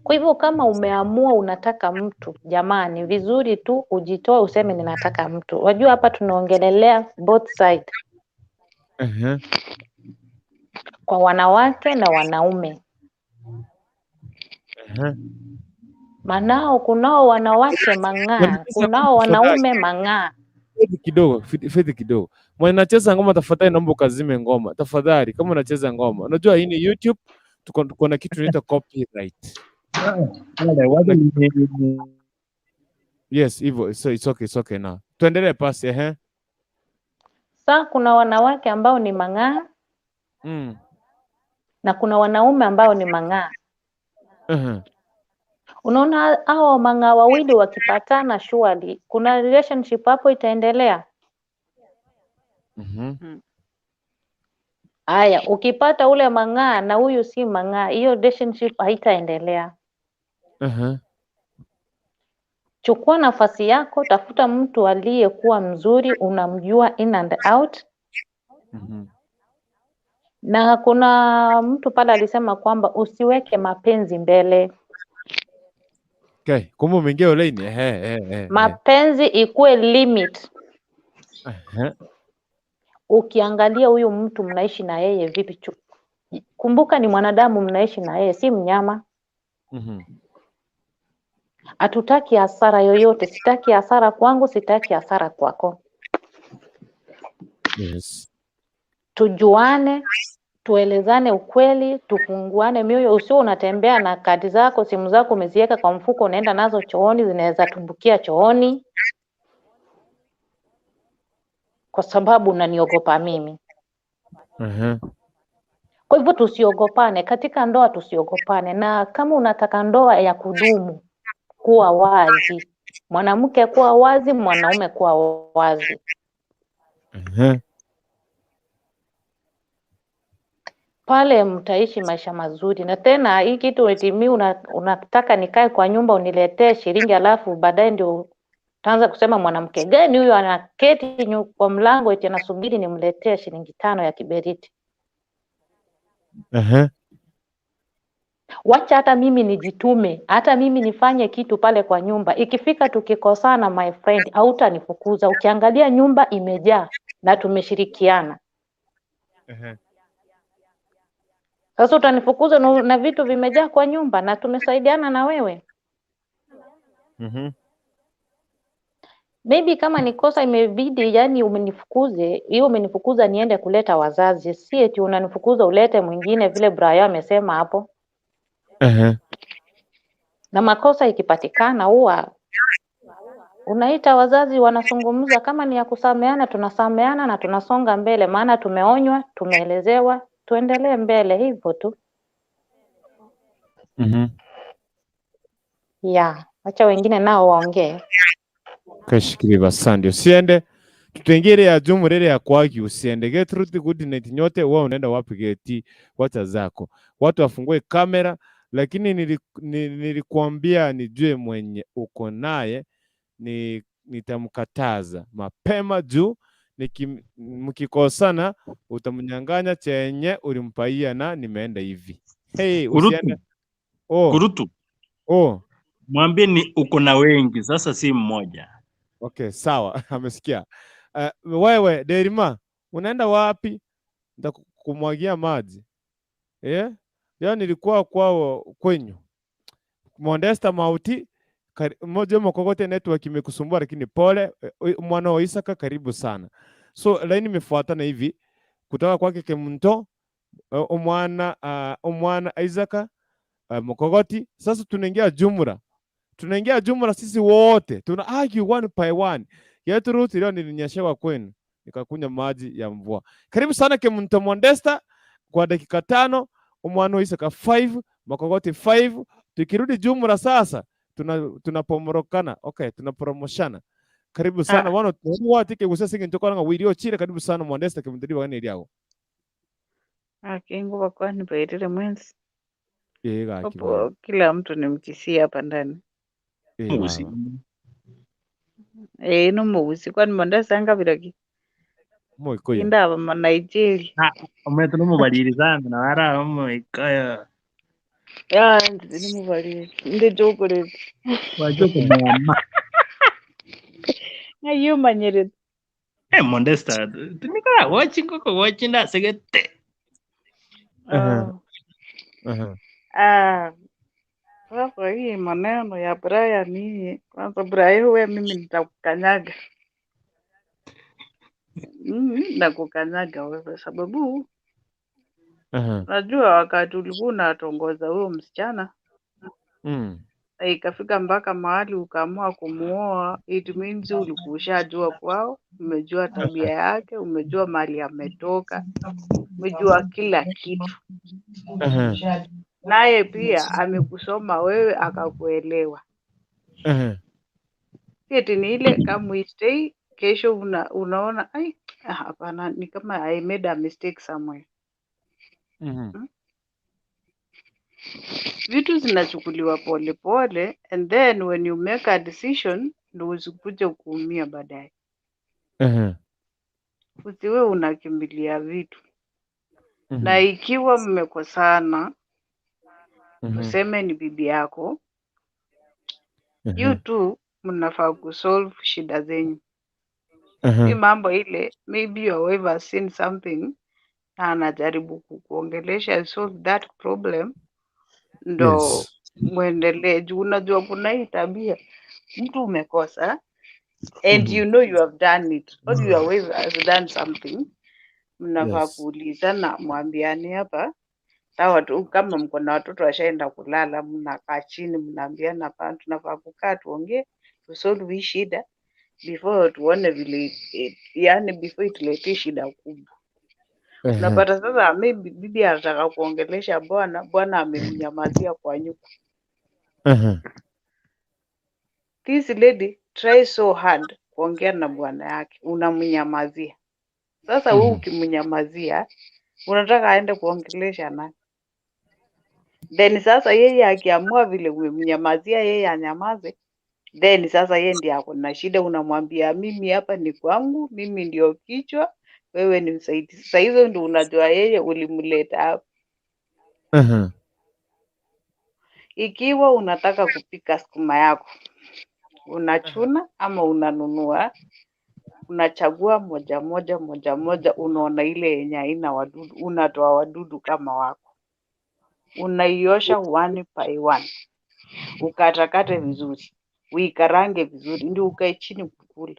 Kwa hivyo kama umeamua unataka mtu, jamani, vizuri tu ujitoe useme ninataka mtu. Wajua hapa tunaongelelea both side, kwa wanawake na wanaume. Manao kunao wanawake mang'aa, Wanacheza kunao ngoma tafadhali. wanaume mang'aa. Faith kidogo, Faith kidogo. Mwenye nacheza ngoma tafadhali naomba ukazime ngoma. Tafadhali kama unacheza ngoma. Unajua hii ni YouTube, tuko na kitu inaitwa copyright. Wale, wacha Yes, hivyo. So it's okay now. Tuendelee pasi, ehe. Sa kuna wanawake ambao ni mang'aa na kuna wanaume ambao ni mang'aa. Unaona hao mang'aa wawili wakipatana, surely kuna relationship hapo itaendelea. Aya, ukipata ule mang'aa na huyu si mang'aa, hiyo relationship haitaendelea. Chukua nafasi yako, tafuta mtu aliyekuwa mzuri, unamjua in and out. Na kuna mtu pale alisema kwamba usiweke mapenzi mbele, Okay, kumbe umeingia online. Ehe, ehe, ehe. mapenzi ikuwe limit. Ukiangalia huyu mtu mnaishi na yeye vipi, kumbuka ni mwanadamu mnaishi na yeye, si mnyama. Hatutaki hasara yoyote, sitaki hasara kwangu, sitaki hasara kwako. Yes. Tujuane, tuelezane ukweli, tufunguane mioyo. Usio unatembea na kadi zako, simu zako umeziweka kwa mfuko, unaenda nazo chooni, zinaweza tumbukia chooni kwa sababu unaniogopa mimi. Kwa hivyo tusiogopane katika ndoa, tusiogopane. Na kama unataka ndoa ya kudumu, kuwa wazi, mwanamke kuwa wazi, mwanaume kuwa wazi. Pale mtaishi maisha mazuri. Na tena hii kitu eti mi unataka nikae kwa nyumba uniletee shilingi, alafu baadaye ndio utaanza kusema mwanamke gani huyo anaketi kwa mlango eti anasubiri nimletee shilingi 5 ya kiberiti. Wacha hata mimi nijitume, hata mimi nifanye kitu pale kwa nyumba. Ikifika tukikosana, my friend, hautanifukuza. Ukiangalia nyumba imejaa na tumeshirikiana. Sasa utanifukuza na vitu vimejaa kwa nyumba na tumesaidiana na wewe. Maybe kama ni kosa imebidi, yani umenifukuze, hiyo umenifukuza niende kuleta wazazi, si eti unanifukuza ulete mwingine vile Brian amesema hapo. Na makosa ikipatikana huwa unaita wazazi, wanazungumza. Kama ni ya kusameana, tunasameana na tunasonga mbele, maana tumeonywa, tumeelezewa, tuendelee mbele hivyo tu. Yeah, acha wengine nao waongee. Kashikiriva sandi usiende, tutaingia ya jumurere ya kwaki usiende. Gertrude, good night nyote. Wewe unaenda wapi geti? Wacha zako watu wafungue kamera, lakini nilikuambia nijue mwenye uko naye nitamkataza mapema juu mkikosana utamnyang'anya chenye ulimpaia na nimeenda hivi. Hey, usiende. Oh. Kurutu. Oh. Mwambie ni uko na wengi sasa, si mmoja. Okay, sawa. Amesikia. Wewe Derima, unaenda wapi? Nitakumwagia maji. Leo nilikuwa kwao kwenyu. Mondesta Mauti moja mokokote network imekusumbua lakini pole. Mwana wa Isaka karibu sana. So line imefuatana hivi kutoka kwake Kemunto, omwana omwana Isaka, Mokogoti. Sasa tunaingia jumla. Tunaingia jumla sisi wote. Tuna argue one by one. Yetu Ruth, leo nilinyeshewa kwenu nikakunywa maji ya mvua. Karibu sana Kemunto Mondesta kwa dakika 5, omwana wa Isaka 5, Mokogoti 5. Tukirudi jumla sasa tunapomorokana. Okay, tunapromoshana. Karibu sana wana watike gusa singe ntokora nga wilio chile. Karibu sana Mondesta Kemunto bagane lyao. Akingu bakwani bairire mwensi. Gaki bwana. Hapo kila mtu ni Mkisii hapa ndani. Mugusi. Baba. No mugusi kwani Mondesa angabiraki. Moikoyo. Indaba ma Nigeria. Ah, omwetu nomubaliri sana na wara omoikoyo. Ya ndi mubaliri. Ndi chocolate. Wacho kumama. Ngayo manyere. Mondesta, tumika watching koko watching that segete. Oh. Ah, sasa hii maneno ya Brian hii, kwanza Brian, wewe mimi nitakukanyaga. Nakukanyaga wewe sababu unajua wakati ulikuwa unatongoza huyo msichana na ikafika mpaka mahali ukaamua kumuoa, it means ulikuwa ushajua kwao, umejua tabia yake, umejua mahali ametoka, umejua kila kitu. Naye pia amekusoma wewe akakuelewa. Si eti ni ile kama we stay kesho unaona ai, ah, hapana, ni kama I made a mistake somewhere. Vitu zinachukuliwa pole pole and then when you make a decision ndo usikuje kuumia baadaye. Usiwe unakimbilia vitu. Na ikiwa mmekosana, tuseme ni bibi yako, you two mnafaa kusolve shida zenyu. Si mambo ile maybe your wife has seen something na anajaribu kukuongelesha solve that problem ndo muendelee. Juu unajua kuna hii tabia, mtu umekosa and you know you have done it or your wife has done something, mnafaa kuulizana, mwambiane hapa sawa tu. Kama mko na watoto washaenda kulala, mnakaa chini mnaambiana, hapana, tunafaa kukaa tuongee tusolve hii shida before tuone vile yani before ituletee shida kubwa. Unapata sasa maybe bibi anataka kuongelesha bwana, bwana amemnyamazia kwa nyumba. This lady try so hard kuongea na bwana yake, unamnyamazia. Sasa wewe ukimnyamazia, unataka aende kuongelesha nani? Then sasa yeye akiamua vile umemnyamazia, yeye anyamaze, then sasa yeye ndiye ako na shida. Unamwambia mimi hapa ni kwangu, mimi ndio kichwa, wewe ni msaidizi. Sasa hizo ndio unajua yeye ulimleta hapa. Ikiwa unataka kupika sukuma yako, unachuna ama unanunua, unachagua moja moja moja moja, unaona ile yenye haina wadudu, unatoa wadudu kama wako, unaiosha one by one, ukatakate vizuri, uikarange vizuri, ndio ukae chini kukula.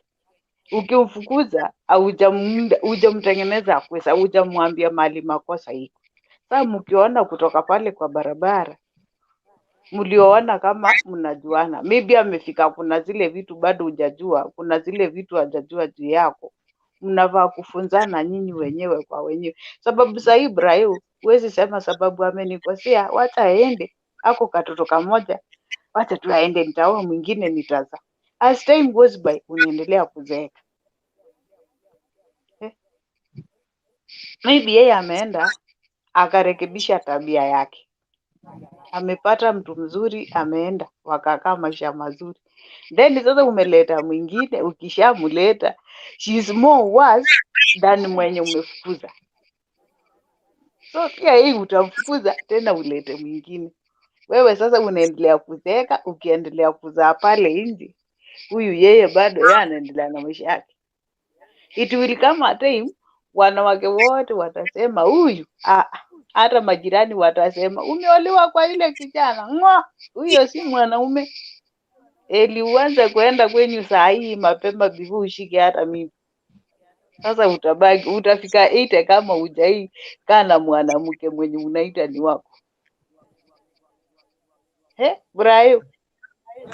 Ukimfukuza hujamtengeneza akwesa, hujamwambia mahali makosa iko. Sasa mkiona kutoka pale kwa barabara, mlioona kama mnajuana, maybe amefika, kuna zile vitu bado hujajua, kuna zile vitu hajajua juu yako, mnafaa kufunzana nyinyi wenyewe kwa wenyewe, sababu sahii Ibrahim huwezi sema sababu amenikosea, wacha aende, ako katoto kamoja, wacha tu aende, nitaoa mwingine nitazaa. As time goes by, unaendelea kuzeeka. Eh? Maybe yeye ameenda akarekebisha tabia yake, amepata mtu mzuri, ameenda wakakaa maisha mazuri. Then sasa umeleta mwingine, ukishamleta she is more worse than mwenye umefukuza. So pia hii utamfukuza tena ulete mwingine. Wewe sasa unaendelea kuzeeka, ukiendelea kuzaa pale nje, huyu yeye bado yeye anaendelea na maisha yake. It will come a time wanawake wote watasema huyu ah, Hata majirani watasema umeolewa kwa yule kijana, ng'o, huyo si mwanaume. Eli uanze kuenda kwenyu saa hii mapema before ushike hata mimi. Sasa utabaki utafika 8 kama hujai kaa na mwanamke mwenye unaita ni wako. Brayo.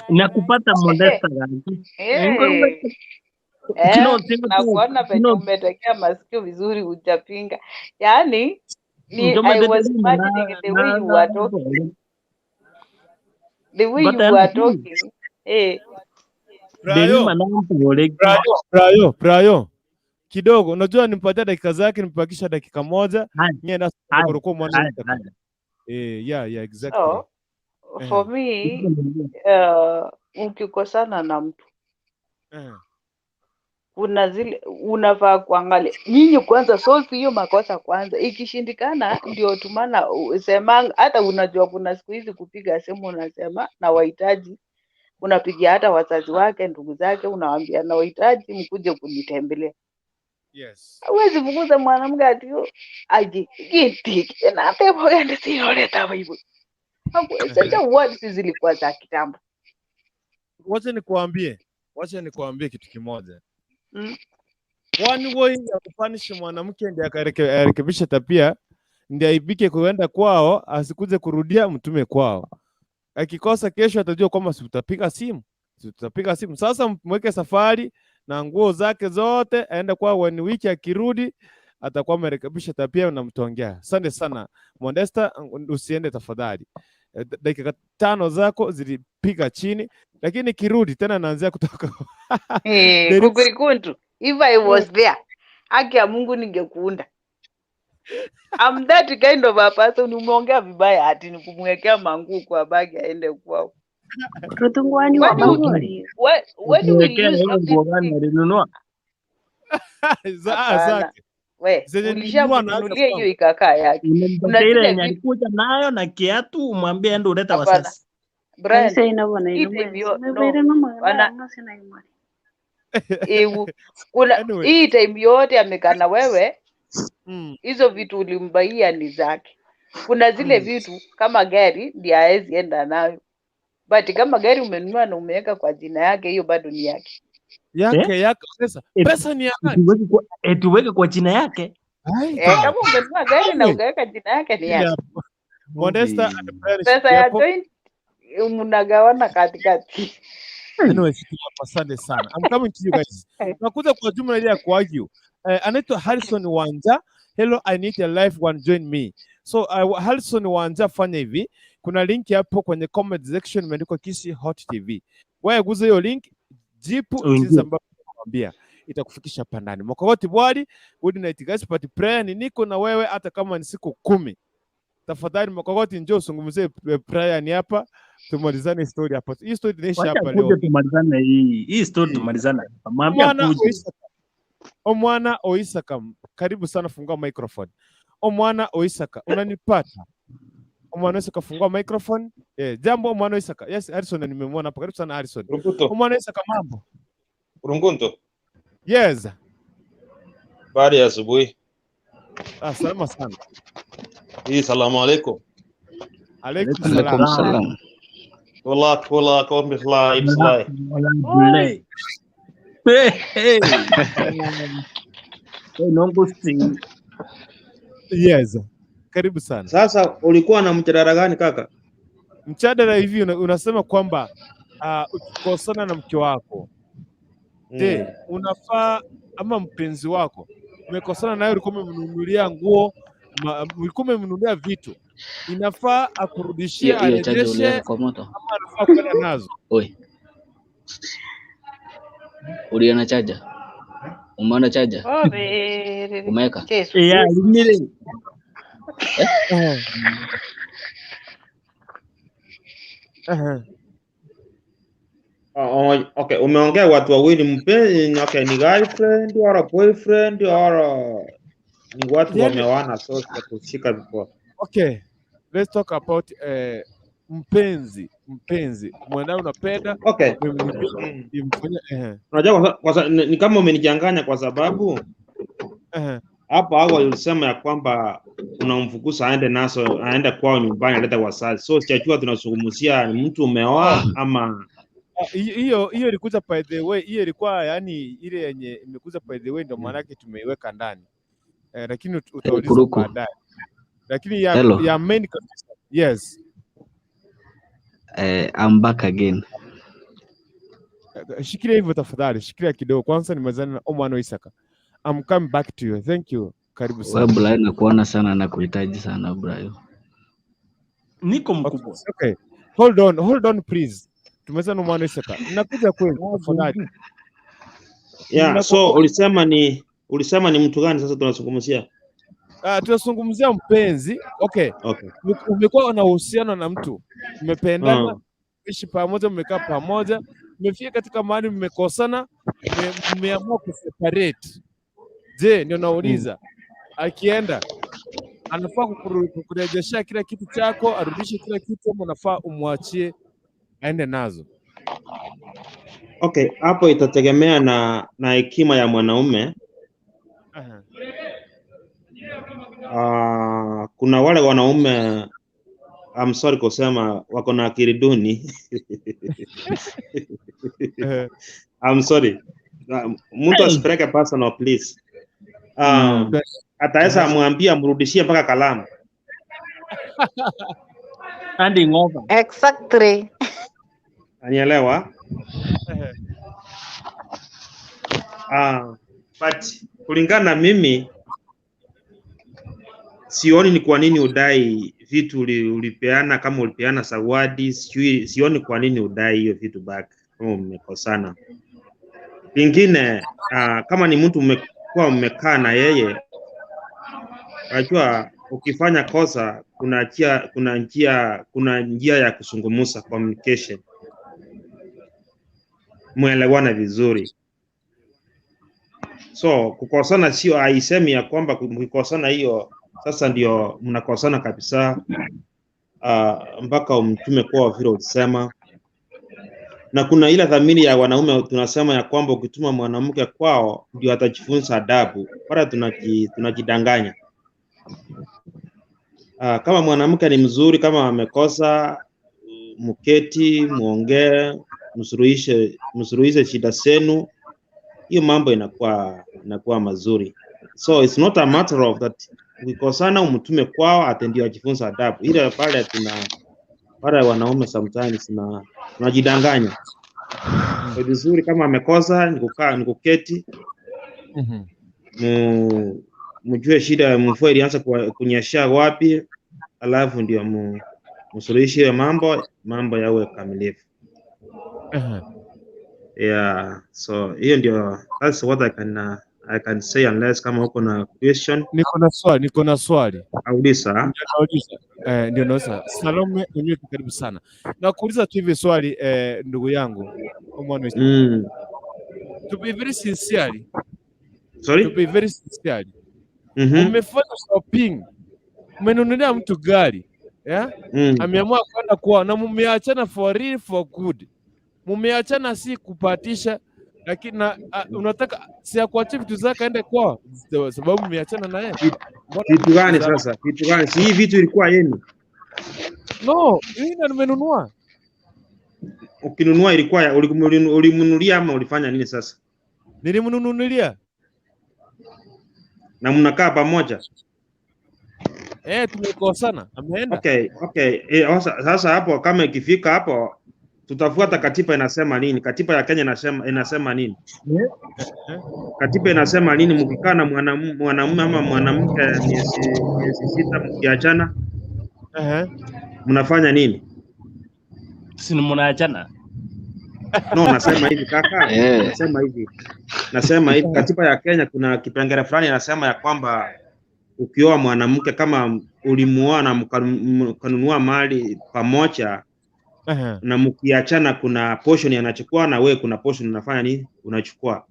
Nakupata Modesta gangi. Eh. Kino Na kuona penye kino umetekea masikio vizuri hujapinga. Yaani ni njoma I was dedema na imagining the way na you na were talking. The way you But were talking. Eh. Delima na mpoleki. Brayo, Brayo. Kidogo, unajua nimpatia dakika zake, nimpakisha dakika moja. Mimi na kuruku mwana. Yeah, yeah, exactly. So, for me ukikosana na mtu kuna zile unafaa kuangalia nyinyi kwanza, solve hiyo makosa kwanza. Ikishindikana ndio tumana semanga. Hata unajua kuna siku hizi kupiga simu unasema na wahitaji, unapigia hata wazazi wake, ndugu zake, unawaambia na wahitaji mkuje kunitembelea. Yes. Huwezi fukuza mwanamke ati aje giti na pepo gani siloleta hivyo. Sasa words zilikuwa za kitambo. Wacha nikuambie kitu kimoja. One way ya kupunish mwanamke ndiye akarekebisha tabia, ndiye aibike kuenda kwao, asikuje kurudia mtume kwao. Akikosa kesho atajua kwamba si utapiga simu, si utapiga simu. Sasa mweke safari na nguo zake zote aende kwao one week, akirudi atakuwa amerekebisha tabia na mtongea. Asante sana Modesta, usiende tafadhali. Dakika 5 zako zilipiga chini, lakini kirudi tena naanzia kutoka Kukurikuntu. If I was there, haki ya Mungu ningekuunda. I'm that kind of a person. Umeongea vibaya ati ni kumwekea manguo kwa bagi aende kwao. Rutungwani wa When will you stop nguo gani alinunua? Zake. We, ulishamnunulia hiyo ikakaa yake. Unampatia ile yenye alikuja nayo na kiatu, umwambie ende uleta wasasi. Brian, kuna hii time yote amekaa na wewe, hizo vitu ulimbaia ni zake. Kuna zile vitu kama gari ndiye haezi enda nayo, but kama gari umenunua na umeweka kwa jina yake, hiyo bado ni yake. Yake pesa. Pesa ni yake. Tuweke kwa jina yake. Kama umenunua gari na ukaweka jina yake ni yake. Modesta and Brian, pesa ya joint mnagawana katikati. Anyway, asante sana. I'm coming to you guys. Tunakuja kwa jumla ile ya kuargue. Anaitwa Harrison Wanja. Hello, I need a life one, join me. So Harrison Wanja, fanya hivi. Kuna link hapo kwenye comment section imeandikwa Kisii Hot TV. Wewe guza hiyo link, jipu jinsi ambavyo nakwambia itakufikisha hapa ndani. Mokogoti bwali, good night guys, but prayer ni niko na wewe hata kama ni siku 10. Tafadhali Mokogoti, njoo usungumzie prayer ni hapa, tumalizane story hapa. Hii story inaisha hapa leo. Tumalizane hii story tumalizane hapa. Mwambie akuje. Omwana Oisaka, karibu sana, fungua microphone. Omwana Oisaka, unanipata? Omwana Oisaka, fungua microphone. Jambo Omwana Oisaka. Yes, Harrison nimemwona hapa. Karibu sana Harrison. Omwana Oisaka, mambo? Rungunto. Yes. Habari ya asubuhi. Salama sana. Hii, salamu alaikum. Alaikum salam. Wala kula kombislai islai. Hey. Yes. Karibu sana. Sasa ulikuwa na mjadala gani kaka? Mjadala hivi unasema kwamba ukikosana na mke wako, je, unafaa ama mpenzi wako umekosana naye, ulikuwa umemnunulia nguo, ulikuwa umemnunulia vitu, inafaa akurudishie, arejeshe ama anafaa kwenda nazo? Oi. Uliona chaja? Umeona chaja? Umeweka? Yeah, Okay, umeongea watu wawili mpenzi, okay, ni girlfriend or boyfriend or ni watu wameoana, so kushika mikono. Okay, let's talk about mpenzi mwanao unapenda. Okay. Unajua ni kama umenichanganya kwa sababu Hapo awali ulisema ya kwamba unamfukuza aende naso aende kwao nyumbani alete wazazi. So sijajua tunazungumzia ni mtu umeoa ama Ah, hiyo ilikuja by the way, hiyo ilikuwa yani ile yenye imekuja by the way, ndio maana yake tumeiweka ndani lakini utauliza Kuruku. Baadaye, lakini ya, Hello. Ya main kabisa, yes. I'm back again. Shikilia hivyo tafadhali, shikilia kidogo kwanza, nimalizane na Omano Isaka. I'm coming back to you. Thank you. Karibu We sana. Brian, nakuona sana na kuhitaji sana, Brian. Niko Okay, mkubwa. Okay. Hold on, hold on please. Tumalizane na Omano Isaka. Nakuja kweli tafadhali. Yeah, so ulisema ni mtu gani sasa tunazungumzia? Tunazungumzia mpenzi. Okay. Okay. Umekuwa na uhusiano na mtu, mmependana, ishi pamoja, mmekaa pamoja, mmefika katika mahali mmekosana, mmeamua kuseparate. Je, ndio nauliza, akienda anafaa kukurejeshea kila kitu chako, arudishe kila kitu, ama unafaa umwachie aende nazo? Okay, hapo itategemea na hekima ya mwanaume. Kuna wale wanaume, I'm sorry kusema, wako na akili duni. I'm sorry. Mtu asipeleke personal, please. Ataweza amwambia amrudishie mpaka kalamu. Handing over. Exactly. Anielewa? But kulingana na mimi sioni ni kwa nini udai vitu ulipeana kama ulipeana zawadi, sijui, sioni kwa nini udai hiyo vitu back kama mmekosana. Lingine, kama ni mtu mmekuwa mmekaa na yeye, unajua ukifanya kosa kuna njia ya kuzungumza, communication, mwelewane vizuri. So kukosana sio, haisemi ya kwamba mkikosana hiyo sasa ndio mnakosana kabisa mpaka umtume kwa vile ulisema. Na kuna ile dhamiri ya wanaume tunasema ya kwamba ukituma mwanamke kwao ndio atajifunza adabu, wala tunajidanganya. Kama mwanamke ni mzuri, kama amekosa, mketi muongee, msuluhishe shida zenu, hiyo mambo inakuwa mazuri. So it's not a matter of that ukikosana umtume kwao ati ndio ajifunza adabu. Ile pale tuna pale wanaume sometimes na tunajidanganya. Ni vizuri kama amekosa ni kukaa, ni kuketi, mjue shida ya mvua ilianza kunyesha wapi, alafu ndio msuluhishe hiyo mambo yawe kamilifu. Yeah, so hiyo ndio, that's what I can say unless kama uko na question. Niko na swali, niko na swali. Auliza. Ndio nauliza. Ndio nauliza. Salome mwenyewe, karibu sana. Na kuuliza tu hivi swali, ndugu yangu. Omwana. To be very sincere. Sorry? To be very sincere. Umefanya shopping. Umenunulia mtu gari. Yeah? Ameamua kwenda kwao na mumeachana for real, for good. Mumeachana si kupatisha, lakini na unataka si akuachie vitu zake aende kwao sababu mmeachana na yeye. Mbona Vitu gani za- sasa? Vitu gani? Si hii vitu ilikuwa yenu? No, hii ndio nimenunua. Ukinunua ilikuwa ulimnunulia ama ulifanya nini sasa? Nilimnunulia. Na mnakaa pamoja? Eh, tumekosana. Ameenda. Okay. Sasa hapo kama ikifika hapo tutafuata katiba inasema nini? Katiba ya Kenya inasema nini? Katiba inasema nini? Mkikaa na mwanamume ama mwanamke miezi 6, mkiachana mnafanya nini? Si mnaachana? No, nasema hivi kaka, nasema hivi, katiba ya Kenya kuna kipengele fulani inasema ya kwamba ukioa mwanamke, kama ulimuoa na mkanunua mali pamoja na mkiachana, kuna portion anachukua na wewe kuna portion unafanya nini, unachukua.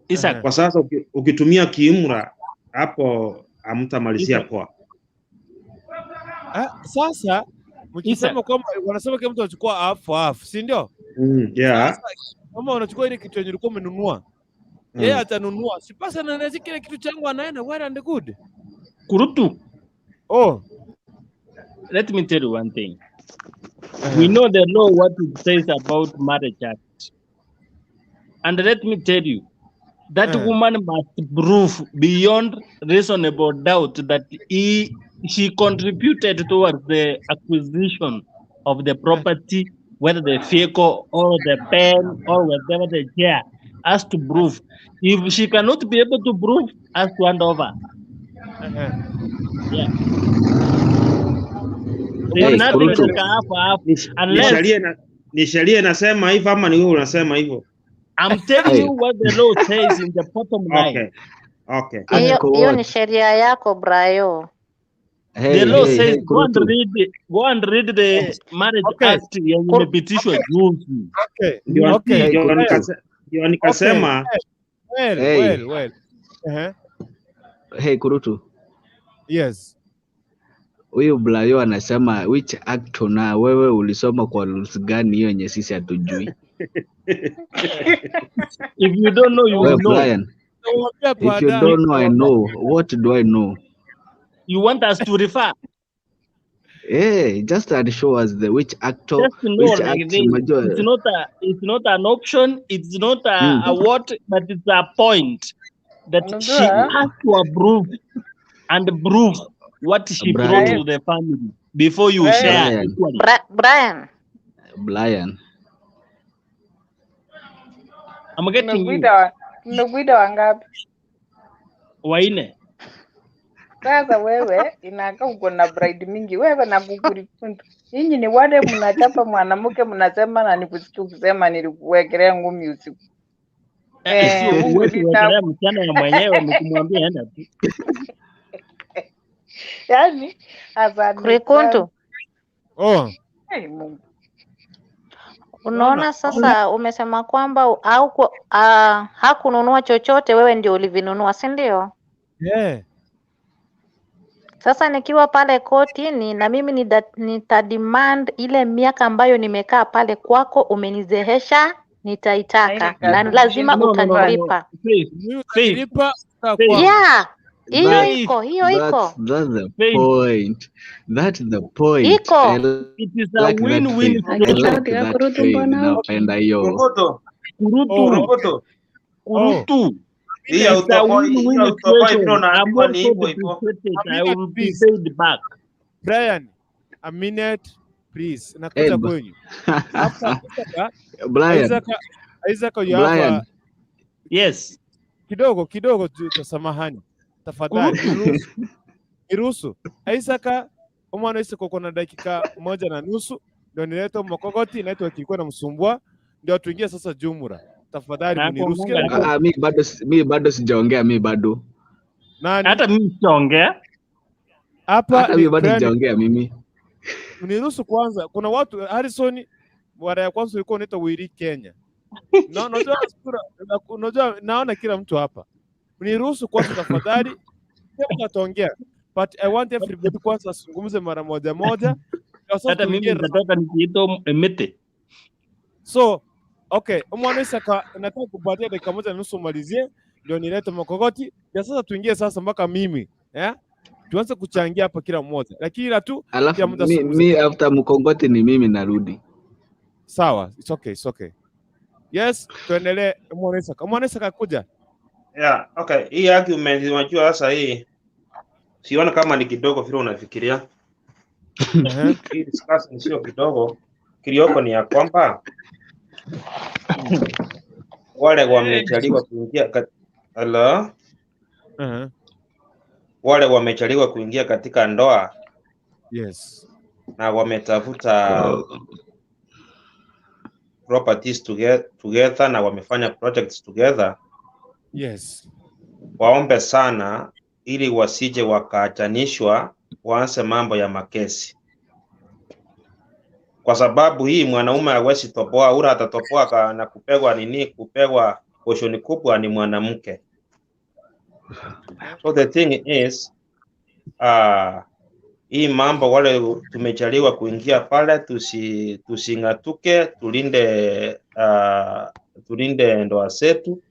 Isaac. Kwa sasa ukitumia kiimla hapo hamtamalizia Isaac. poa. Ah, sasa mkisema kwamba wanasema kila mtu anachukua half half, si ndio? Yeah. Sasa kama unachukua ile kitu yenye ulikuwa umenunua Yeye atanunua. Si basi ananiachia kile kitu changu anaenda well and good. Kurutu. Oh. Let me tell you one thing. We know the law, what it says about Marriage Act. And let me tell you, that woman must prove beyond reasonable doubt that she contributed towards the acquisition of the property, whether the vehicle or the pen or whatever the chair, has to prove. If she cannot be able to prove, has to hand over. Yeah. There's Hey, nothing Kurutu. like half half Ni unless ni sheria inasema hivyo ama ni wewe unasema hivyo? I'm telling Hey, you what the law says in the bottom line. Okay. Okay. Hiyo Article hiyo ni what? sheria yako Brayo. The Hey, law hey, says hey, go and Kurutu. read go and read the Marriage Okay. Act yenye imepitishwa juzi. Okay. Ndio Okay. Hey, ndio Kurutu. ndio Okay. nikasema Well, Hey, well, well. Uh-huh. hey, Kurutu. Yes. Huyu Brayo anasema which act na wewe ulisoma kwa rules gani hiyo yenye sisi hatujui? If you don't know, you Wewe will know. Brian, Nawaambia if you baadaye. don't know I know. What do I know? You want us to refer? Hey, just and show us the which actor, Just know which like act this. unajua. It's not an option, it's not a what, but it's a point that she Unajua has to approve and prove what she brought Brian, to the family before you Brian, share Brian, equally. Brian, Brian. I'm getting you. tumekuita wangapi? Waine. Sasa wewe inakaa uko na bride mingi, wewe na kukurikundu. Nyinyi ni wale mnachapa mwanamke mnasema na nikusikia ukisema nilikuwekelea ngumi usiku. Sio Mungu huwezi ni wekelea tabu. msichana ya mwenyewe ni kumwambia enda tu. Yaani asante sana. Kurikuntu, Oh. Hey, Mungu. unaona Naona. sasa umesema kwamba au hakununua chochote, wewe ndio ulivinunua, si ndio? Yeah. Sasa nikiwa pale kotini na mimi nitademand ile miaka ambayo nimekaa pale kwako umenizehesha, Na ile nitaitaka na kazi lazima No, no, no, no. utanilipa. Faith, Mimi Faith, utanilipa kaa Faith, kwangu. Yeah, hiyo Faith, iko, hiyo iko. That's the Faith. point. That's the point. Iko. I It is a like that win-win faith. I situation. like Sauti ya that Kurutu faith. mbona huko? Napenda hiyo. Kurutu, Oh. Kurutu, Kurutu. Oh. Kurutu. Hii ya It's a utoboi, hii ya win-win utoboi vile situation. I'm unaambiwa ni also hivyo hivyo. depreciated. A I minute will be please. paid back. Brian, a minute please. Hey, Nakuja kwenyu. After Isaac, Brian, Isaac, Isaac you have Brian. a Yes. kidogo kidogo tu, samahani. Tafadhali Kurutu. niruhusu. Niruhusu. Isaac, omwana Isaac uko na dakika 1.5 ndio nilete mkokoti network ilikuwa inamsumbua ndio tuingie sasa jumla. Tafadhali Na mniruhusu kila kuonga mtu. Ah, mi bado sijaongea, mi bado. Nani? Hata mimi sijaongea. Hapa Hata ni mi bado Brian, sijaongea mimi. mniruhusu kwanza. Kuna watu Harrison, mara ya kwanza ulikuwa unaitwa Wili Kenya. Na unajua unajua naona kila mtu hapa. Mniruhusu kwanza tafadhali. Kila mtu ataongea. But I want everybody kwanza asungumze mara moja moja. Ndio sasa Hata mimi tuingie nitatoka nikiitwa Emete. So, okay, Omwana Isaka nataka kupatia dakika 1.5 umalizie ndio nilete makokoti. Ya sasa tuingie sasa mpaka mimi, eh? Tuanze kuchangia hapa kila mmoja. Lakini ila tu kila Alafu mtu mi, asungumze. mi after mkongoti ni mimi narudi. Sawa, it's okay, it's okay. Yes, tuendelee Omwana Isaka. Omwana Isaka kuja. Yeah, okay. Hii argument unajua sasa hii siona kama ni kidogo vile unafikiria. Hii discussion sio kidogo. Kilioko ni ya kwamba wale wamechaliwa kuingia Hello? Wale wamechaliwa kuingia katika ndoa. Yes. Na wametafuta properties together na wamefanya projects together. Yes. Waombe sana ili wasije wakaachanishwa, waanze mambo ya makesi, kwa sababu hii mwanaume hawezi toboa, ura atatoboa na kupegwa nini, kupegwa portion kubwa ni mwanamke. So the thing is hii mambo wale tumechaliwa kuingia pale, tusing'atuke, tulinde ndoa zetu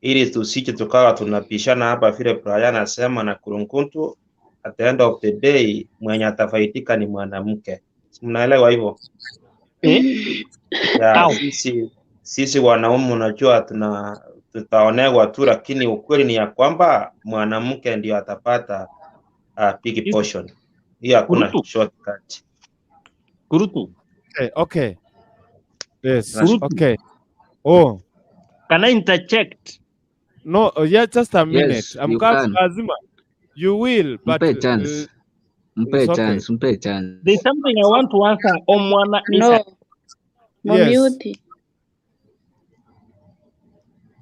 ili tusije tukawa tunapishana hapa vile Brian anasema na Kurunkuntu. At the end of the day mwenye atafaidika ni mwanamke. Si mnaelewa hivyo? Eh? Ya, Au. sisi wanaume unajua tutaonewa tu, lakini ukweli ni ya kwamba mwanamke ndio atapata big portion. Hiyo hakuna Kurutu. shortcut. Kurutu. Okay, okay. Yes, Kurutu. okay. Oh. Can I interject? No, yeah, just a minute. Yes, I'm you coming, can. lazima. You will, but Mpe chance. Mpe it's okay. chance, mpe chance. There's something I want to answer Omwana No, Isaac. Yes. mumute.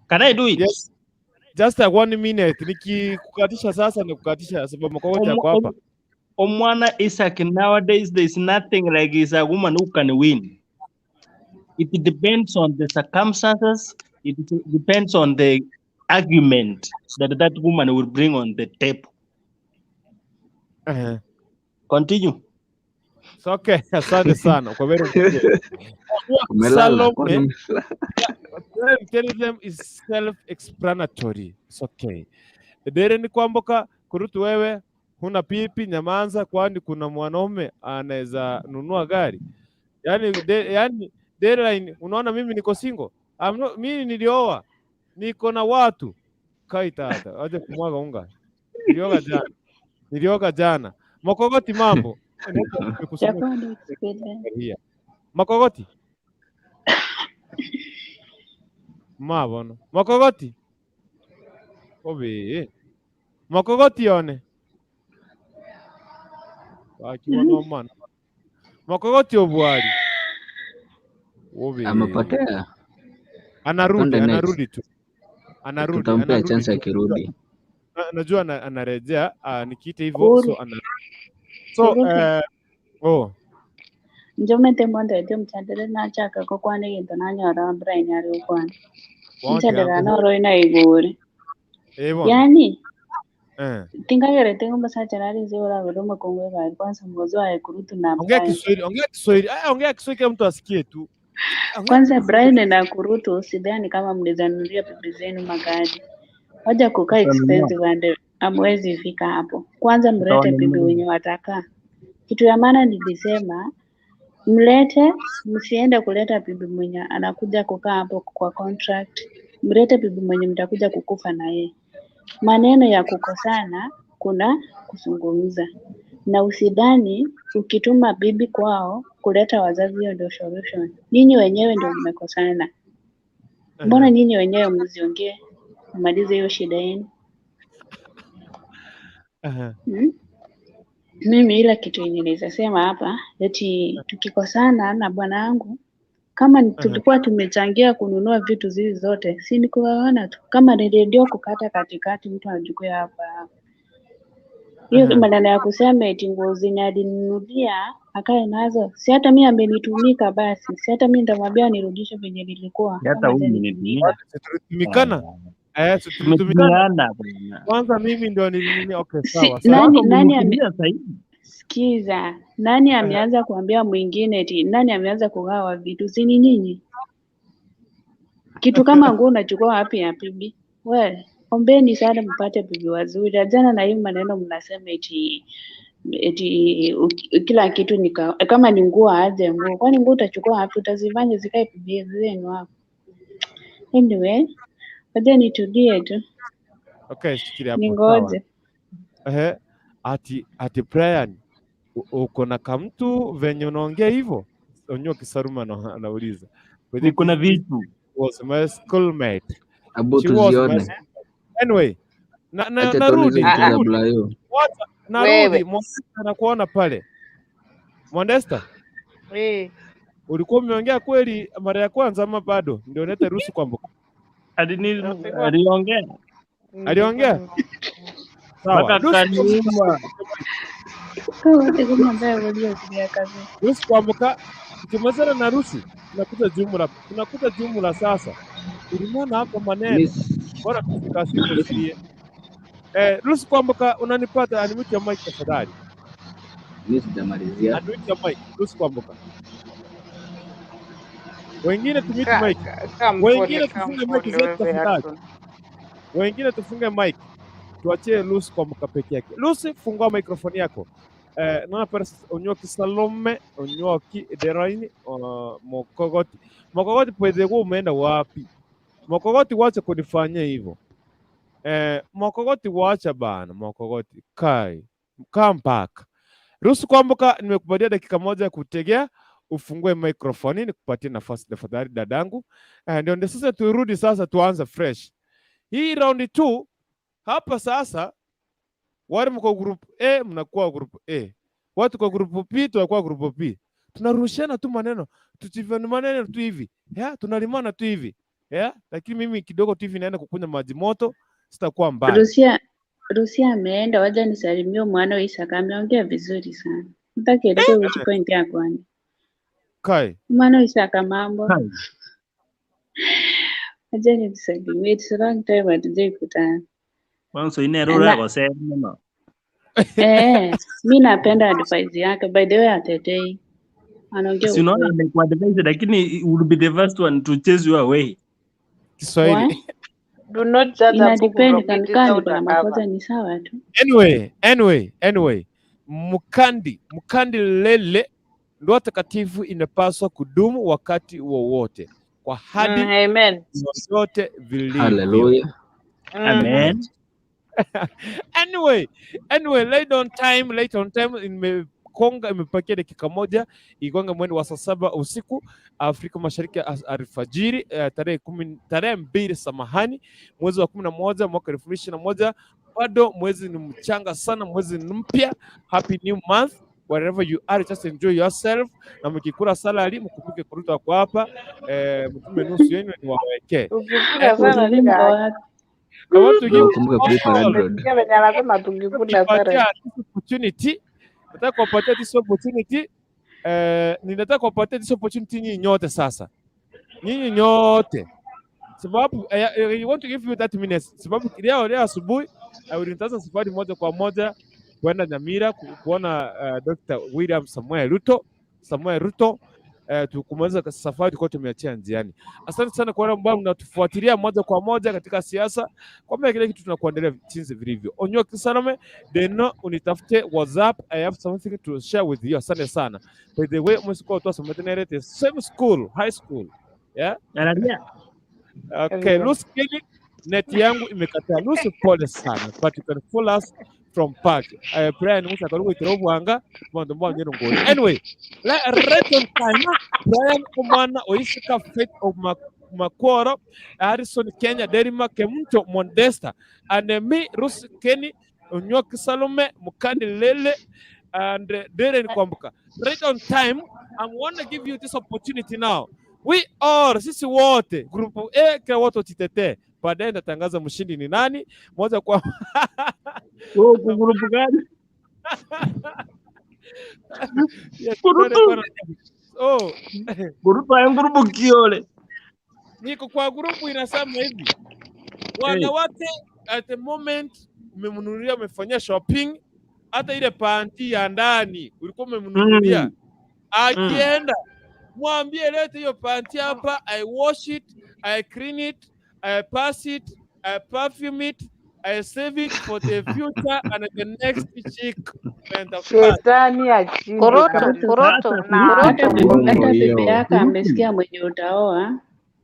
Can I do it? Yes. Just a 1 minute. Nikikukatisha sasa nikukatisha sababu mkogote yako hapa. Omwana Isaac, nowadays there's nothing like is a woman who can win. It depends on the circumstances. It depends on the argument that that woman will bring on the table. Continue. It's okay. Asante sana kwa very good. Umelala, kwani Salome, umelala? intelligence is self-explanatory. It's okay. Dere ni kwamboka kurutu wewe huna pipi, nyamanza, kwani kuna mwanaume anaweza nunua gari. Yani deadline, unaona mimi niko single. I'm not, mimi nilioa. Niko na watu. Kai tata, aje kumwaga unga. Nilioga jana. Nilioga jana. Makogoti mambo. Nimekusoma Chakula experience. here. Makogoti. Mabono. Makogoti. Obe. Makogoti one. Akiwa no man. Makogoti obwali. Obe. Amepotea. Anarudi, Twende next. anarudi tu. Anarudi, Tutampea anarudi chance tu. akirudi. Najua anarejea, nikiita hivyo so Kuru. anarudi. So Kurutu. oh, Njomete mondo ete mchandere nachaka kokwana egento nanyora Brian ari gokwana. wanti Nchandera yangu. noro ina igure. Eh bono. Yani Eh. tingagerete omusacha nari nze oragore omokongo egari kwanza mugozi waye Kurutu na Ongea Brian. Kiswahili, ongea Kiswahili. Ongea Kiswahili kila mtu asikie tu. Ongea Kwanza Brian na Kurutu sidhani kama mlizanunulia bibi zenu magari. Waja kukaa Tutanunua. expensive and hamwezi fika hapo. Kwanza mlete bibi Tutawanunulia. wenye watakaa. Kitu ya maana nilisema mlete, msiende kuleta bibi mwenye anakuja kukaa hapo kwa contract. Mlete bibi mwenye mtakuja kukufa na yeye. Maneno ya kukosana kuna kuzungumza, na usidhani ukituma bibi kwao kuleta wazazi hiyo ndio solution. Nyinyi wenyewe ndio mmekosana, mbona nyinyi wenyewe mziongee mmalize hiyo shida yenu? Hmm? Mimi ila kitu yenye naweza sema hapa eti tukikosana na bwana wangu kama tulikuwa tumechangia kununua vitu zizi zote, si ni kugawana tu. Kama ni redio kukata katikati, mtu anachukua hapa hiyo maneno ya kusema eti nguo zenye alininunulia akae nazo, si hata mi amenitumika basi, si hata mi nitamwambia nirudishe venye nilikuwa Hata kama huyu hajanitumika. Tulitumikana. Eh, si tulitumikana. Tumetumiana bwana. Kwanza mimi ndio nilinini. Okay, Si, sawa sawa. nani nani ame, Umenitumia zaidi. sikiza, nani ameanza kuambia mwingine eti nani ameanza kugawa vitu? Si ni nyinyi? Kitu kama nguo unachukua wapi ya bibi? We, ombeni sana mpate bibi wazuri. Achana na hii maneno mnasema eti eti kila kitu ni kama ni nguo aje nguo. Kwani nguo utachukua wapi? Utazifanya zikae bibi zenu hapo. Anyway, wacha nitulie tu. Okay, shikilia hapo. Sawa. Ningoje. Ehe, ati Brian uko na kamtu venye unaongea hivyo? Onyo Kisaruma anauliza. But Niko na this vitu. was my schoolmate. Abu She was my tuzione. schoolmate. Anyway, na Acha tuone hizo narudi vitu za narudi. Brayo. Wacha narudi Wewe Mwandesta nakuona pale. Mwandesta, eh, ulikuwa umeongea kweli mara ya kwanza ama bado? Ndio nete ruhusu kwamba nilikuwa Aliongea nilikuwa aliongea? nimeongea. Sawa. mpaka Ruhusu kaniuma. Wote kama ambaye waliokuja kazi. Rusi kuamka tukimalizana na Rusi tunakuta jumla, tunakuta jumla sasa. Ulimwona hapa maneno, Miss bora tusikasikie. Rusi kuamka, unanipata? Unmute your mic tafadhali, mi sijamalizia. unmute your mic. Rusi kuamka, wengine tumute Ka, mic, ka, kaa mpole, wengine kaa tufunge mic mpole zetu wewe tafadhali. Harrison. Wengine tufunge mic, tuachie Lucy kwa mka peke yake. Lucy, fungua microphone yako. Naona pale Onyoki Salome, Onyoki Deraini, Mokogoti. Mokogoti pweze umeenda wapi? Mokogoti, wacha kunifanyia hivyo. Mokogoti wacha bana, Mokogoti kai come back. Ruhusu Kwamboka, nimekupatia dakika moja ya kutegea ufungue microphone nikupatie nafasi tafadhali dadangu. Ndio sasa turudi sasa tuanze fresh. Hii round 2 hapa sasa, wale mko group A mnakuwa group A, watu kwa group B tunakuwa group B. Tunarushana tu maneno, tuchivana maneno tu hivi, yeah, tunalimana tu hivi, yeah. Lakini mimi kidogo tu hivi naenda kukunywa maji moto, sitakuwa mbali. Rusia ameenda, waja nisalimie mwana wa Isaka, ameongea vizuri sana. Nataka eleke which point ya kwani. Kai. Mwana wa Isaka mambo. Waja nimsalimie, it's a long time hatujaikutana. Mwanzo ine rura gosema no. Mi napenda advice yake. By the way, atetei. Anaongea Si unaona ukweli. amekuadvise lakini would be the first one to chase you away. Kiswahili. Do not judge a Ina book depend from its kama niko na outer makosa cover. ni sawa tu. Anyway. Mkandi lele, ndoa takatifu inapaswa kudumu wakati wowote kwa hadi Amen. vyovyote vilivyo. Hallelujah. Amen. Anyway, late on time imekonga, imepakia dakika moja igonga mwendo wa saa 7 usiku Afrika Mashariki alfajiri, tarehe 10, tarehe 2, samahani, mwezi wa 11 mwaka 2021. Bado mwezi ni mchanga sana, mwezi ni mpya. Happy new month wherever you are, just enjoy yourself. Na mkikula salary mkumbuke kuruta kwa hapa, mtume nusu yenu niwawekee. Ukikula salary Mko wapi? I want to give Ukumbuke kulipa all landlord. Umesikia venye anasema tukikula salary. kupatia this opportunity, nataka kuwapatia this opportunity, ninataka kuwapatia this opportunity nyinyi nyote sasa, nyinyi nyote sababu I want to give you 30 minutes, sababu leo asubuhi nitaanza safari moja kwa moja kwenda Nyamira kuona Dr. William Samuel Ruto, tukumaliza safari tulikuwa tumeachia njiani. Asante sana kwa wale ambao mnatufuatilia moja kwa moja katika siasa, kwa maana kile kitu tunakuandalia jinsi vilivyo. Onyoki Salome, deno unitafute WhatsApp, I have something to share with you. Asante sana. By the way, msikuwa tu the same school, high school. Yeah? Analia. Okay, Lucy Kelly, net yangu imekataa. Lucy, pole sana, but you can follow us from park. Brian Musa karugo itero bwanga bondo mbwa nyero ngori. Anyway, right on time, Brian Omwana Oisika Faith of Makworo, Harrison Kenya, Derima Kemunto Mondesta, and me Lucy Kenny, Onyoki Salome, Mukandi Lele, and Darren Kwambuka. Right on time, I want to give you this opportunity now. We are, sisi wote group A, kila watu wajitetee. Baadaye nitatangaza mshindi ni nani moja kwa Wewe uko group gani? Yes, Kurutu. Oh, Group ya group kiole. Niko kwa grupu inasema hivi, wanawake at the moment umemnunulia, umefanyia shopping, hata ile panti ya ndani ulikuwa umemnunulia, akienda mwambie lete hiyo panti hapa, I wash it, I clean it, I pass it, I perfume it, I save it for the future and the next chick and the Shetani ashindwe Kurutu, kabisa. kurutu, Na Hata kurutu. hata bibi hiyo. yako amesikia mwenye utaoa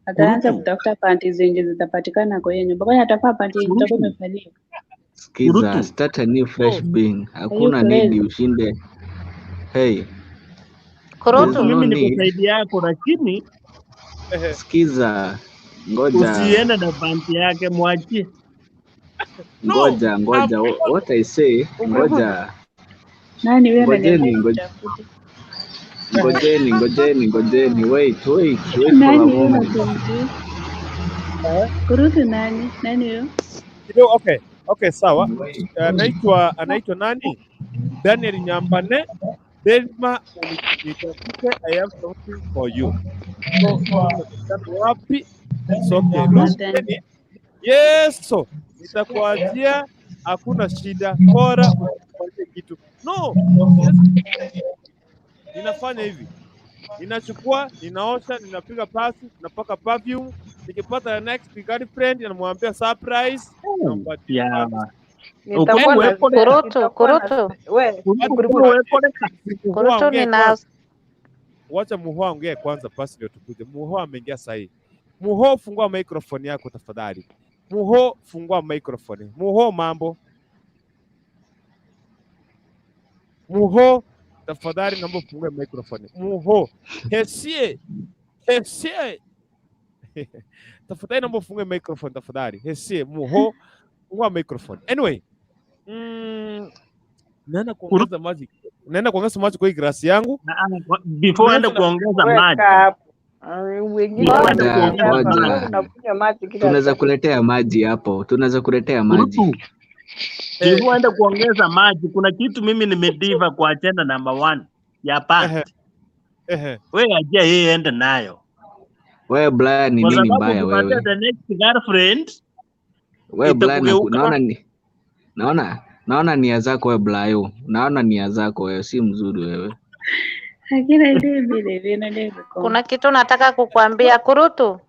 ataanza Kurutu. kutafuta panti zenye zitapatikana kwa hiyo nyumba. Kwani atavaa panti yenye itakuwa imevalia? Skiza, Kurutu. start a new fresh being. Are you Hakuna need crazy? ushinde. Hey, there's Kurutu. no Mimi niko need. side yako lakini Skiza, ngoja usiende na panti yake, mwachie. No, ngoja ngoja. What I say, ngoja Nani huyo ngojeni, ananiambia ngoja nitafute? ngojeni, ngojeni, ngojeni. Wait, wait, wait for a Nani huyo moment. nakumjua? Kurutu nani? Nani huyo? Kidogo, okay, sawa. Anaitwa nani? Daniel Nyambane. Delma, nitafute, I have something for you. So, tunakutana wapi? It's okay. Lucy Asante. Kenny, yes, so nitakuachia, hakuna shida, bora usifanye kitu. No, yes, ninafanya hivi. Ninachukua, ninaosha, ninapiga pasi, napaka perfume. Nikipata next girlfriend namwambia surprise, nampatia Yeah. Nitakuwa na Kurutu, nitakuwa na kurutu, we Muhu kurutu aongee nina kwanza. Wacha Muho aongee kwanza pasi ndio tukuje. Muho ameingia sahihi. Muho, fungua microphone yako tafadhali. Muho, fungua microphone. Muho, mambo. Muho, tafadhali naomba ufungue microphone. Muho, Hesie, Hesie. Tafadhali naomba ufungue microphone tafadhali. Hesie, Muho, fungua microphone. Anyway, naenda kuongeza maji. Naenda kuongeza maji kwa hii grasi yangu. Before ende kuongeza maji. weka hapo. Wengine Before ende Ngoja, kuongeza maji. ngoja, unakunywa maji kila tunaweza saa. kuletea maji hapo, tunaweza kuletea maji. Kurutu. Before ende kuongeza maji, kuna kitu mimi nimediva kwa agenda number 1 ya past. We ajia yeye ende nayo. Wewe Brian, ni Kwa nini sababu mbaya ukipatia wewe? the next girlfriend Wewe Brian, itakugeuka. naona ni naona nia zako wewe Brayo, naona nia zako wewe si mzuri wewe. Lakini vile vile vile kuna kitu nataka kukuambia Kurutu.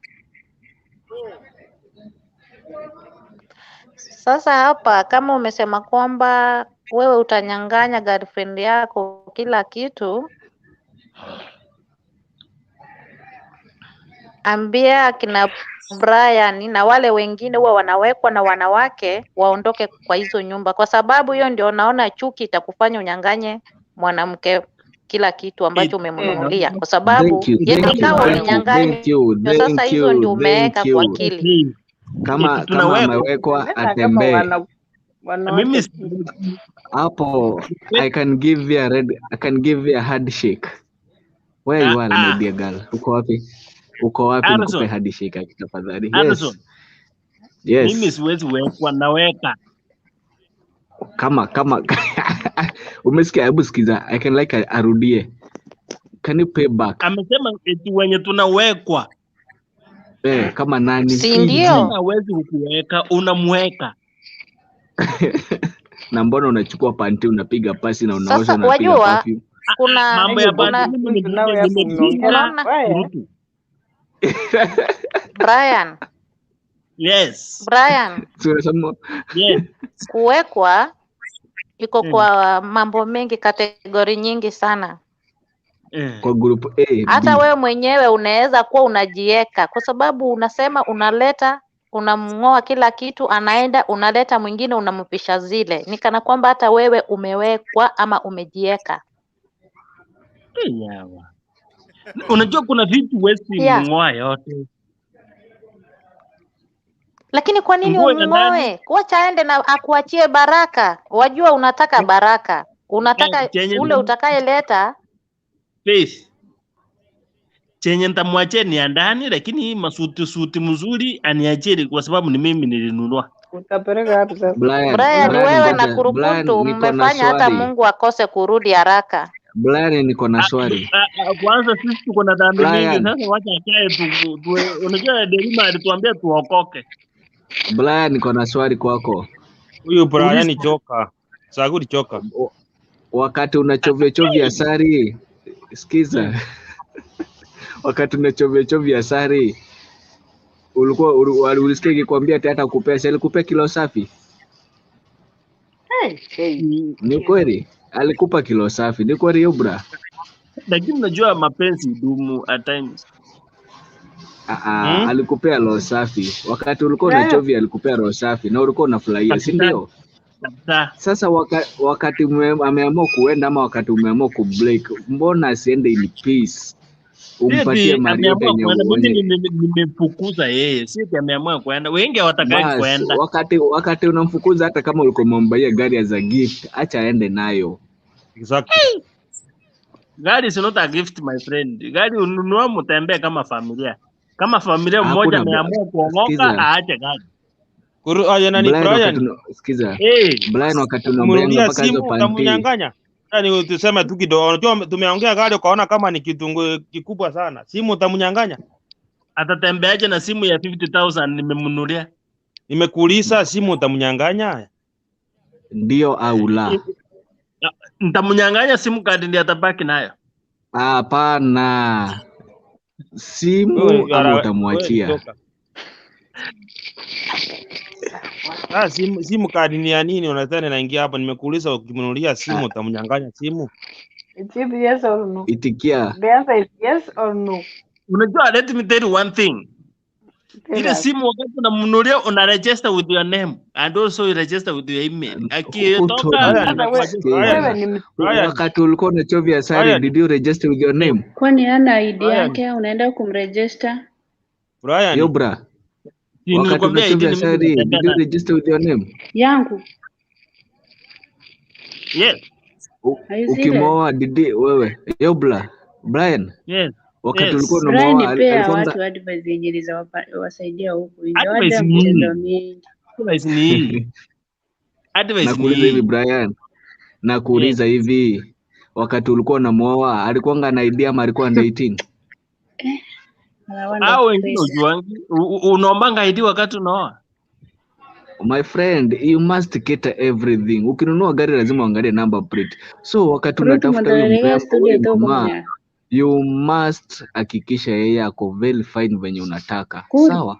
Sasa hapa kama umesema kwamba wewe utanyang'anya girlfriend yako kila kitu, ambia kina Brian na wale wengine huwa wanawekwa na wanawake waondoke kwa hizo nyumba, kwa sababu hiyo ndio naona chuki itakufanya unyang'anye mwanamke kila kitu ambacho umemnunulia, kwa sababu Thank you, yeye thank you, ikawa thank you, ulinyang'anywa, thank you, sasa thank hizo you, ndio thank umeweka kwa you. akili. Kama Eti kama tunawekwa. amewekwa Tena kama atembee wanawake Mimi hapo, I can give you a red, I can give you a handshake. Where you are my dear girl? Uko wapi? Uko wapi nikupe Harrison, handshake aki tafadhali? Yes. Harrison, mimi Yes. siwezi wekwa, naweka. Kama umesikia, hebu sikiza. I can like arudie. Can you pay back? Amesema eti wenye tunawekwa. Eh, kama nani? Si ndio? Sasa hawezi kukuweka, unamweka. Na mbona unachukua panti unapiga pasi na unaosha Sasa unapiga wajua perfume? kuna Mambo ya kuna panti mimi nawe hapo nimepiga umeongea unaona vibaya. Kurutu. Brian, Yes. Brian, Si unasema Yes. kuwekwa iko kwa mambo mengi, kategori nyingi sana. kwa group A, Hata B. wewe mwenyewe unaweza kuwa unajieka, kwa sababu unasema unaleta, unamng'oa kila kitu, anaenda, unaleta mwingine, unampisha zile, ni kana kwamba hata wewe umewekwa ama umejieka. Yawa. Unajua kuna vitu huwezi Yeah. mng'oa yote. Lakini kwa nini Nguo ya ndani umng'oe? Wacha aende na akuachie baraka. Wajua unataka baraka, unataka chenye ule utakayeleta. Faith. Chenye nitamwachia ni ya ndani, lakini hii masuti suti mzuri aniachie kwa sababu ni mimi nilinunua. Utapeleka wapi sasa? Brian, Brian, Brian, wewe na ngoja. Brian, Kurukuntu niko na mmefanya hata swali. Mungu akose kurudi haraka. Brian, niko na swali. Kwanza sisi tuko na dhambi mingi, Brian, sasa wacha akae tu, unajua Delima alituambia tuokoke. Brian, niko na swali kwako. Huyu Brian ni Uliza. joka. Saguri joka. Wakati unachovya chovya asari, sikiza. Wakati unachovya chovya asari, ulikuwa ulisikia ikikwambia ati hata kupea, si alikupea kilo safi? Hey, hey. Ni kweli alikupa kilo safi, ni kweli hiyo bra? Lakini unajua mapenzi dumu at times. Alikupea roho safi wakati ulikuwa Yeah. unachovya, alikupea roho safi na ulikuwa unafurahia, si Kabisa. ndio? Kabisa. Sasa wakati ameamua kuenda ama wakati umeamua kubreak, mbona asiende in peace? Si Umpatie eti mali yote ameamua yenye kuenda, mimi uonye. nimefukuza yeye, si eti ameamua kuenda. Wengi hawatakai Bas, kuenda. wakati unamfukuza, hata kama ulikuwa umembaia gari as a gift, acha aende nayo. Exactly. Gari is not a gift my friend. Gari ununua mtembee kama familia. Kama familia mmoja Hakuna ameamua kuongoka sikiza. aache gari. Kuru, aje nani Brian, wakati Brian? sikiza. Eh, Brian, wakati unambenga Kumrudia mpaka hizo simu panti. utamunyang'anya. Yaani tuseme tu kidogo. Unajua tumeongea gari ukaona kama ni kitungu kikubwa sana. Simu utamunyang'anya? Atatembeaje na simu ya 50,000 nimemnunulia? Nimekuuliza simu utamnyang'anya? Ndio au la? Nitamnyang'anya simu kadi ndiye atabaki nayo. Hapana, Wewe simu you ama are wewe ni utamwachia. joker. Ah, simu kadi ni ya nini? Unadhani naingia hapo? Nimekuuliza, ukimnunulia simu utamnyang'anya simu? It's either yes or no. Itikia. The answer is yes or no. Unajua, let me tell you one thing. Tell Ile us. simu wakati unamnunulia una register with your name and also you register with your email. Who Akitoka told you? Brian, Sasa wewe Sikiza. wewe ni Brian, Wakati ulikuwa unachovya sari, Brian, did you register with your name? Kwani hana ID Brian, yake, unaenda kumregister? Brian, Yo bra, Si wakati nilikwambia ID unachovya ni mimi sari, natembea did you nayo. register with your name? Yangu. Yes, Are you serious? Ukimoa didi wewe, yo bra, Brian, yes, wakati ulikuwa yes. Brian, unamoa pea alikuwa watu advice yenye wasaidia huku nje, Advice wacha ni hii. mchezo mingi. Advice ni hii. Advice ni nakuuliza hivi hii. Brian, Yes. nakuuliza hivi, wakati ulikuwa unamuoa alikuwanga na ID ama alikuwa under 18? Eh, hawa ndo Hao wengine pesa. ujuangi, unaombanga ID wakati unaoa. My friend, you must cater everything. Ukinunua gari lazima uangalie number plate. So wakati Ruth unatafuta huyu mwandalerega mrembo, studio huyu toko mama, mnya. you must hakikisha yeye ako very fine venye unataka. Kuri. Sawa?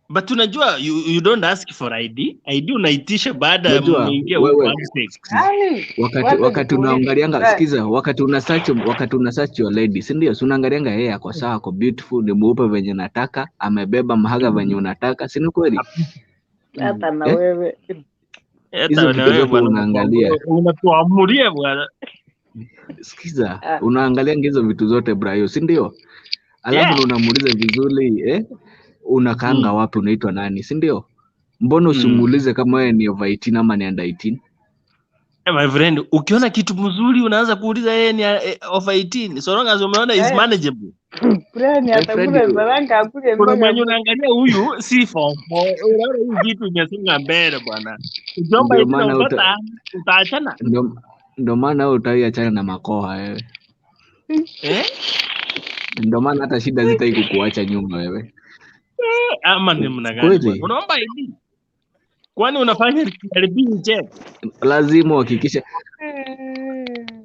But unajua you don't ask for ID. ID unaitisha baada ya Unajua mmeingia huko wewe handshake. Nani? wakati Wacha wakati nikuulize. unaangalianga, Brian. sikiza, wakati una search your lady, si ndio? Si unaangalianga yeye ako sawa, ako beautiful, ni mweupe venye nataka, amebeba mahaga venye unataka, si ni kweli? Hata na Eh? wewe. Hata Hizo na vitu wewe zote bwana unaangalia. unatuamulia bwana. Sikiza, Ah, unaangalia hizo vitu zote Brayo, si ndio? Alafu Yeah. ndo unamuuliza vizuri unakaanga wapi, unaitwa nani, si ndio? Mbona usimuulize kama wewe ni over 18 ama ni under 18? Eh, my friend, ukiona kitu mzuri unaanza kuuliza yeye ni over 18. So long as umeona is eh, manageable. Brian My friend, atakula vifaranga akule Kuna mpaka mwenye unaangalia huyu si form four, unaona hii kitu imesonga mbele bwana. Ukiomba ndio 18 na maana upata utaachana. ndio maana wewe utaiachana na makoha wewe. Eh? Ndio maana hata shida zitai kukuacha nyuma wewe. Ama ni mna gani bwana? Kweli, Unaomba ID. Kwani unafanya karibini check? lazima uhakikishe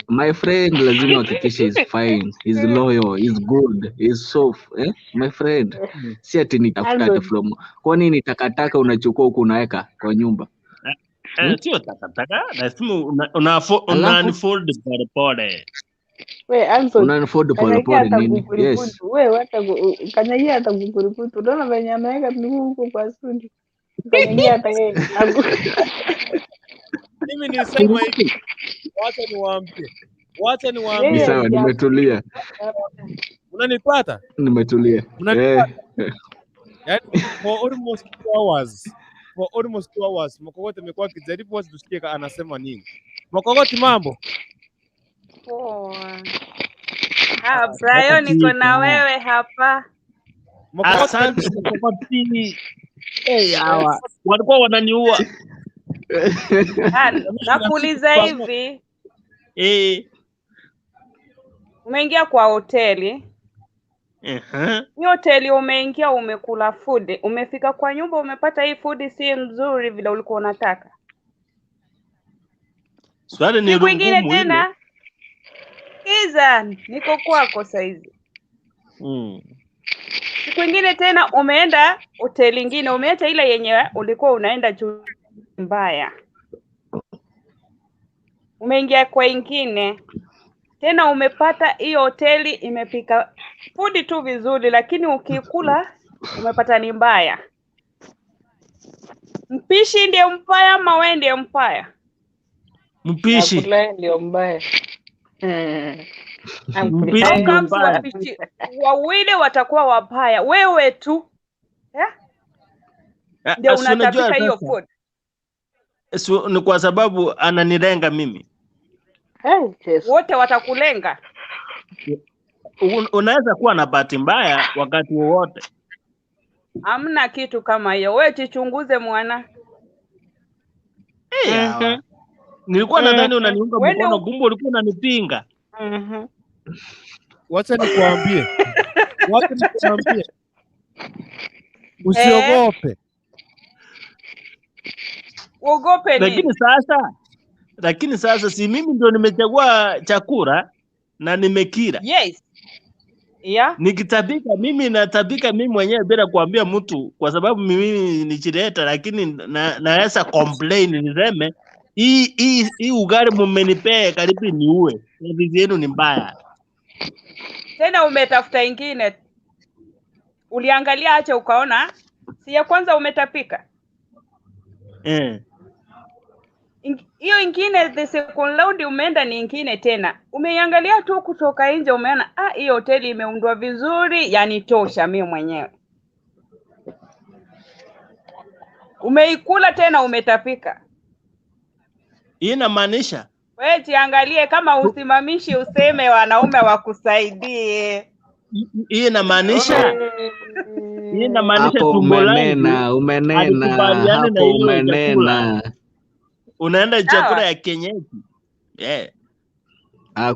my friend, lazima uhakikishe is fine, is loyal, is good, is soft, eh? My friend, si ati nitafuta ati Aldo, from. Kwa nini takataka unachukua huku unaweka kwa nyumba? Eh, sio takataka, lazima una Alafu unfold pole pole. we Anson, una unfold kanyagia polepole hata nini? Yes. kukurukutu. We hata kanyagia hata kukurukutu. Unaona venye ameweka miguu huko kwa studio. Kanyagia hata yeye. Mimi nisema hivi, wacha niwaambie, wacha Ni niwaambie, Yeye sawa, nimetulia, unanipata? nimetulia. Mnanipata? Eh. Yaani for almost 2 hours, for almost 2 hours Mkogoti amekuwa akijaribu, wacha tusikie anasema nini. Mkogoti, mambo? Poa. Ah, Brian niko na wewe hapa. Mkogoti, Asante karibu. Mkogoti. Hey, hawa walikuwa wananiua. Ah, Mimi nakuuliza nasikia hivi, Eh. umeingia kwa hoteli. Uh-huh. Hii hoteli umeingia, umekula food, umefika kwa nyumba umepata hii food si mzuri vile ulikuwa unataka. Swali ni Siku ingine ngumu ile. tena, kiza, niko kwako saizi. Siku ingine tena umeenda hoteli ingine, umeacha ile yenye ulikuwa unaenda juu mbaya, umeingia kwa ingine tena, umepata hiyo hoteli imepika food tu vizuri, lakini ukikula umepata ni mbaya. Mpishi ndiye mbaya ama wewe ndiye mbaya? Mpishi. Akula ndio mbaya. Mpishi How ndio comes mbaya. wapishi wawili watakuwa wabaya, wewe tu eh? Ndio Si unajua unatapika hiyo sasa. food. Ni kwa sababu ananilenga mimi. Wote watakulenga. Unaweza kuwa na bahati mbaya wakati wowote. Hamna kitu kama hiyo. Wewe jichunguze mwana. Hey, hawa. Nilikuwa nadhani unaniunga Wewe mkono, kumbe ulikuwa unanipinga. Wacha nikuambie, wacha nikuambie, usiogope. Uogope Lakini nini? sasa, lakini sasa si mimi ndio nimechagua chakula. na nimekila. Yes. Yeah. Nikitabika mimi natabika mimi mwenyewe bila kuambia mtu, kwa sababu mimi nichileta, lakini naweza complain niseme hii ugali mumenipea karibu niue, service yenu ni mbaya. Tena umetafuta ingine, uliangalia acha ukaona si ya kwanza umetapika. Eh. Hiyo ingine the second round umeenda ni ingine tena, umeiangalia tu kutoka nje, umeona hiyo hoteli imeundwa vizuri, yani tosha mimi mwenyewe. Umeikula tena umetapika. Hii inamaanisha Wewe jiangalie, kama usimamishi useme wanaume wakusaidie. Hii inamaanisha Hapo tumbo langu umenena, umenena, halikubaliani na hapo hiyo chakula. umenena. Unaenda chakula Sawa. ya kienyeji. Yeah.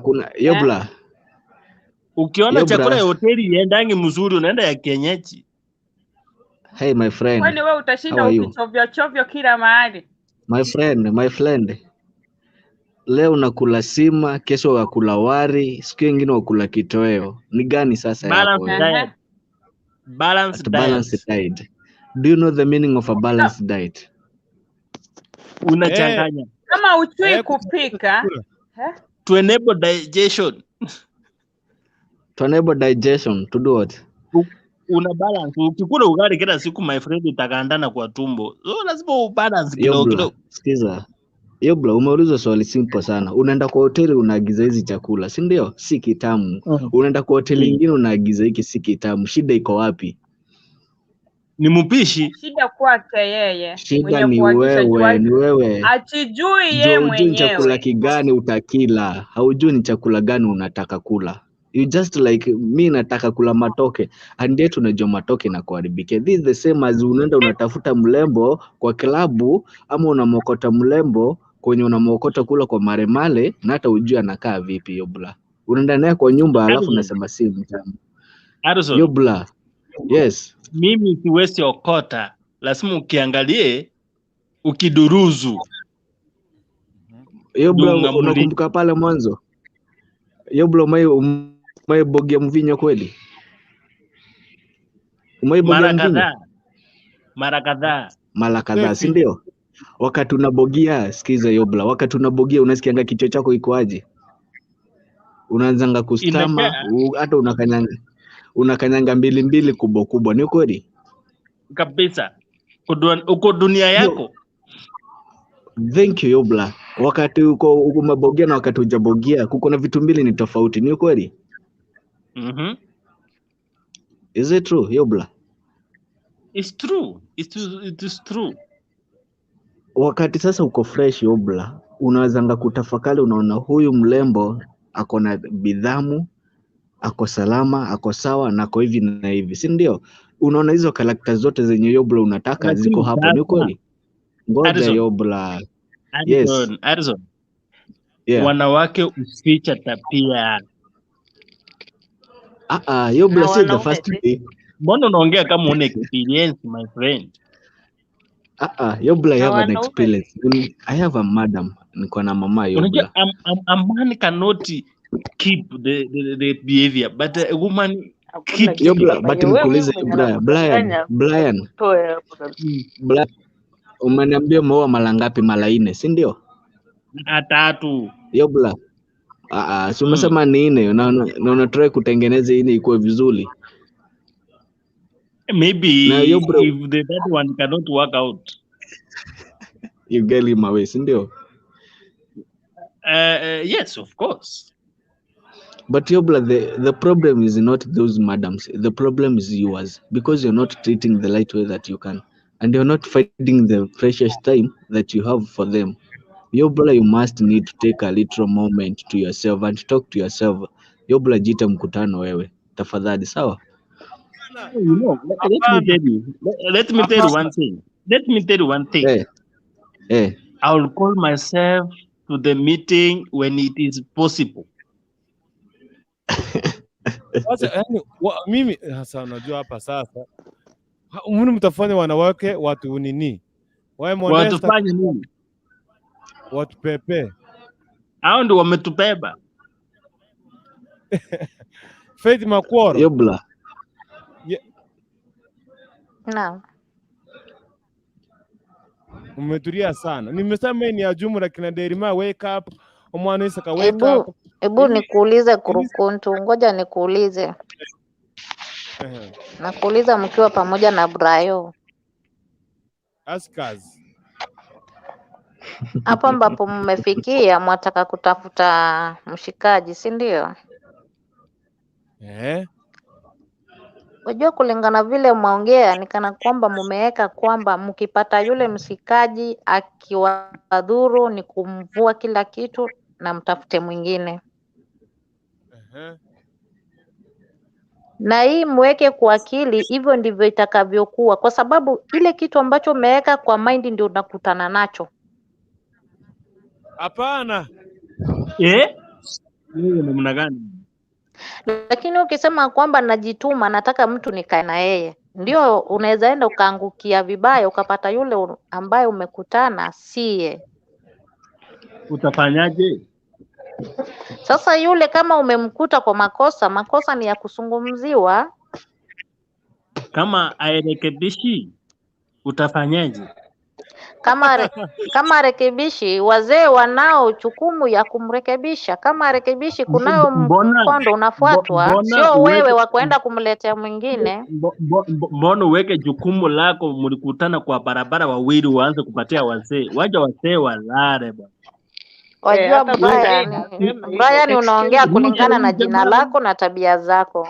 Kuna Yobla, Ukiona chakula ya Yobla. hoteli iendangi mzuri, unaenda ya kienyeji. Hey my friend, Kwani wewe how utashinda are you? ukichovya chovyo kila mahali? My friend, my friend. Leo unakula sima, kesho wakula wari, siku ingine wakula kitoweo. Ni gani sasa yako Balance wewe? diet. Balance At balanced diet. diet. Do you know the meaning of a balanced diet? Unachanganya. Kama uchui kupika eh? To enable digestion. To enable digestion, to do what? Una balance. Ukikula ugali kila siku my friend utagandana kwa tumbo. So lazima ubalance kidogo Yobla, kidogo. sikiza. Yobla, umeulizwa swali simple sana. Unaenda kwa hoteli unaagiza hizi chakula, si ndio? Si kitamu. Unaenda kwa hoteli ingine unaagiza hiki si kitamu. Shida iko wapi? Ni mpishi. Shida kwake yeye Shida mwenye ni kuagiza juu wewe, ni wewe. achijui yeye Juu hujui ni chakula mwenyewe. kigani utakila, haujui ni chakula gani unataka kula. You just like mi nataka kula matoke and yet unajua matoke na kuharibikia. This is the same as unaenda unatafuta mlembo kwa klabu ama unamwokota mlembo kwenye unamwokota kula kwa maremale na hata hujui anakaa vipi Yobla. Unaenda naye kwa nyumba alafu Harrison, unasema si mtamu. Harrison, Yobla. Yes. mimi siwezi okota. Lazima ukiangalie ukiduruzu Yobla, ndio ung'amulie. unakumbuka pale mwanzo? Yobla, umaibogia mvinyo kweli? Umaibogia Mara mvinyo? kadhaa, mara kadhaa. Mara kadhaa, si ndio? Wakati unabogia, sikiza Yobla, wakati unabogia unasikianga kichwa chako ikoaje? Unaanzanga kustama, Imesha hata unakanyanga mbili mbili kubwa kubwa, ni kweli? kabisa. Uko dunia Yo, yako. thank you Yobla. Wakati uko umebogia na wakati hujabogia, kuko na vitu mbili ni tofauti, ni kweli? Is it true, Yobla? It's true. It is true. Wakati sasa uko fresh Yobla, unawezanga kutafakari, unaona huyu mlembo ako na bidhamu, ako salama, ako sawa na ako hivi na hivi, si ndio? Unaona hizo karakta zote zenye Yobla unataka Lakini ziko hapo, ni sasa kweli? Ngoja Harrison, Yobla. Yes. Harrison, Harrison, Yeah. wanawake huficha tabia. Yobla Na si the wanaume first si day. Mbona unaongea kama una experience my friend? Yobla, I na have an wanaume experience. I have a madam, niko na mama Unajua Yobla. a man cannot keep the behavior but a woman Hakuna keeps kitu it. Yobla, kama but hiyo. Wewe nikuulize mwenye Yobla, Brian, anakudanganya Brian, akutoe hapo kabisa. Brian, umeniambia umeoa mara ngapi? Mara nne, si ndio? Tatu. Yobla, si umesema ni nne na unatry kutengeneza ine ikuwe vizuri. Maybe Na Yobla, if the third one cannot work out. you get him away, si ndio? Yes, of course. But Yobla, the problem is not those madams. The problem is yours because you're not treating the right way that you can, and you're not finding the precious time that you have for them. Yobla, you must need to take a little moment to yourself and talk to yourself. Yobla, jita mkutano wewe tafadhali, sawa? You know, let me tell you. Let me tell you one thing. Let me tell you one thing. I will call myself to the meeting when it is possible. Sasa yani, mimi sasa unajua hapa sasa mimi mtafanya wanawake watu nini? Wae Modesta Watufanye nini? watu pepe. Hao ndio wametubeba. Faith Makworo. Yobla. Ye, Naam. umetulia sana. Nimesema hii ni ya jumla kina Derima wake up, Omwana Isaka wake Ebu up. ebu Hivi nikuulize hivi Kurukuntu, ngoja nikuulize. eh, Nakuuliza mkiwa pamoja na Brayo ask us. hapo ambapo mmefikia, mwataka kutafuta mshikaji, si ndio? Eh? Wajua, kulingana vile mwaongea ni kana kwamba mumeweka kwamba mkipata yule mshikaji akiwadhuru ni kumvua kila kitu na mtafute mwingine. Eh. Na hii mweke kwa akili, hivyo ndivyo itakavyokuwa, kwa sababu ile kitu ambacho umeweka kwa mind ndio unakutana nacho. Hapana. Eh? Wewe namna gani? Lakini ukisema kwamba najituma, nataka mtu nikae na yeye, ndio unaweza enda ukaangukia vibaya, ukapata yule ambaye umekutana siye. Utafanyaje? Sasa yule kama umemkuta kwa makosa, makosa ni ya kuzungumziwa. Kama airekebishi utafanyaje? Kama kama rekebishi, wazee wanao jukumu ya kumrekebisha. Kama rekebishi, kunayo Mbona mkondo unafuatwa, mbona sio wewe uweke wa kuenda kumletea mwingine. mbona uweke jukumu lako, mlikutana kwa barabara wawili, uanze kupatia wazee, waja wazee walale bwana. Wajua Hata Brian, Brian asema hivyo. Brian unaongea Excuse me. kulingana na jina lako na tabia zako.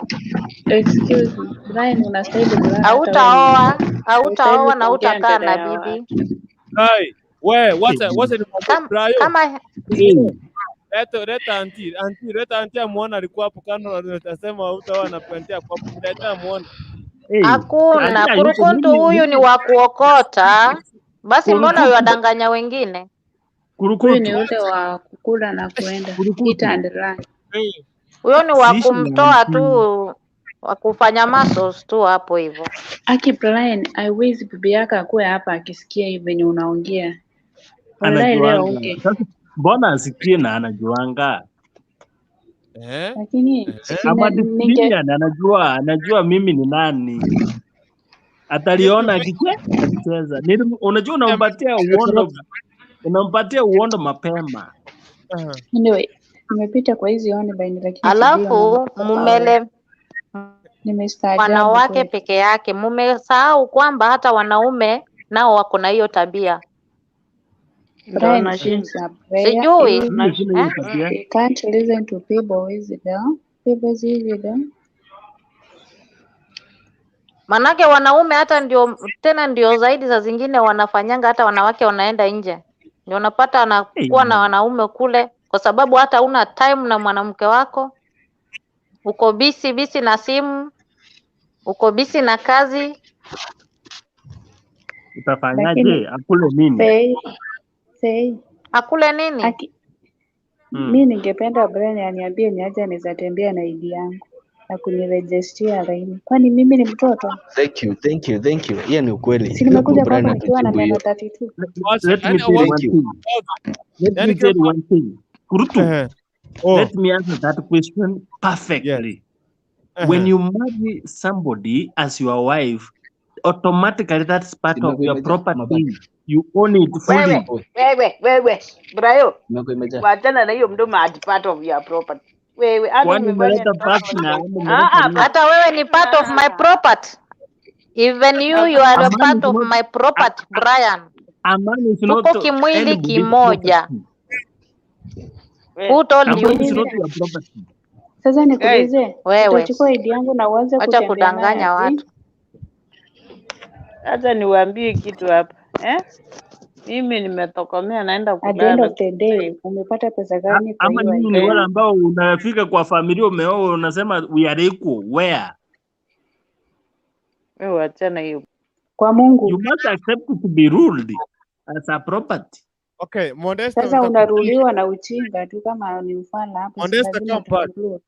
Excuse me. Brian, unastahili kulala hata wewe ni Hautaoa, mzee. hautaoa Haustahili na kuongea hutakaa mbele na ya bibi. watu. Hai, we wacha wacha nimwambie Brayo. Kama Leta leta anti, anti leta anti amuone alikuwa hapo kando atasema hautaoa na anti hapo hapo. Leta amuone. hakuna Anti hayuko, kurukuntu, mimi huyu ni mimi wa kuokota. Basi mbona kurukutu huwadanganya wengine? Huyu ni kurukutu ule wa kukula na kuenda. Eat kurukutu, and run. Huyo ni wa siishi na kumtoa anti. tu, wa kufanya muscles tu hapo hivyo. Aki Brian, haiwezi bibi yako akuwe hapa akisikia hivi venye unaongea. Wallahi leo Anajuanga uke. sasa, mbona asikie na anajuanga? Eh? Lakini Eh? Ama sina ninge disciplinarian, anajua anajua mimi ni nani, ataliona akicheza. Unajua unampatia uondo, unampatia uondo mapema. Anyway, nimepita kwa hizi online lakini sijui Alafu wanamkopa wapi. mumele Nimestaajabu wanawake kweli. peke yake, mumesahau kwamba hata wanaume nao wako na hiyo tabia. Ndo Brian nashinda. seems a prayer. Sijui He, Mimi sina hiyo eh? tabia. he can't listen to people wisdom. People's wisdom. Manake wanaume hata ndio tena ndio zaidi za zingine wanafanyanga, hata wanawake wanaenda nje, ndio unapata anakuwa na wanaume kule, kwa sababu hata una time na mwanamke wako, uko bisi bisi na simu, uko bisi na kazi. Utafanyaje? Lakini Akule nini? Fei, Fei, Akule nini? aki mi ningependa Brian aniambie ni aje anaweza tembea na ID yangu na kunirejestia laini. Kwani mimi ni mtoto? Thank you, thank you, thank you. Hiyo ni ukweli. Si Hebu nimekuja Brian kwako nikiwa na atujibu meno hiyo. 32. Wacha Let me yani tell you Thank one you. thing. Let me yani tell you kila one thing. Kurutu, eh. Oh, let me answer that question yes. perfectly. When you marry somebody as your wife, automatically that's part Simu of yako your imejaa property. mabati. You own it Wewe fully. Oh, wewe wewe Brayo, simu yako imejaa. wachana na hiyo mdomo ati part of your property. Wewe hata Kwani umefanya umeleta nini? partner ama Ah, umeleta ah, nini? Hata wewe ni part of my property. Even you are a A man part is of not my a, property, Brian. a man is Tuko not kimwili anybody's kimoja. property. We, Who told A you? man is not your property. Sasa guys, nikuulize, Wewe utachukua ID yangu na uanze wacha kutembea nayo kudanganya ati? watu. acha niwaambie kitu hapa eh? Mimi nimetokomea naenda At the end kulala. of the day, umepata pesa gani kwa Ama hiyo nyinyi ID ni wale yangu? ambao unafika kwa familia umeoa unasema we are equal. Where? Wewe wachana hiyo. Kwa Mungu. You must accept to be ruled as a property. Okay, Modesta Sasa nitakupiga. unaruliwa na uchinga tu kama ni ufala hapo, si Modesta lazima come back. utaruliwa.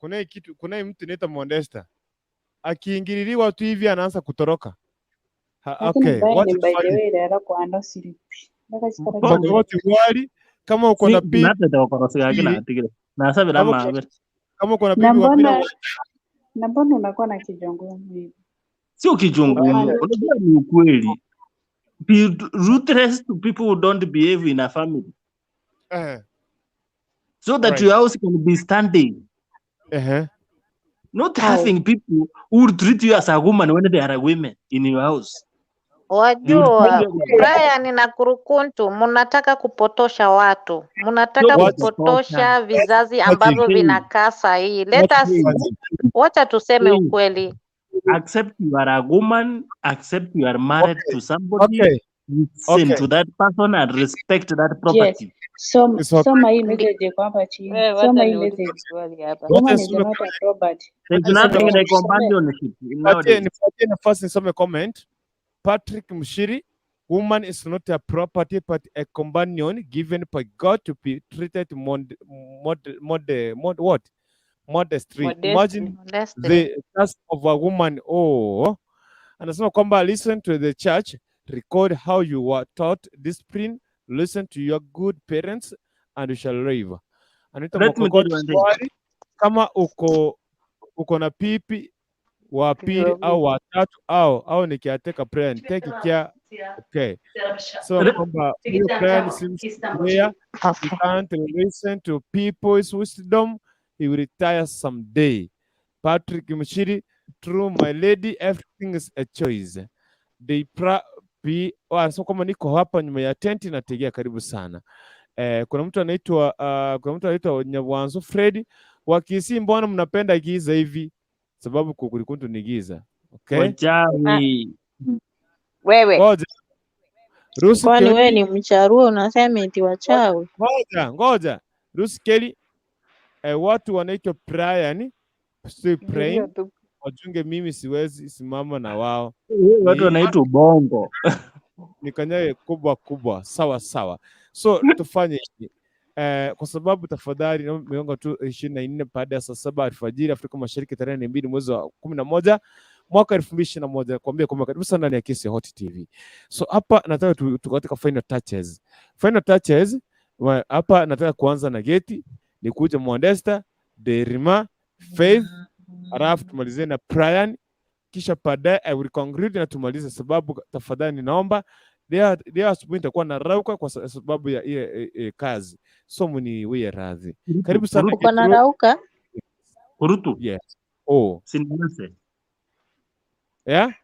Kuna kitu, kuna mtu inaitwa Modesta. Akiingililiwa tu hivi anaanza kutoroka. Lakini Okay, Brian, wacha by the tufanye. way, rero kwando siripi. Mpaka chikora Pole. Bakoti wali kama uko na Si natete okorosegaki pili, natigire. Nasabira kama uko mabere. Kama uko na Na bibi wa pili mbona na mbona unakuwa na kichwa ngumu hivi? Sio kichwa ngumu, Hapana. unajua ni ukweli. Be ruthless to people who don't behave in a family so that your house can be standing. Not having people who will treat you as a woman when they are women in your house. They will Wajua tell you Brian na Kurukuntu, mnataka kupotosha watu, sio mnataka kupotosha. kupotosha vizazi ambavyo Faith, vinakaa sahihi. Let us, faith, wacha tuseme faith. ukweli. Accept you are a woman, accept you are married to somebody, listen to that person and respect that Yes. property. It's okay. Soma hii message iko hapa chini. Wewe Soma wacha hii niulize message. swali hapa. Wacha Woman is nisome not a property. There's Wacha nisome nothing like Tusome. companionship nowadays. Nipatie nafasi nisome comment. Patrick Mshiri, woman is not a property but a companion given by God to be treated mod, mod, mod, mod, what? Modestly. Modestly. Imagine Modestly. the task of a woman. Oh, anasema kwamba listen to the church, record how you were taught discipline, listen to your good parents and you shall live. Anaitwa Let me tell Mokokoti you one thing. Swali, kama uko na pipi wa pili au watatu au nikiateka Brian, take care. Okay, so kwamba huyo Brian seems clear, he can't listen to people's wisdom, he will retire someday. Patrick Mshiri, true my lady, everything is a choice. They pra p anasema kwamba niko hapa nyuma ya tenti nategea, karibu sana. Kuna mtu anaitwa Nyabwanzo Fred wa Kisii, mbona mnapenda giza hivi? Sababu kukulikuntu ni giza. Okay, Wachawi. Wewe. ngoja Rusi Kwani wewe Kelly, ni mcharuo unasema eti wachawi? ngoja Rusi Kelly, watu wanaitwa Brian, si Ndio Brain, tu. wajunge, mimi siwezi simama na wao, Watu ni wanaitwa ubongo. nikanyage kubwa kubwa, sawa sawa. So tufanye hivi kwa sababu tafadhali naomba miongo tu 24 baada ya saa 7 alfajiri Afrika Mashariki, tarehe 2 mwezi wa 11 mwaka 2021, kuambia kwamba karibu sana ndani ya Kisi Hot TV. So hapa nataka tuko katika final touches. Final touches hapa nataka kuanza na Geti, nikuje Mwandesta, Derima, Faith, alafu tumalizie na Brian, kisha baadaye I will conclude na tumalize, sababu tafadhali ninaomba leo asubuhi nitakuwa narauka kwa sababu ya ile kazi, so mniwie radhi. Karibu sana Uko na Gituro. rauka? Kurutu. Yes. Oh. Si nianze. Yeah?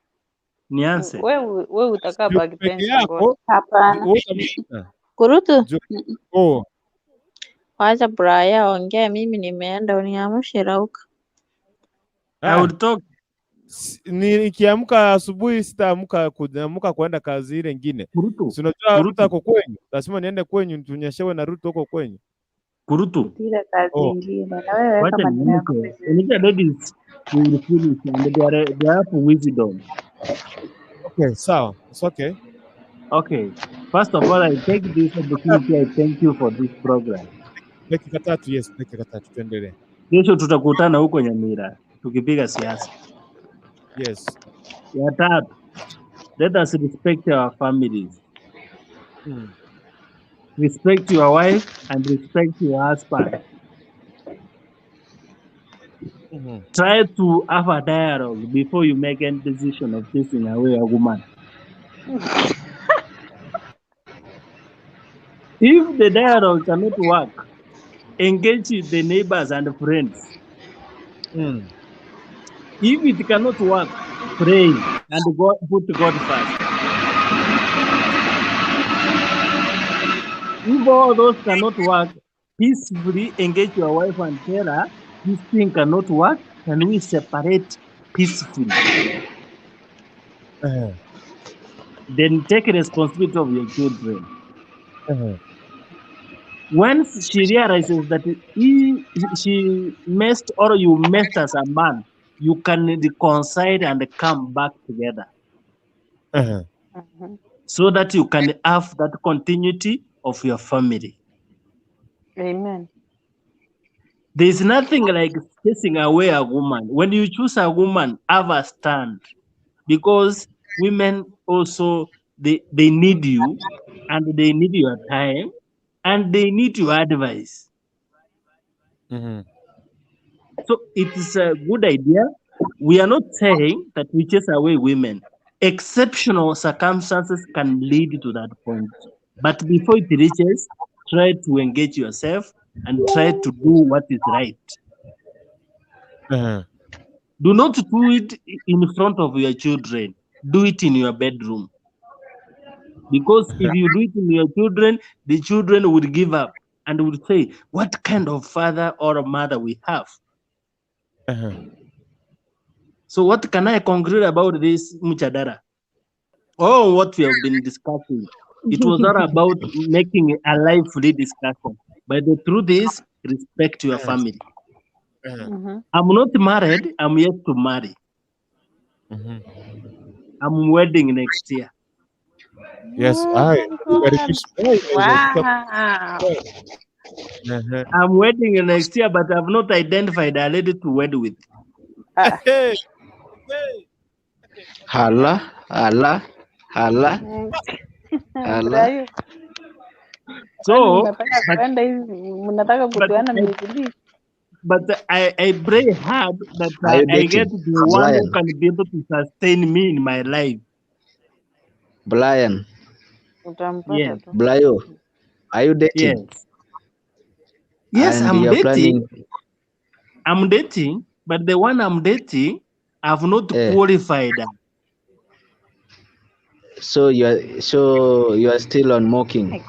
Nianze. Wewe utakaa Juu peke backbench ngoja. yako Hapana. wewe utamaliza. Kurutu, Oh. wacha Brian ongea, mimi nimeenda, uniamshe rauka. I will talk. Nikiamka asubuhi sitaamka kuamka kwenda kazi ile ingine. Kurutu. Si unajua Ruto Kurutu. ako kwenyu, lazima niende kwenyu tunyeshewe na Ruto huko kwenyu. Kurutu. Ile kazi Oh. ingine. Na wewe weka Wacha maneno yako niamke. vizuri. Unajua ladies we will finish and they have wisdom. Okay, sawa. It's okay. Okay. First of all, I take this opportunity, I thank you for this program. Dakika tatu, yes, dakika tatu tuendelee. Kesho tutakutana huko Nyamira tukipiga siasa. Yes. Ya tatu, let us respect our families. Respect your wife and respect your husband. Try to have a dialogue before you make any decision of chasing away a woman. If the dialogue cannot work, engage with the neighbors and friends. If it cannot work, pray and God, put God first. If all those cannot work, peacefully engage your wife and tell her this thing cannot work. Can we separate peacefully? Then take responsibility of your children. Once she realizes that she messed or you messed as a man, you can reconcile and come back together so that you can have that continuity of your family. Amen. There is nothing like chasing away a woman. When you choose a woman, have a stand, because women also they need you, and they need your time, and they need your advice. So it is a good idea. We are not saying that we chase away women. Exceptional circumstances can lead to that point. But before it reaches, try to engage yourself and try to do what is right. Do not do it in front of your children. Do it in your bedroom. Because if you do it in your children, the children will give up and will say, what kind of father or mother we have? So what can I conclude about this mjadala? Oh, what we have been discussing. It was not about making a lively discussion. But the truth is, respect your family. I'm not married. I'm yet to marry. I'm wedding next year. Yes, I. Wow. I'm wedding next year, but I've not identified a lady to wed with. Hala, hala, hala, hala. Brayo, kwani So, mnataka but kwenda hivi, mnataka but kutuana I, miezi but I pray hard that Are you I get dating? the one who Brian, can be able to sustain me in my life. Brian, utampata Yes, tu. Brayo, are you dating? yes, yes. And I'm you are dating. planning, I'm dating, but the one I'm dating, I've not eh, qualified. so you are still on mocking.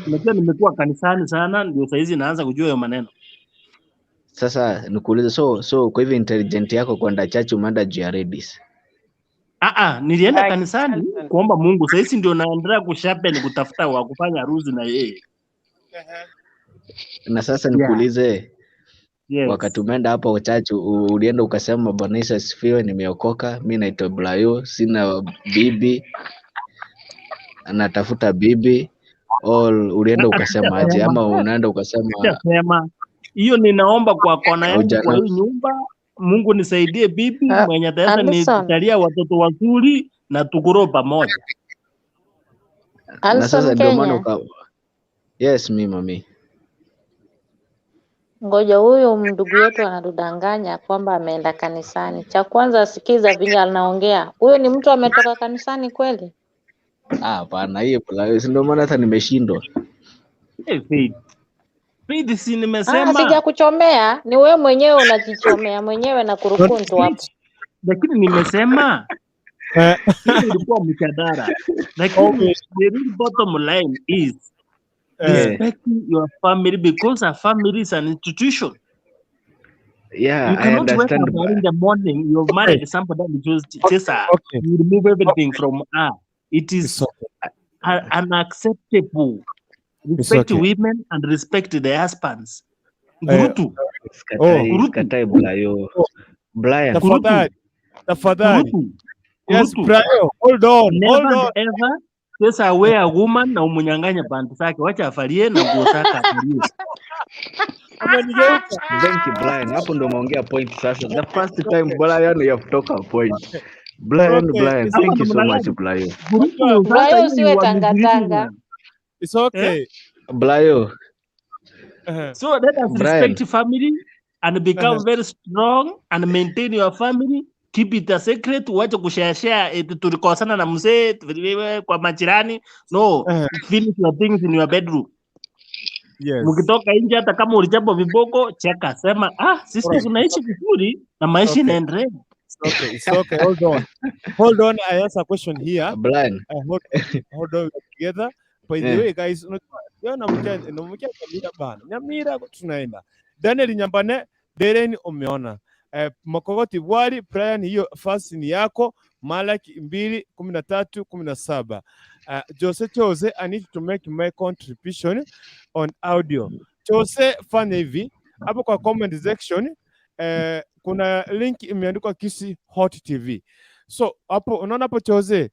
Unajua nimekuwa kanisani sana, ndio saizi naanza kujua hiyo maneno. Sasa nikuulize, so kwa hivyo intelligent yako kwenda church umeenda juu ya ladies? Nilienda Like, kanisani Alton. kuomba Mungu, saizi ndio naendelea kusharpen kutafuta wa kufanya harusi na yeye. Na sasa Yeah. nikuulize, wakati Yes. umeenda hapo church ulienda ukasema Bwana Yesu asifiwe, nimeokoka, mi naitwa Brayo, sina bibi, natafuta bibi, or ulienda ukasema aje? Sijasema, Ama unaenda ukasema sijasema hiyo. Ninaomba kwa kona yangu kwa haujana hii nyumba, Mungu nisaidie bibi mwenye ataweza Alison, nitalia watoto wazuri na tukuro pamoja. na Alison sasa ndio maana Kenya, uka yes, mi mami ngoja huyu ndugu yetu anatudanganya kwamba ameenda kanisani. Cha kwanza sikiza vile anaongea. Huyo ni mtu ametoka kanisani kweli? Ah, hapana, hiyo Brayo, si ndio maana hata nimeshindwa. Hey, Faith. Faith, si nimesema Sijakuchomea, ni wewe mwenyewe unajichomea mwenyewe na kurukuntu hapo. Faith, lakini nimesema hiyo ilikuwa mjadala, lakini Okay. the real bottom line is Eh, respecting your family because a family is an institution. yeah, You I cannot wake understand. up early in the morning, you've Okay. married somebody and just chase her. Okay. You remove everything from her. It It's is okay. unacceptable. It's Respect okay. women and respect the husbands. Eh, Gurutu, oh, Sikatai, Gurutu, sikatai Brayo. oh, Brian, Gurutu, tafadhali, tafadhali. Gurutu, Yes, Gurutu. Brayo, hold on, hold Never on. ever chase away a woman na umunyang'anye panti zake, wacha afalie na nguo zake afalie. Umenigeuka. thank you Brian. Hapo ndo umeongea point sasa. The first time Okay. Brian you have talked a point. Brian, Okay, Brian, it's Ama thank you so namna much gani? Brayo. Gurutu, Unajua, sasa Brayo hiyo usiwe you are misleading tangatanga. us. it's Eh? okay. Brayo, So let us Brian, respect family and become very strong and maintain your family. Keep it a secret. Wache kushare share eti tulikosana na mzee kwa majirani. No, finish your things in your bedroom. Yes. Mkitoka nje, hata kama ulichapwa viboko, cheka, sema sisi Alright. tunaishi vizuri na maisha Okay. inaendelea. It's okay. It's okay. Hold on. Hold on. I ask a question here. Brian. Hold on together. By the Eh. way, guys, unajua leo namkia Nyamira bana. Nyamira tunaenda. Daniel Nyambane, Deren umeona. Makogoti Bwari, Brian, hiyo fasi ni yako. Malaki 2:13 17. Jose Chose, I need to make my contribution on audio. Chose, fanya hivi hapo kwa comment section kuna link imeandikwa Kisii Hot TV. So hapo unaona hapo Chose,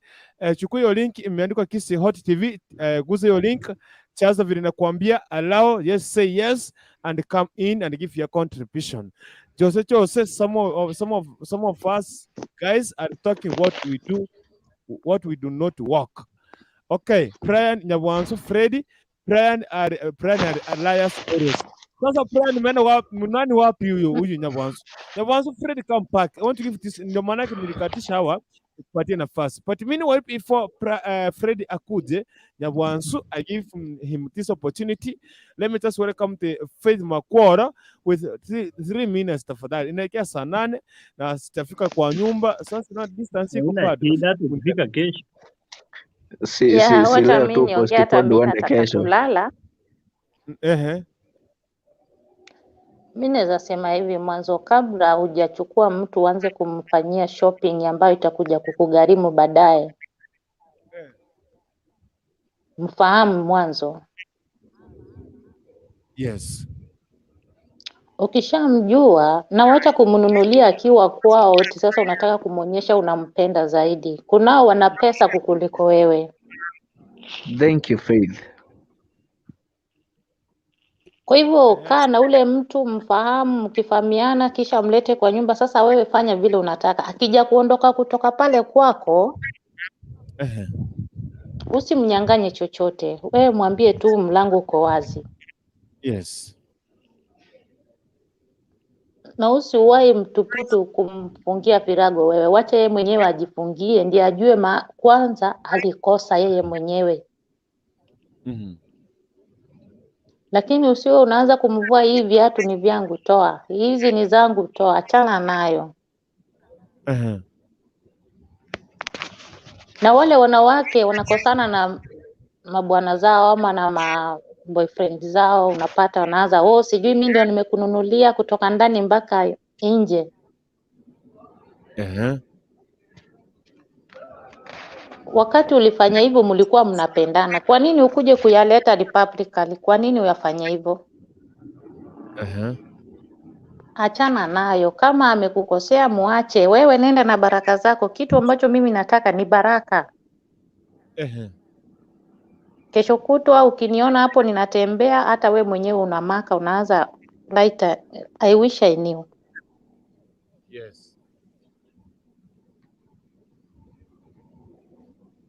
chukua hiyo link imeandikwa Kisii Hot TV, guza hiyo link, chaza vile nakuambia, allow, yes, say yes and come in and give your contribution. Jose Chose, some of us guys are talking what we do, what we do not work. Okay, Brian Nyabwanso Freddy, Brian are Elias Oros. Sasa Brian nimeenda wapi? Nani wapi huyo huyu Nyabwansu? Nyabwansu Fred come back. I want to give this, ndio maana yake nilikatisha hawa kupatia nafasi. But meanwhile before Fred akuje, Nyabwansu, I give him this opportunity. Let me just welcome the Faith Makwara with 3 minutes tafadhali. Inaelekea saa 8 na sitafika kwa nyumba. Sasa na distance iko Haina bado. shida, tukifika kesho. Si, Yeah, si, si wacha leo mi tu niongee, hata postpone mi uende nataka kesho. kulala. Ehe. Mi naweza sema hivi mwanzo, kabla hujachukua mtu uanze kumfanyia shopping ambayo itakuja kukugharimu baadaye, mfahamu mwanzo. Ukishamjua na wacha kumnunulia akiwa kwao, eti sasa unataka kumwonyesha unampenda zaidi. Kunao wana pesa kukuliko wewe. Thank you, Faith. Kwa hivyo kaa na ule mtu mfahamu, mkifahamiana, kisha mlete kwa nyumba. Sasa wewe fanya vile unataka. Akija kuondoka kutoka pale kwako, usimnyang'anye chochote. Wewe mwambie tu mlango uko wazi, na usiwahi mtuputu kumfungia virago wewe. Wacha yeye mwenyewe ajifungie, ndiye ajue kwanza alikosa yeye mwenyewe. Lakini usiwe unaanza kumvua, hii viatu ni vyangu, toa, hizi ni zangu, toa, achana nayo. Na wale wanawake wanakosana na mabwana zao ama na ma boyfriend zao, unapata wanaanza, oh, sijui mi ndio nimekununulia kutoka ndani mpaka nje. Wakati ulifanya hivyo mlikuwa mnapendana, kwa nini ukuje kuyaleta publicly? Kwa nini uyafanye hivyo? Achana nayo. Kama amekukosea muache, wewe nenda na baraka zako. Kitu ambacho mimi nataka ni baraka. Kesho kutwa ukiniona hapo ninatembea, hata we mwenyewe unamaka, unaanza later, I wish I knew.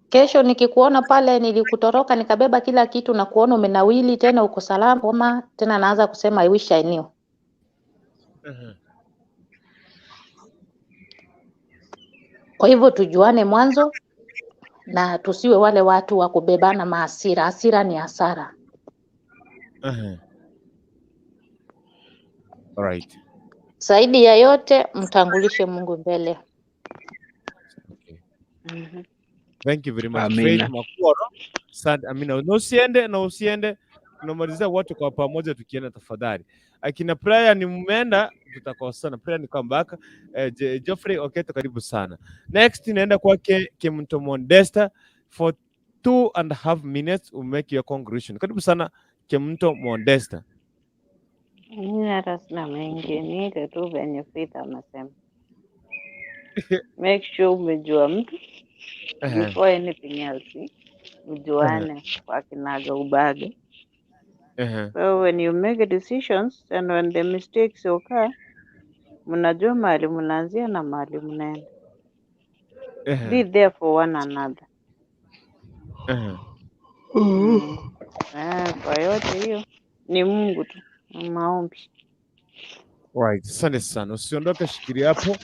Kesho nikikuona pale nilikutoroka nikabeba kila kitu na kuona umenawili tena uko salama tena, naanza kusema I wish I knew. Kwa hivyo tujuane mwanzo na tusiwe wale watu wa kubebana mahasira. Hasira ni hasara. All right. Zaidi ya yote, mtangulishe Mungu mbele. Thank you very much. Amina. Faith Makworo. Asante, Amina. Na usiende na usiende. Tunamalizia watu kwa pamoja tukienda tafadhali. Akina Prayer ni mmeenda tutakosana. Prayer ni come back. Geoffrey Oketo, karibu sana. Next inaenda kwake Kimto Mondesta for 2.5 minutes, we make your conclusion. Karibu sana, Kimto Mondesta. Mimi hata sina mengi, ni ile tu venye Faith amesema. Make sure umejua mtu before anything else, mjuane kwa kinaga ubaga. So when you make decisions and when the mistakes occur, mnajua mahali mnaanzia na mahali mnaenda. Be there for one another. Eh, kwa yote hiyo ni Mungu tu, ni maombi. Right. Asante sana. Usiondoke, shikilia hapo.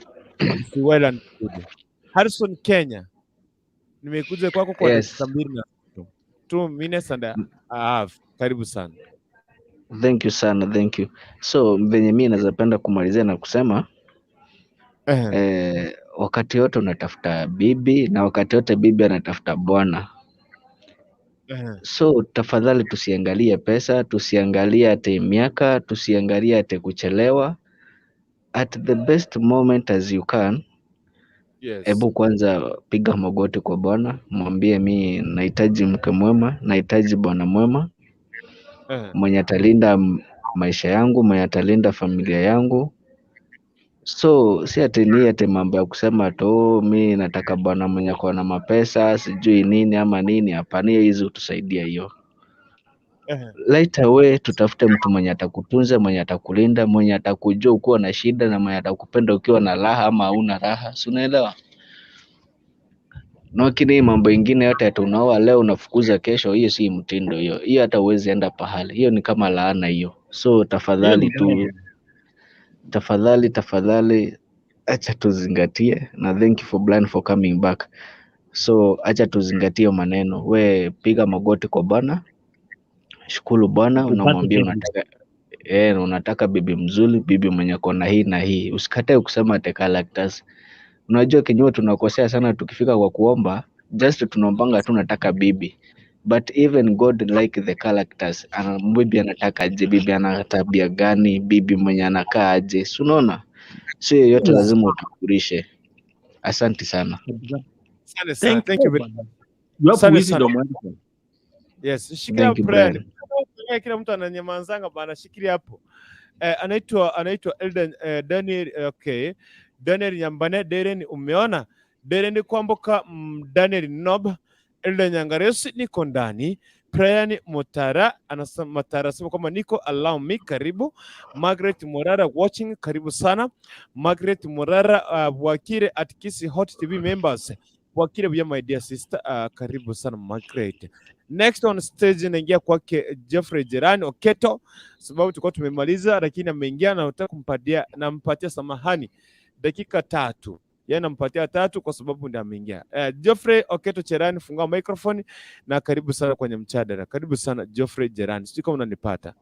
Well and good. Harrison Kenya, nimekuja kwako kwa dakika mbili na nusu. 2 minutes and a half. Karibu sana. Thank you sana, thank you. So venye mi naweza penda kumalizia na kusema wakati wote unatafuta bibi na wakati wote bibi anatafuta bwana. So tafadhali tusiangalie pesa, tusiangalie ati miaka, tusiangalie ati kuchelewa. At the best moment as you can, hebu kwanza piga magoti kwa Bwana, mwambie mi nahitaji mke mwema, nahitaji bwana mwema mwenye atalinda maisha yangu, mwenye atalinda familia yangu. So si ati ni ati mambo ya kusema tu, "Oh, mi nataka bwana mwenye ako na mapesa sijui nini ama nini." Hapana, hiyo hizi hutusaidia hiyo. Right away tutafute mtu mwenye atakutunza, mwenye atakulinda, mwenye atakujua ukiwa na shida na mwenye atakupenda ukiwa na raha ama hauna raha, si unaelewa? Na lakini hii mambo ingine yote ati unaoa leo unafukuza kesho, hiyo si mtindo hiyo. Hiyo hata huwezi enda pahali. Hiyo ni kama laana hiyo. So Hiyo ni tafadhali tu, mbaya. tafadhali tafadhali, acha tuzingatie, na thank you for Brian for coming back. So acha tuzingatie maneno. We piga magoti kwa Bwana, shukuru Bwana, Upate unamwambia bibi. unataka unataka bibi mzuri, bibi mwenye kona hii na hii. Usikatae kusema ati characters. Unajua kenyewe tunakosea sana tukifika kwa kuomba, just tunaombanga tu nataka bibi. But even God like the characters. Ana bibi anataka aje, bibi ana tabia gani, bibi mwenye anakaa aje. Si unaona? Sio yeyote Yeah. lazima utambulishe. Asante sana. Kabisa. Asante sana. Thank Thank you, you very bwana. You have Asante sana. wisdom, wonderful. Yes, shikilia Thank you Brian. Brian. Kila mtu ananyamanzanga bana, shikilia hapo. Anaitwa Elden Daniel, okay. Daniel Nyambane Deren, umeona? Deren Kwamboka, Daniel Nob, Elden Nyangaresi niko ndani. Brian Mutara anasema, Matara anasema kwamba niko allow me, karibu. Margaret Murara watching, karibu sana. Margaret Murara, Wakire at Kisi Hot TV members. Wakire pia my dear sister, karibu sana Margaret. Next on stage naingia kwake Jeffrey Jerani Oketo, sababu tulikuwa tumemaliza, lakini ameingia na nataka kumpatia, nampatia samahani dakika 3, yeye nampatia 3 kwa sababu ndiye ameingia. Geoffrey Oketo Cherani, fungua microphone na karibu sana kwenye mjadala. Karibu sana Geoffrey Jerani, sijui kama unanipata.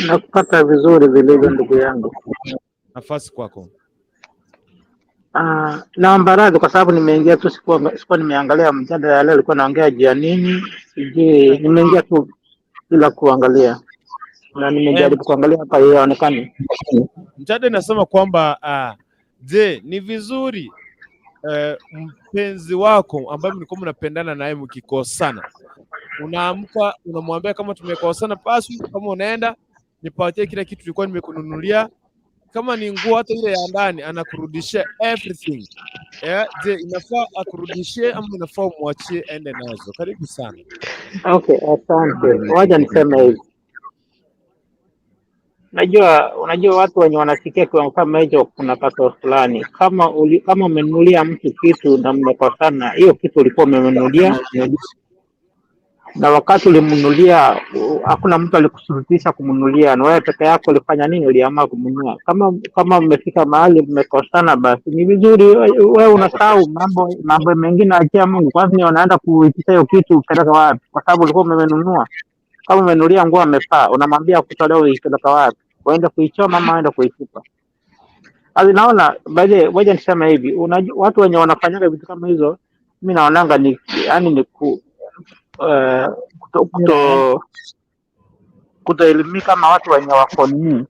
Nakupata vizuri vilivyo ndugu yangu. Nafasi kwako. Naomba radhi kwa sababu nimeingia tu, sikuwa nimeangalia mjadala ya leo ilikuwa naongea juu ya nini, sijui, nimeingia tu bila kuangalia na nimejaribu kuangalia hapa haionekani. Mjadala inasema kwamba je, ni vizuri mpenzi wako ambaye mlikuwa mnapendana naye mkikosana, unaamka unamwambia kama tumekosana, basi kama unaenda nipatie kila kitu tulikuwa nimekununulia, kama ni nguo hata ile ya ndani anakurudishia everything. Je, inafaa akurudishie ama inafaa umwachie ende nazo? Karibu sana. Okay, asante. Wacha niseme hivi. Unajua watu wenye wanafikia kiwango kama hicho, kuna kasoro fulani. Kama umenunulia mtu kitu na mmekosana, hiyo kitu ulikuwa umemnunulia, na wakati ulimnunulia hakuna mtu alikushurutisha kumnunulia, na wewe peke yako ulifanya nini? Uliamua kumnunua. Kama mmefika mahali mmekosana, basi ni vizuri wewe unasahau mambo mengine, achia Mungu. Kwanza ni unaenda kuitisha hiyo kitu upeleka wapi? Kwa sababu ulikuwa umenunua. Kama umenunulia nguo amefaa, unamwambia kutolewa uipeleka wapi? Waende kuichoma ama waende kuitupa? Sasa naona by the way, ngoja niseme hivi, unajua watu wenye wanafanyaga vitu kama hizo, mimi naonanga ni yani ni ku kuto kutoelimika ama watu wenye wako nini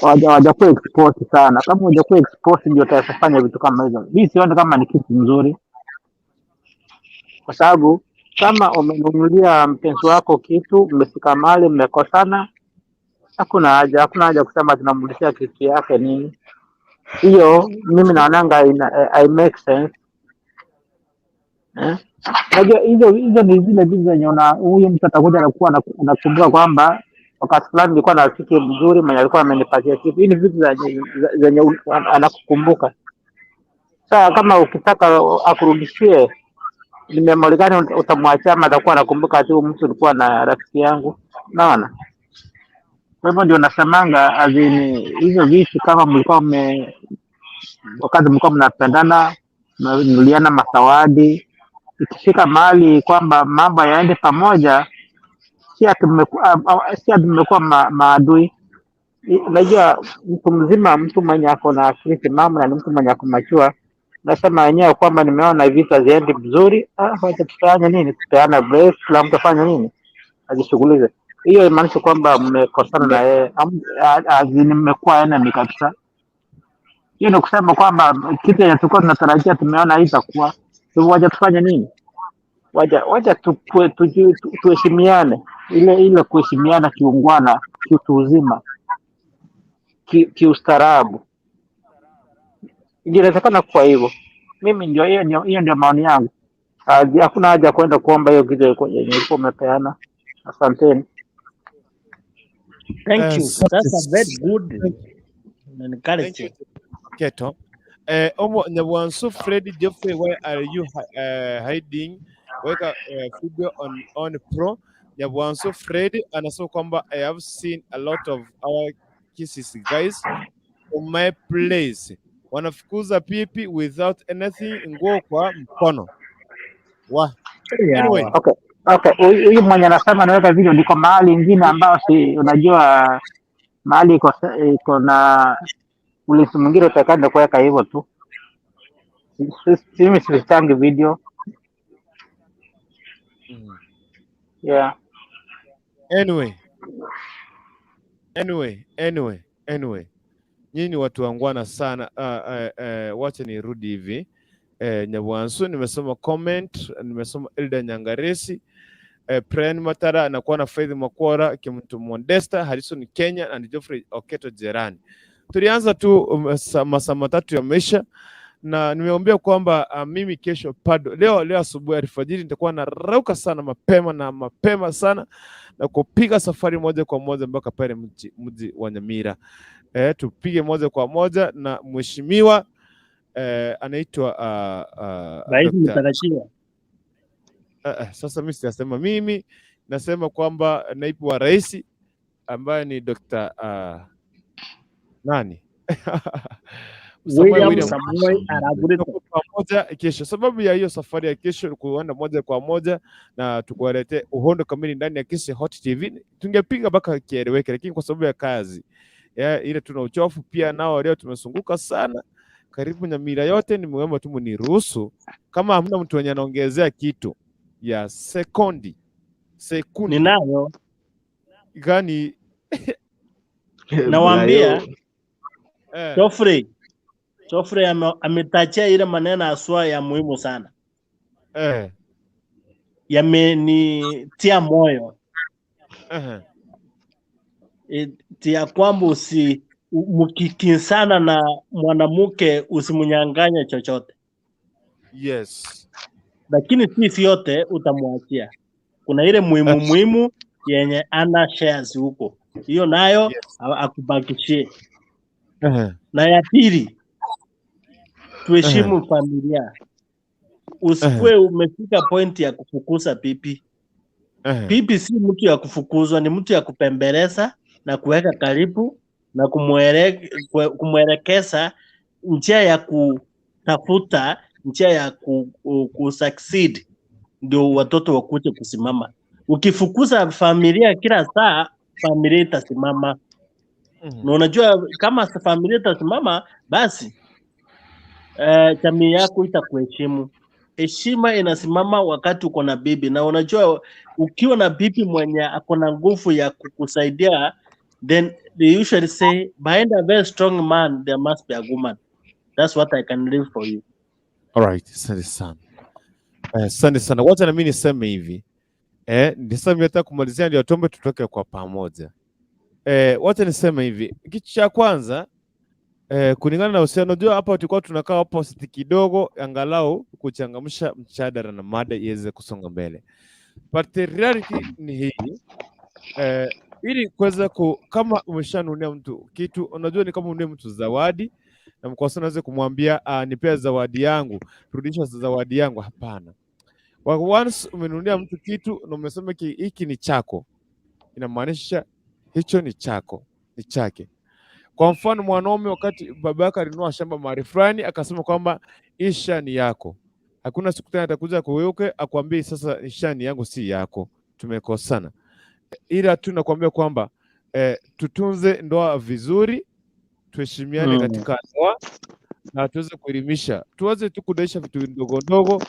hawajakuwa exposed sana. Kama hujakuwa exposed ndio utafanya vitu kama hizo. Mimi sioni kama ni kitu mzuri, kwa sababu kama umenunulia mpenzi wako kitu, mmefika mahali mmekosana, hakuna haja kusema tunamrudishia kitu yake nini. Hiyo mimi naonanga I make sense. Unajua hizo ni zile vitu zenye huyu mtu atakuja anakuwa anakumbuka kwamba wakati fulani nilikuwa na rafiki mzuri mwenye alikuwa amenipatia kitu. Hii ni vitu zenye anakukumbuka. Sasa kama ukitaka akurudishie, ni memory gani utamwachia ama atakuwa anakumbuka tu mtu ulikuwa na rafiki yangu? Naona. Kwa hivyo ndio nasemanga azini hizo vitu kama mlikuwa wakati mlikuwa mnapendana, mnanunuliana mazawadi, ikifika mahali kwamba mambo yaende pamoja, si ati mmekuwa maadui. Unajua mtu mzima, mtu mwenye ako na akili timamu na ni mtu mwenye ako machua, nasema wenyewe kwamba nimeona vitu haziendi vizuri, wacha tufanye nini, tupeana break, kila mtu afanye nini, ajishughulize. Hiyo imaanisha kwamba mmekosana na yeye, mmekuwa enemy kabisa. Hiyo ni kusema kwamba kitu yenye tulikuwa tunatarajia tumeona haitakuwa. Hivyo wacha tufanye nini? Wacha tuheshimiane, ile kuheshimiana kiungwana, kiutu uzima, kiustaarabu. Inawezekana kuwa hivyo. Mimi ndio hiyo ndio maoni yangu. Hakuna haja kwenda kuomba hiyo kitu yenye ulikuwa umepeana. Asanteni. Thank you. That's a very good Thank you, Keto. Omo Nyawansu Freddy Jeffrey, why are you hiding? Weka video on pro. Nyabwanso Fred anasema kwamba I have seen a lot of our Kisii guys on my place wanafukuza pipi without anything, nguo kwa mkono wa anyway. Okay. Huyu mwenye anasema naweka video, niko mahali ingine ambao si unajua mahali iko na ulinzi mwingine utakanda kuweka hivyo tu. Mimi sichangi video. Yeah. Anyway, nyinyi ni watu wangwana sana. Wacha nirudi hivi. Nyabwansu nimesoma comment, nimesoma Elda Nyangaresi, Pren Matara anakuwa na Faith Makwora, Kimtu Mondesta, Harrison Kenya and Geoffrey Oketo Jerani. Tulianza tu masaa 3 ya maisha na nimeombea kwamba mimi kesho bado leo asubuhi alfajiri nitakuwa narauka sana mapema na mapema sana na kupiga safari moja kwa moja mpaka pale mji wa Nyamira. Tupige moja kwa moja na mheshimiwa anaitwa Rais Dr. mtarajiwa. Sasa mimi sijasema, mimi nasema kwamba naibu wa rais ambaye ni Dr. Nani Samuel William William Samoei Arap Ruto. Tutakuwa pamoja kesho. Sababu ya hiyo safari ya kesho kuenda moja kwa moja na tukuwaletee uhondo kamili ndani ya Kisii Hot TV, tungepiga mpaka kieleweke, lakini kwa sababu ya kazi ya, ile tuna uchofu pia nao leo tumezunguka sana karibu Nyamira yote. Nimeomba tu mniruhusu, kama hamna mtu mwenye anaongezea kitu ya sekundi Ninayo. gani? Nawaambia Brayo. Geoffrey ametachia ile maneno haswa ya muhimu sana. Yamenitia moyo. Tia kwamba mkikinsana na mwanamke usimnyang'anye chochote. Lakini si yote utamwachia. Kuna ile muhimu muhimu yenye ana shares huko, hiyo nayo akubakishie. Na ya pili, tuheshimu familia. Usikuwe umefika point ya kufukuza pipi. Pipi si mtu ya kufukuzwa, ni mtu ya kupembeleza na kuweka karibu na kumwelekeza njia ya kutafuta njia ya ku succeed, ndio watoto wakuje kusimama. Ukifukuza familia kila saa, familia itasimama. Na unajua kama familia itasimama, basi jamii yako itakuheshimu. Heshima inasimama wakati uko na bibi, na unajua ukiwa na bibi mwenye ako na nguvu ya kukusaidia, then they usually say behind a very strong man there must be a woman. That's what I can leave for you. Alright, asante sana. Asante sana. Wacha na mimi niseme hivi. Niseme hata kumalizia ndio tuombe tutoke kwa pamoja. Wacha niseme hivi. Kitu cha kwanza kulingana na uhusiano, unajua hapa tulikuwa tunakaa opposite kidogo, angalau kuchangamsha mjadala na mada iweze kusonga mbele. But the reality ni hii ili kuweza kama umeshanunia mtu kitu, unajua ni kama ununie mtu zawadi na mkosa unaweza kumwambia nipea zawadi yangu, rudisha zawadi yangu. Hapana. Once umenunulia mtu kitu na umesema hiki ni chako, inamaanisha hicho ni chako, ni chake. Kwa mfano mwanaume, wakati baba yake alinunua shamba mahali fulani, akasema kwamba isha ni yako, hakuna siku tena atakuja kuweuke akwambie sasa isha ni yangu, si yako, tumekosana. Ila tu nakwambia kwamba tutunze ndoa vizuri, tuheshimiane katika ndoa na tuweze kuelimisha, tuweze tu kudaisha vitu ndogo ndogo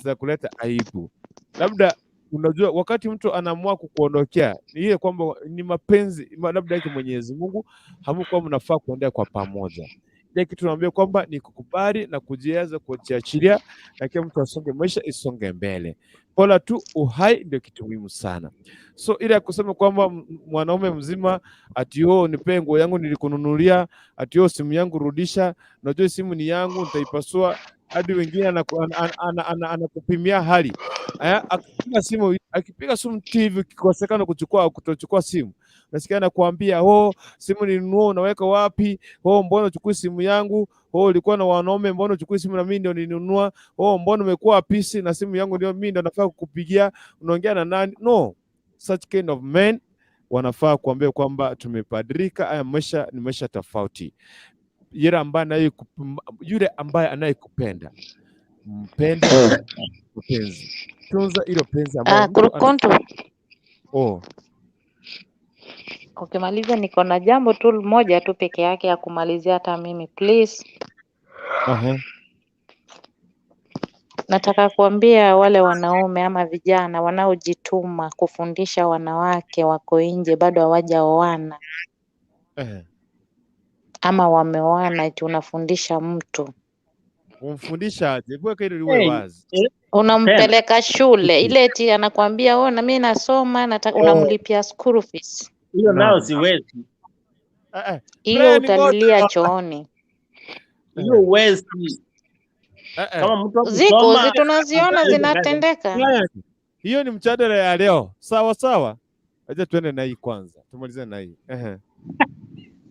za kuleta aibu. Labda unajua wakati mtu anaamua kukuondokea ni ile kwamba ni mapenzi labda yake Mwenyezi Mungu, hamkuwa mnafaa kuendea kwa pamoja. Ile kitu naambia kwamba ni kukubali na kujiweza kujiachilia, na kila mtu asonge, maisha isonge mbele. Bora tu uhai ndio kitu muhimu sana. So ile ya kusema kwamba mwanaume mzima ati oh, nipe nguo yangu nilikununulia, ati oh, simu yangu rudisha, unajua simu ni yangu nitaipasua, hadi wengine anakupimia hali. Akipiga simu TV ukikosekana kuchukua au kutochukua simu, nasikia anakuambia oh, simu nilinunua unaweka wapi? Oh, mbona uchukui simu yangu? Oh, ulikuwa na wanaume, mbona uchukui simu na mimi ndio nilinunua? Oh, mbona umekuwa pisi na simu yangu ndio mimi ndio nafaa kukupigia? Unaongea na nani? No. Such kind of men wanafaa kuambia kwamba tumebadilika, haya maisha ni maisha tofauti. Yule ambaye anayekupenda mpende mpenzi, tunza ilo penzi ambayo Ah, mtu ana Kurukuntu, oh. ukimaliza niko na jambo tu moja tu peke yake ya kumalizia hata mimi please. Aha. Nataka kuambia wale wanaume ama vijana wanaojituma kufundisha wanawake wako nje bado hawajaoana ama wameoana, eti unafundisha mtu Umfundisha aje? Hebu weka hilo liwe Hey, wazi. tena unampeleka shule ile eti anakuambia wewe na mimi nasoma nataka, Oh, unamlipia school fees, hiyo nao naam. siwezi, hiyo Brian, ngoja. utalilia chooni. hiyo huwezi. Kama mtu Ziko hakusoma zi tunaziona afanye kazi. zinatendeka. Brian, hiyo ni mjadala ya leo. Sawa sawa, acha tuende na hii kwanza, tumalize na hii. Ehe.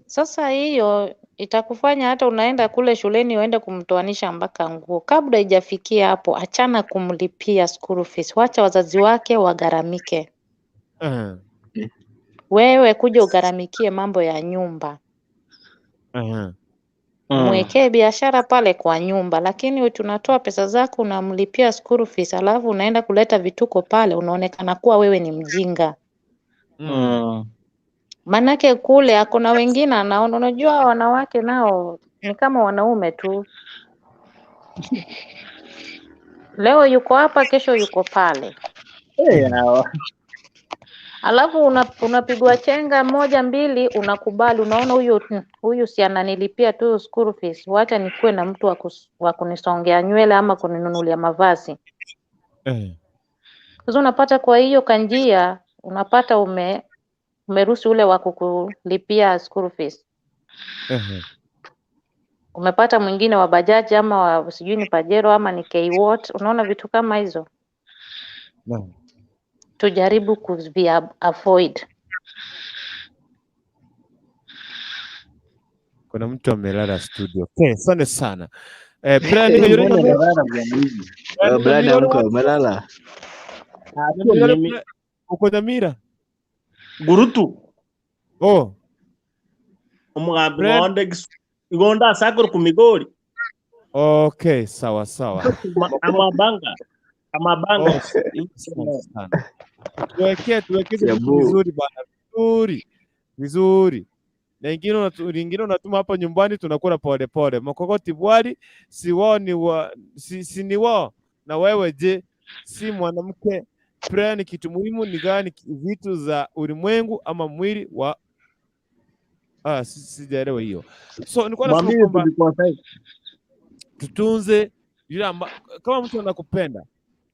Sasa hiyo itakufanya hata unaenda kule shuleni uende kumtoanisha mpaka nguo. Kabla haijafikia hapo, achana kumlipia school fees, wacha wazazi wake wagharamike. Ehe. Wewe kuja ugharamikie mambo ya nyumba, Ehe. mwekee biashara pale kwa nyumba, lakini tunatoa pesa zako unamlipia school fees, alafu unaenda kuleta vituko pale, unaonekana kuwa wewe ni mjinga. Manake kule akona wengine anaona, unajua wanawake nao ni kama wanaume tu, leo yuko hapa, kesho yuko pale. Hey, hawa. Alafu unapigwa chenga moja mbili, unakubali, unaona huyu huyu si ananilipia tu school fees, wacha nikuwe na mtu wa kunisongea nywele ama kuninunulia mavazi. Sasa unapata kwa hiyo kanjia, unapata umeruhusu ule wa kukulipia school fees, umepata mwingine wa bajaji ama wa sijui ni Pajero ama ni K-Watt, unaona vitu kama hizo. Naam. Tujaribu kuvi avoid. Kuna mtu amelala studio. Okay, asante sana. Brian, Mbona yule amelala bwana hivi? Brian, Brian, Nyamira, amka, umelala? Ah, sio Nyamira, mimi. uko Nyamira? Gurutu. Oh. Omugambi Brian. ng'onde igonda asakuru kumigori. Okay, sawa sawa. Amabanga. Amabanga. Oh, asante sana. Tuwekeze vitu Yabu. vizuri bana, vizuri vizuri. Na ingine unatuma hapa nyumbani tunakula pole pole. Makokoti bwari si wao ni wa, si ni wao. Na wewe je, si mwanamke? Prayer ni kitu muhimu, ni gani vitu za ulimwengu ama mwili wa sijaelewa hiyo. So nilikuwa nasema Mwambie kwamba tulikuwa sahihi. tutunze yule kama mtu anakupenda,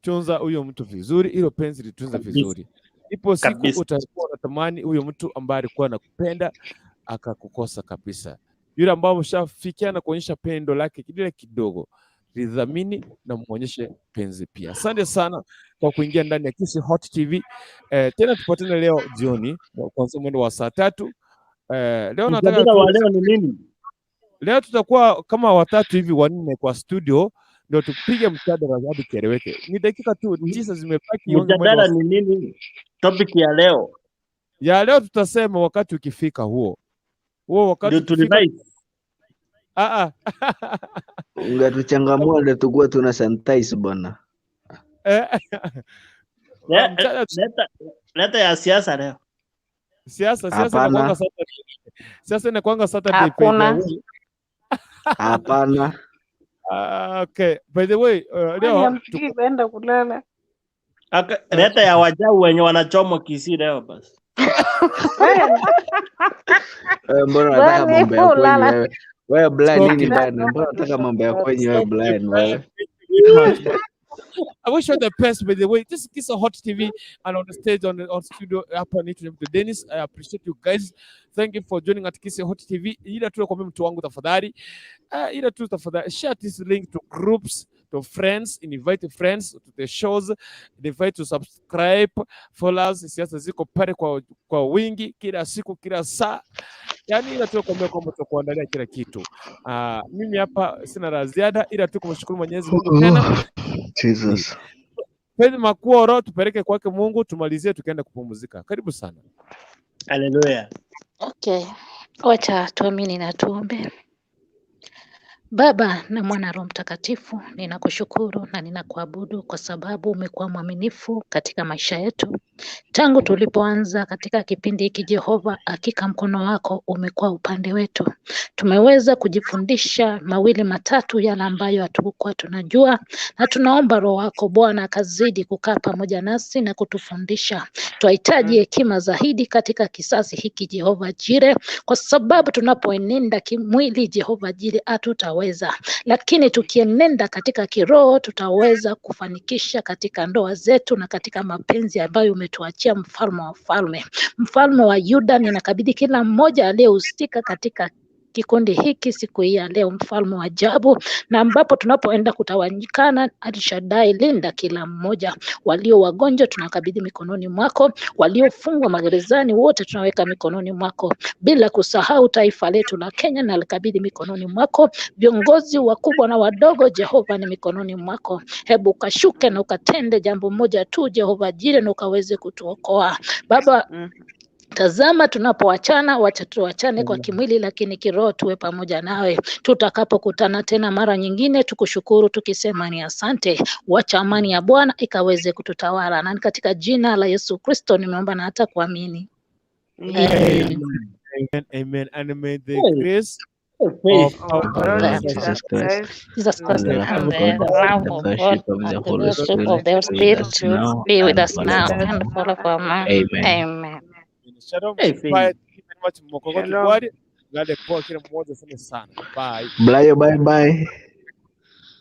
tunza huyo mtu vizuri, hilo penzi litunze Kabisa. vizuri. Ipo siku Kabisa. utakuwa unatamani huyo mtu ambaye alikuwa anakupenda akakukosa kabisa. Yule ambao mshafikia na kuonyesha pendo lake kile kidogo, lidhamini na muonyeshe penzi pia. Asante sana kwa kuingia ndani ya Kisii Hot TV. Tena tupatane leo jioni kuanzia mwendo wa saa 3. Leo nataka Mjadala wa leo ni nini? Leo tutakuwa kama watatu hivi wanne kwa studio, ndio tupige mjadala hadi kieleweke. Ni dakika tu 9 zimebaki. Mjadala ni nini? Topic ya leo. Ya leo tutasema wakati ukifika huo. Huo wakati Ndio ukifika. tulivai. Ungetuchangamua ndio tukue tuna sanitize bwana. Leta ya siasa leo. Siasa Hapana. inakuanga Saturday. Siasa inakuanga Saturday by the Hakuna. way. Hapana. Okay. By the way, leo Hamtaki kwenda kulala. Leta ya wajau wenye wanachomwa Kisii leo basi. Mbona unataka Bwana, mambo ya kwenyu ulala. wewe? Wewe Brian Okay. nini bana? Mbona unataka mambo ya kwenyu wewe Brian wewe? I wish you the best, by the way. This is a Hot TV and on the stage on studio hapa ni mtu Dennis. I appreciate you guys. Thank you for joining at Kisii Hot TV. Ila tu nakwambia mtu wangu tafadhali. Ila tu tafadhali share this link to groups, to friends, invite friends to the shows, invite to subscribe, follow us. Siasa ziko pale kwa wingi kila siku kila saa. Yaani ila tu nakwambia kwamba tutakuandalia kila kitu. Mimi hapa sina la ziada ila tu kumshukuru Mwenyezi Mungu tena. Jesus. Faith Makuoro, tupeleke kwake Mungu, tumalizie tukaenda kupumzika. Karibu sana. Haleluya. Okay, wacha tuamini na tuombe. Baba na Mwana Roho Mtakatifu, ninakushukuru na ninakuabudu kwa sababu umekuwa mwaminifu katika maisha yetu tangu tulipoanza katika kipindi hiki. Jehova, hakika mkono wako umekuwa upande wetu. Tumeweza kujifundisha mawili matatu yale ambayo hatukuwa tunajua, na tunaomba Roho wako Bwana akazidi kukaa pamoja nasi na kutufundisha. Twahitaji hekima zaidi katika kisasi hiki Jehova Jire, kwa sababu tunapoenenda kimwili Jehova Jire hatutaweza, lakini tukienenda katika kiroho tutaweza kufanikisha katika ndoa zetu na katika mapenzi ambayo umetuachia, mfalme wa falme, mfalme wa Yuda. Ninakabidhi kila mmoja aliyehusika katika kikundi hiki siku hii ya leo, mfalme wa ajabu, na ambapo tunapoenda kutawanyikana, Alshadai, linda kila mmoja. Walio wagonjwa tunakabidhi mikononi mwako, waliofungwa magerezani wote tunaweka mikononi mwako, bila kusahau taifa letu la Kenya nalikabidhi mikononi mwako, viongozi wakubwa na wadogo, Jehova ni mikononi mwako. Hebu ukashuke na ukatende jambo moja tu, Jehova Jire, na ukaweze kutuokoa Baba. Tazama, tunapoachana, wacha tuachane kwa kimwili, lakini kiroho tuwe pamoja nawe. Tutakapokutana tena mara nyingine, tukushukuru tukisema ni asante. Wacha amani ya Bwana ikaweze kututawala, na ni katika jina la Yesu Kristo nimeomba na hata kuamini. Amen. Amen, amen. And may the Hey, grace faith. of our Lord Lord Jesus Jesus Christ, Jesus And Christ the love and of the God, love the of God fellowship of and the the Holy fellowship of Spirit the be with Holy us Spirit now be with and us now forevermore. and forevermore. Amen. Amen. Shalom. Hey, Bye. faith. Thank you very much. Mwokozi Shalom. Bwari. Lale poa kila mmoja, asante sana. Bye. Blayo, bye bye.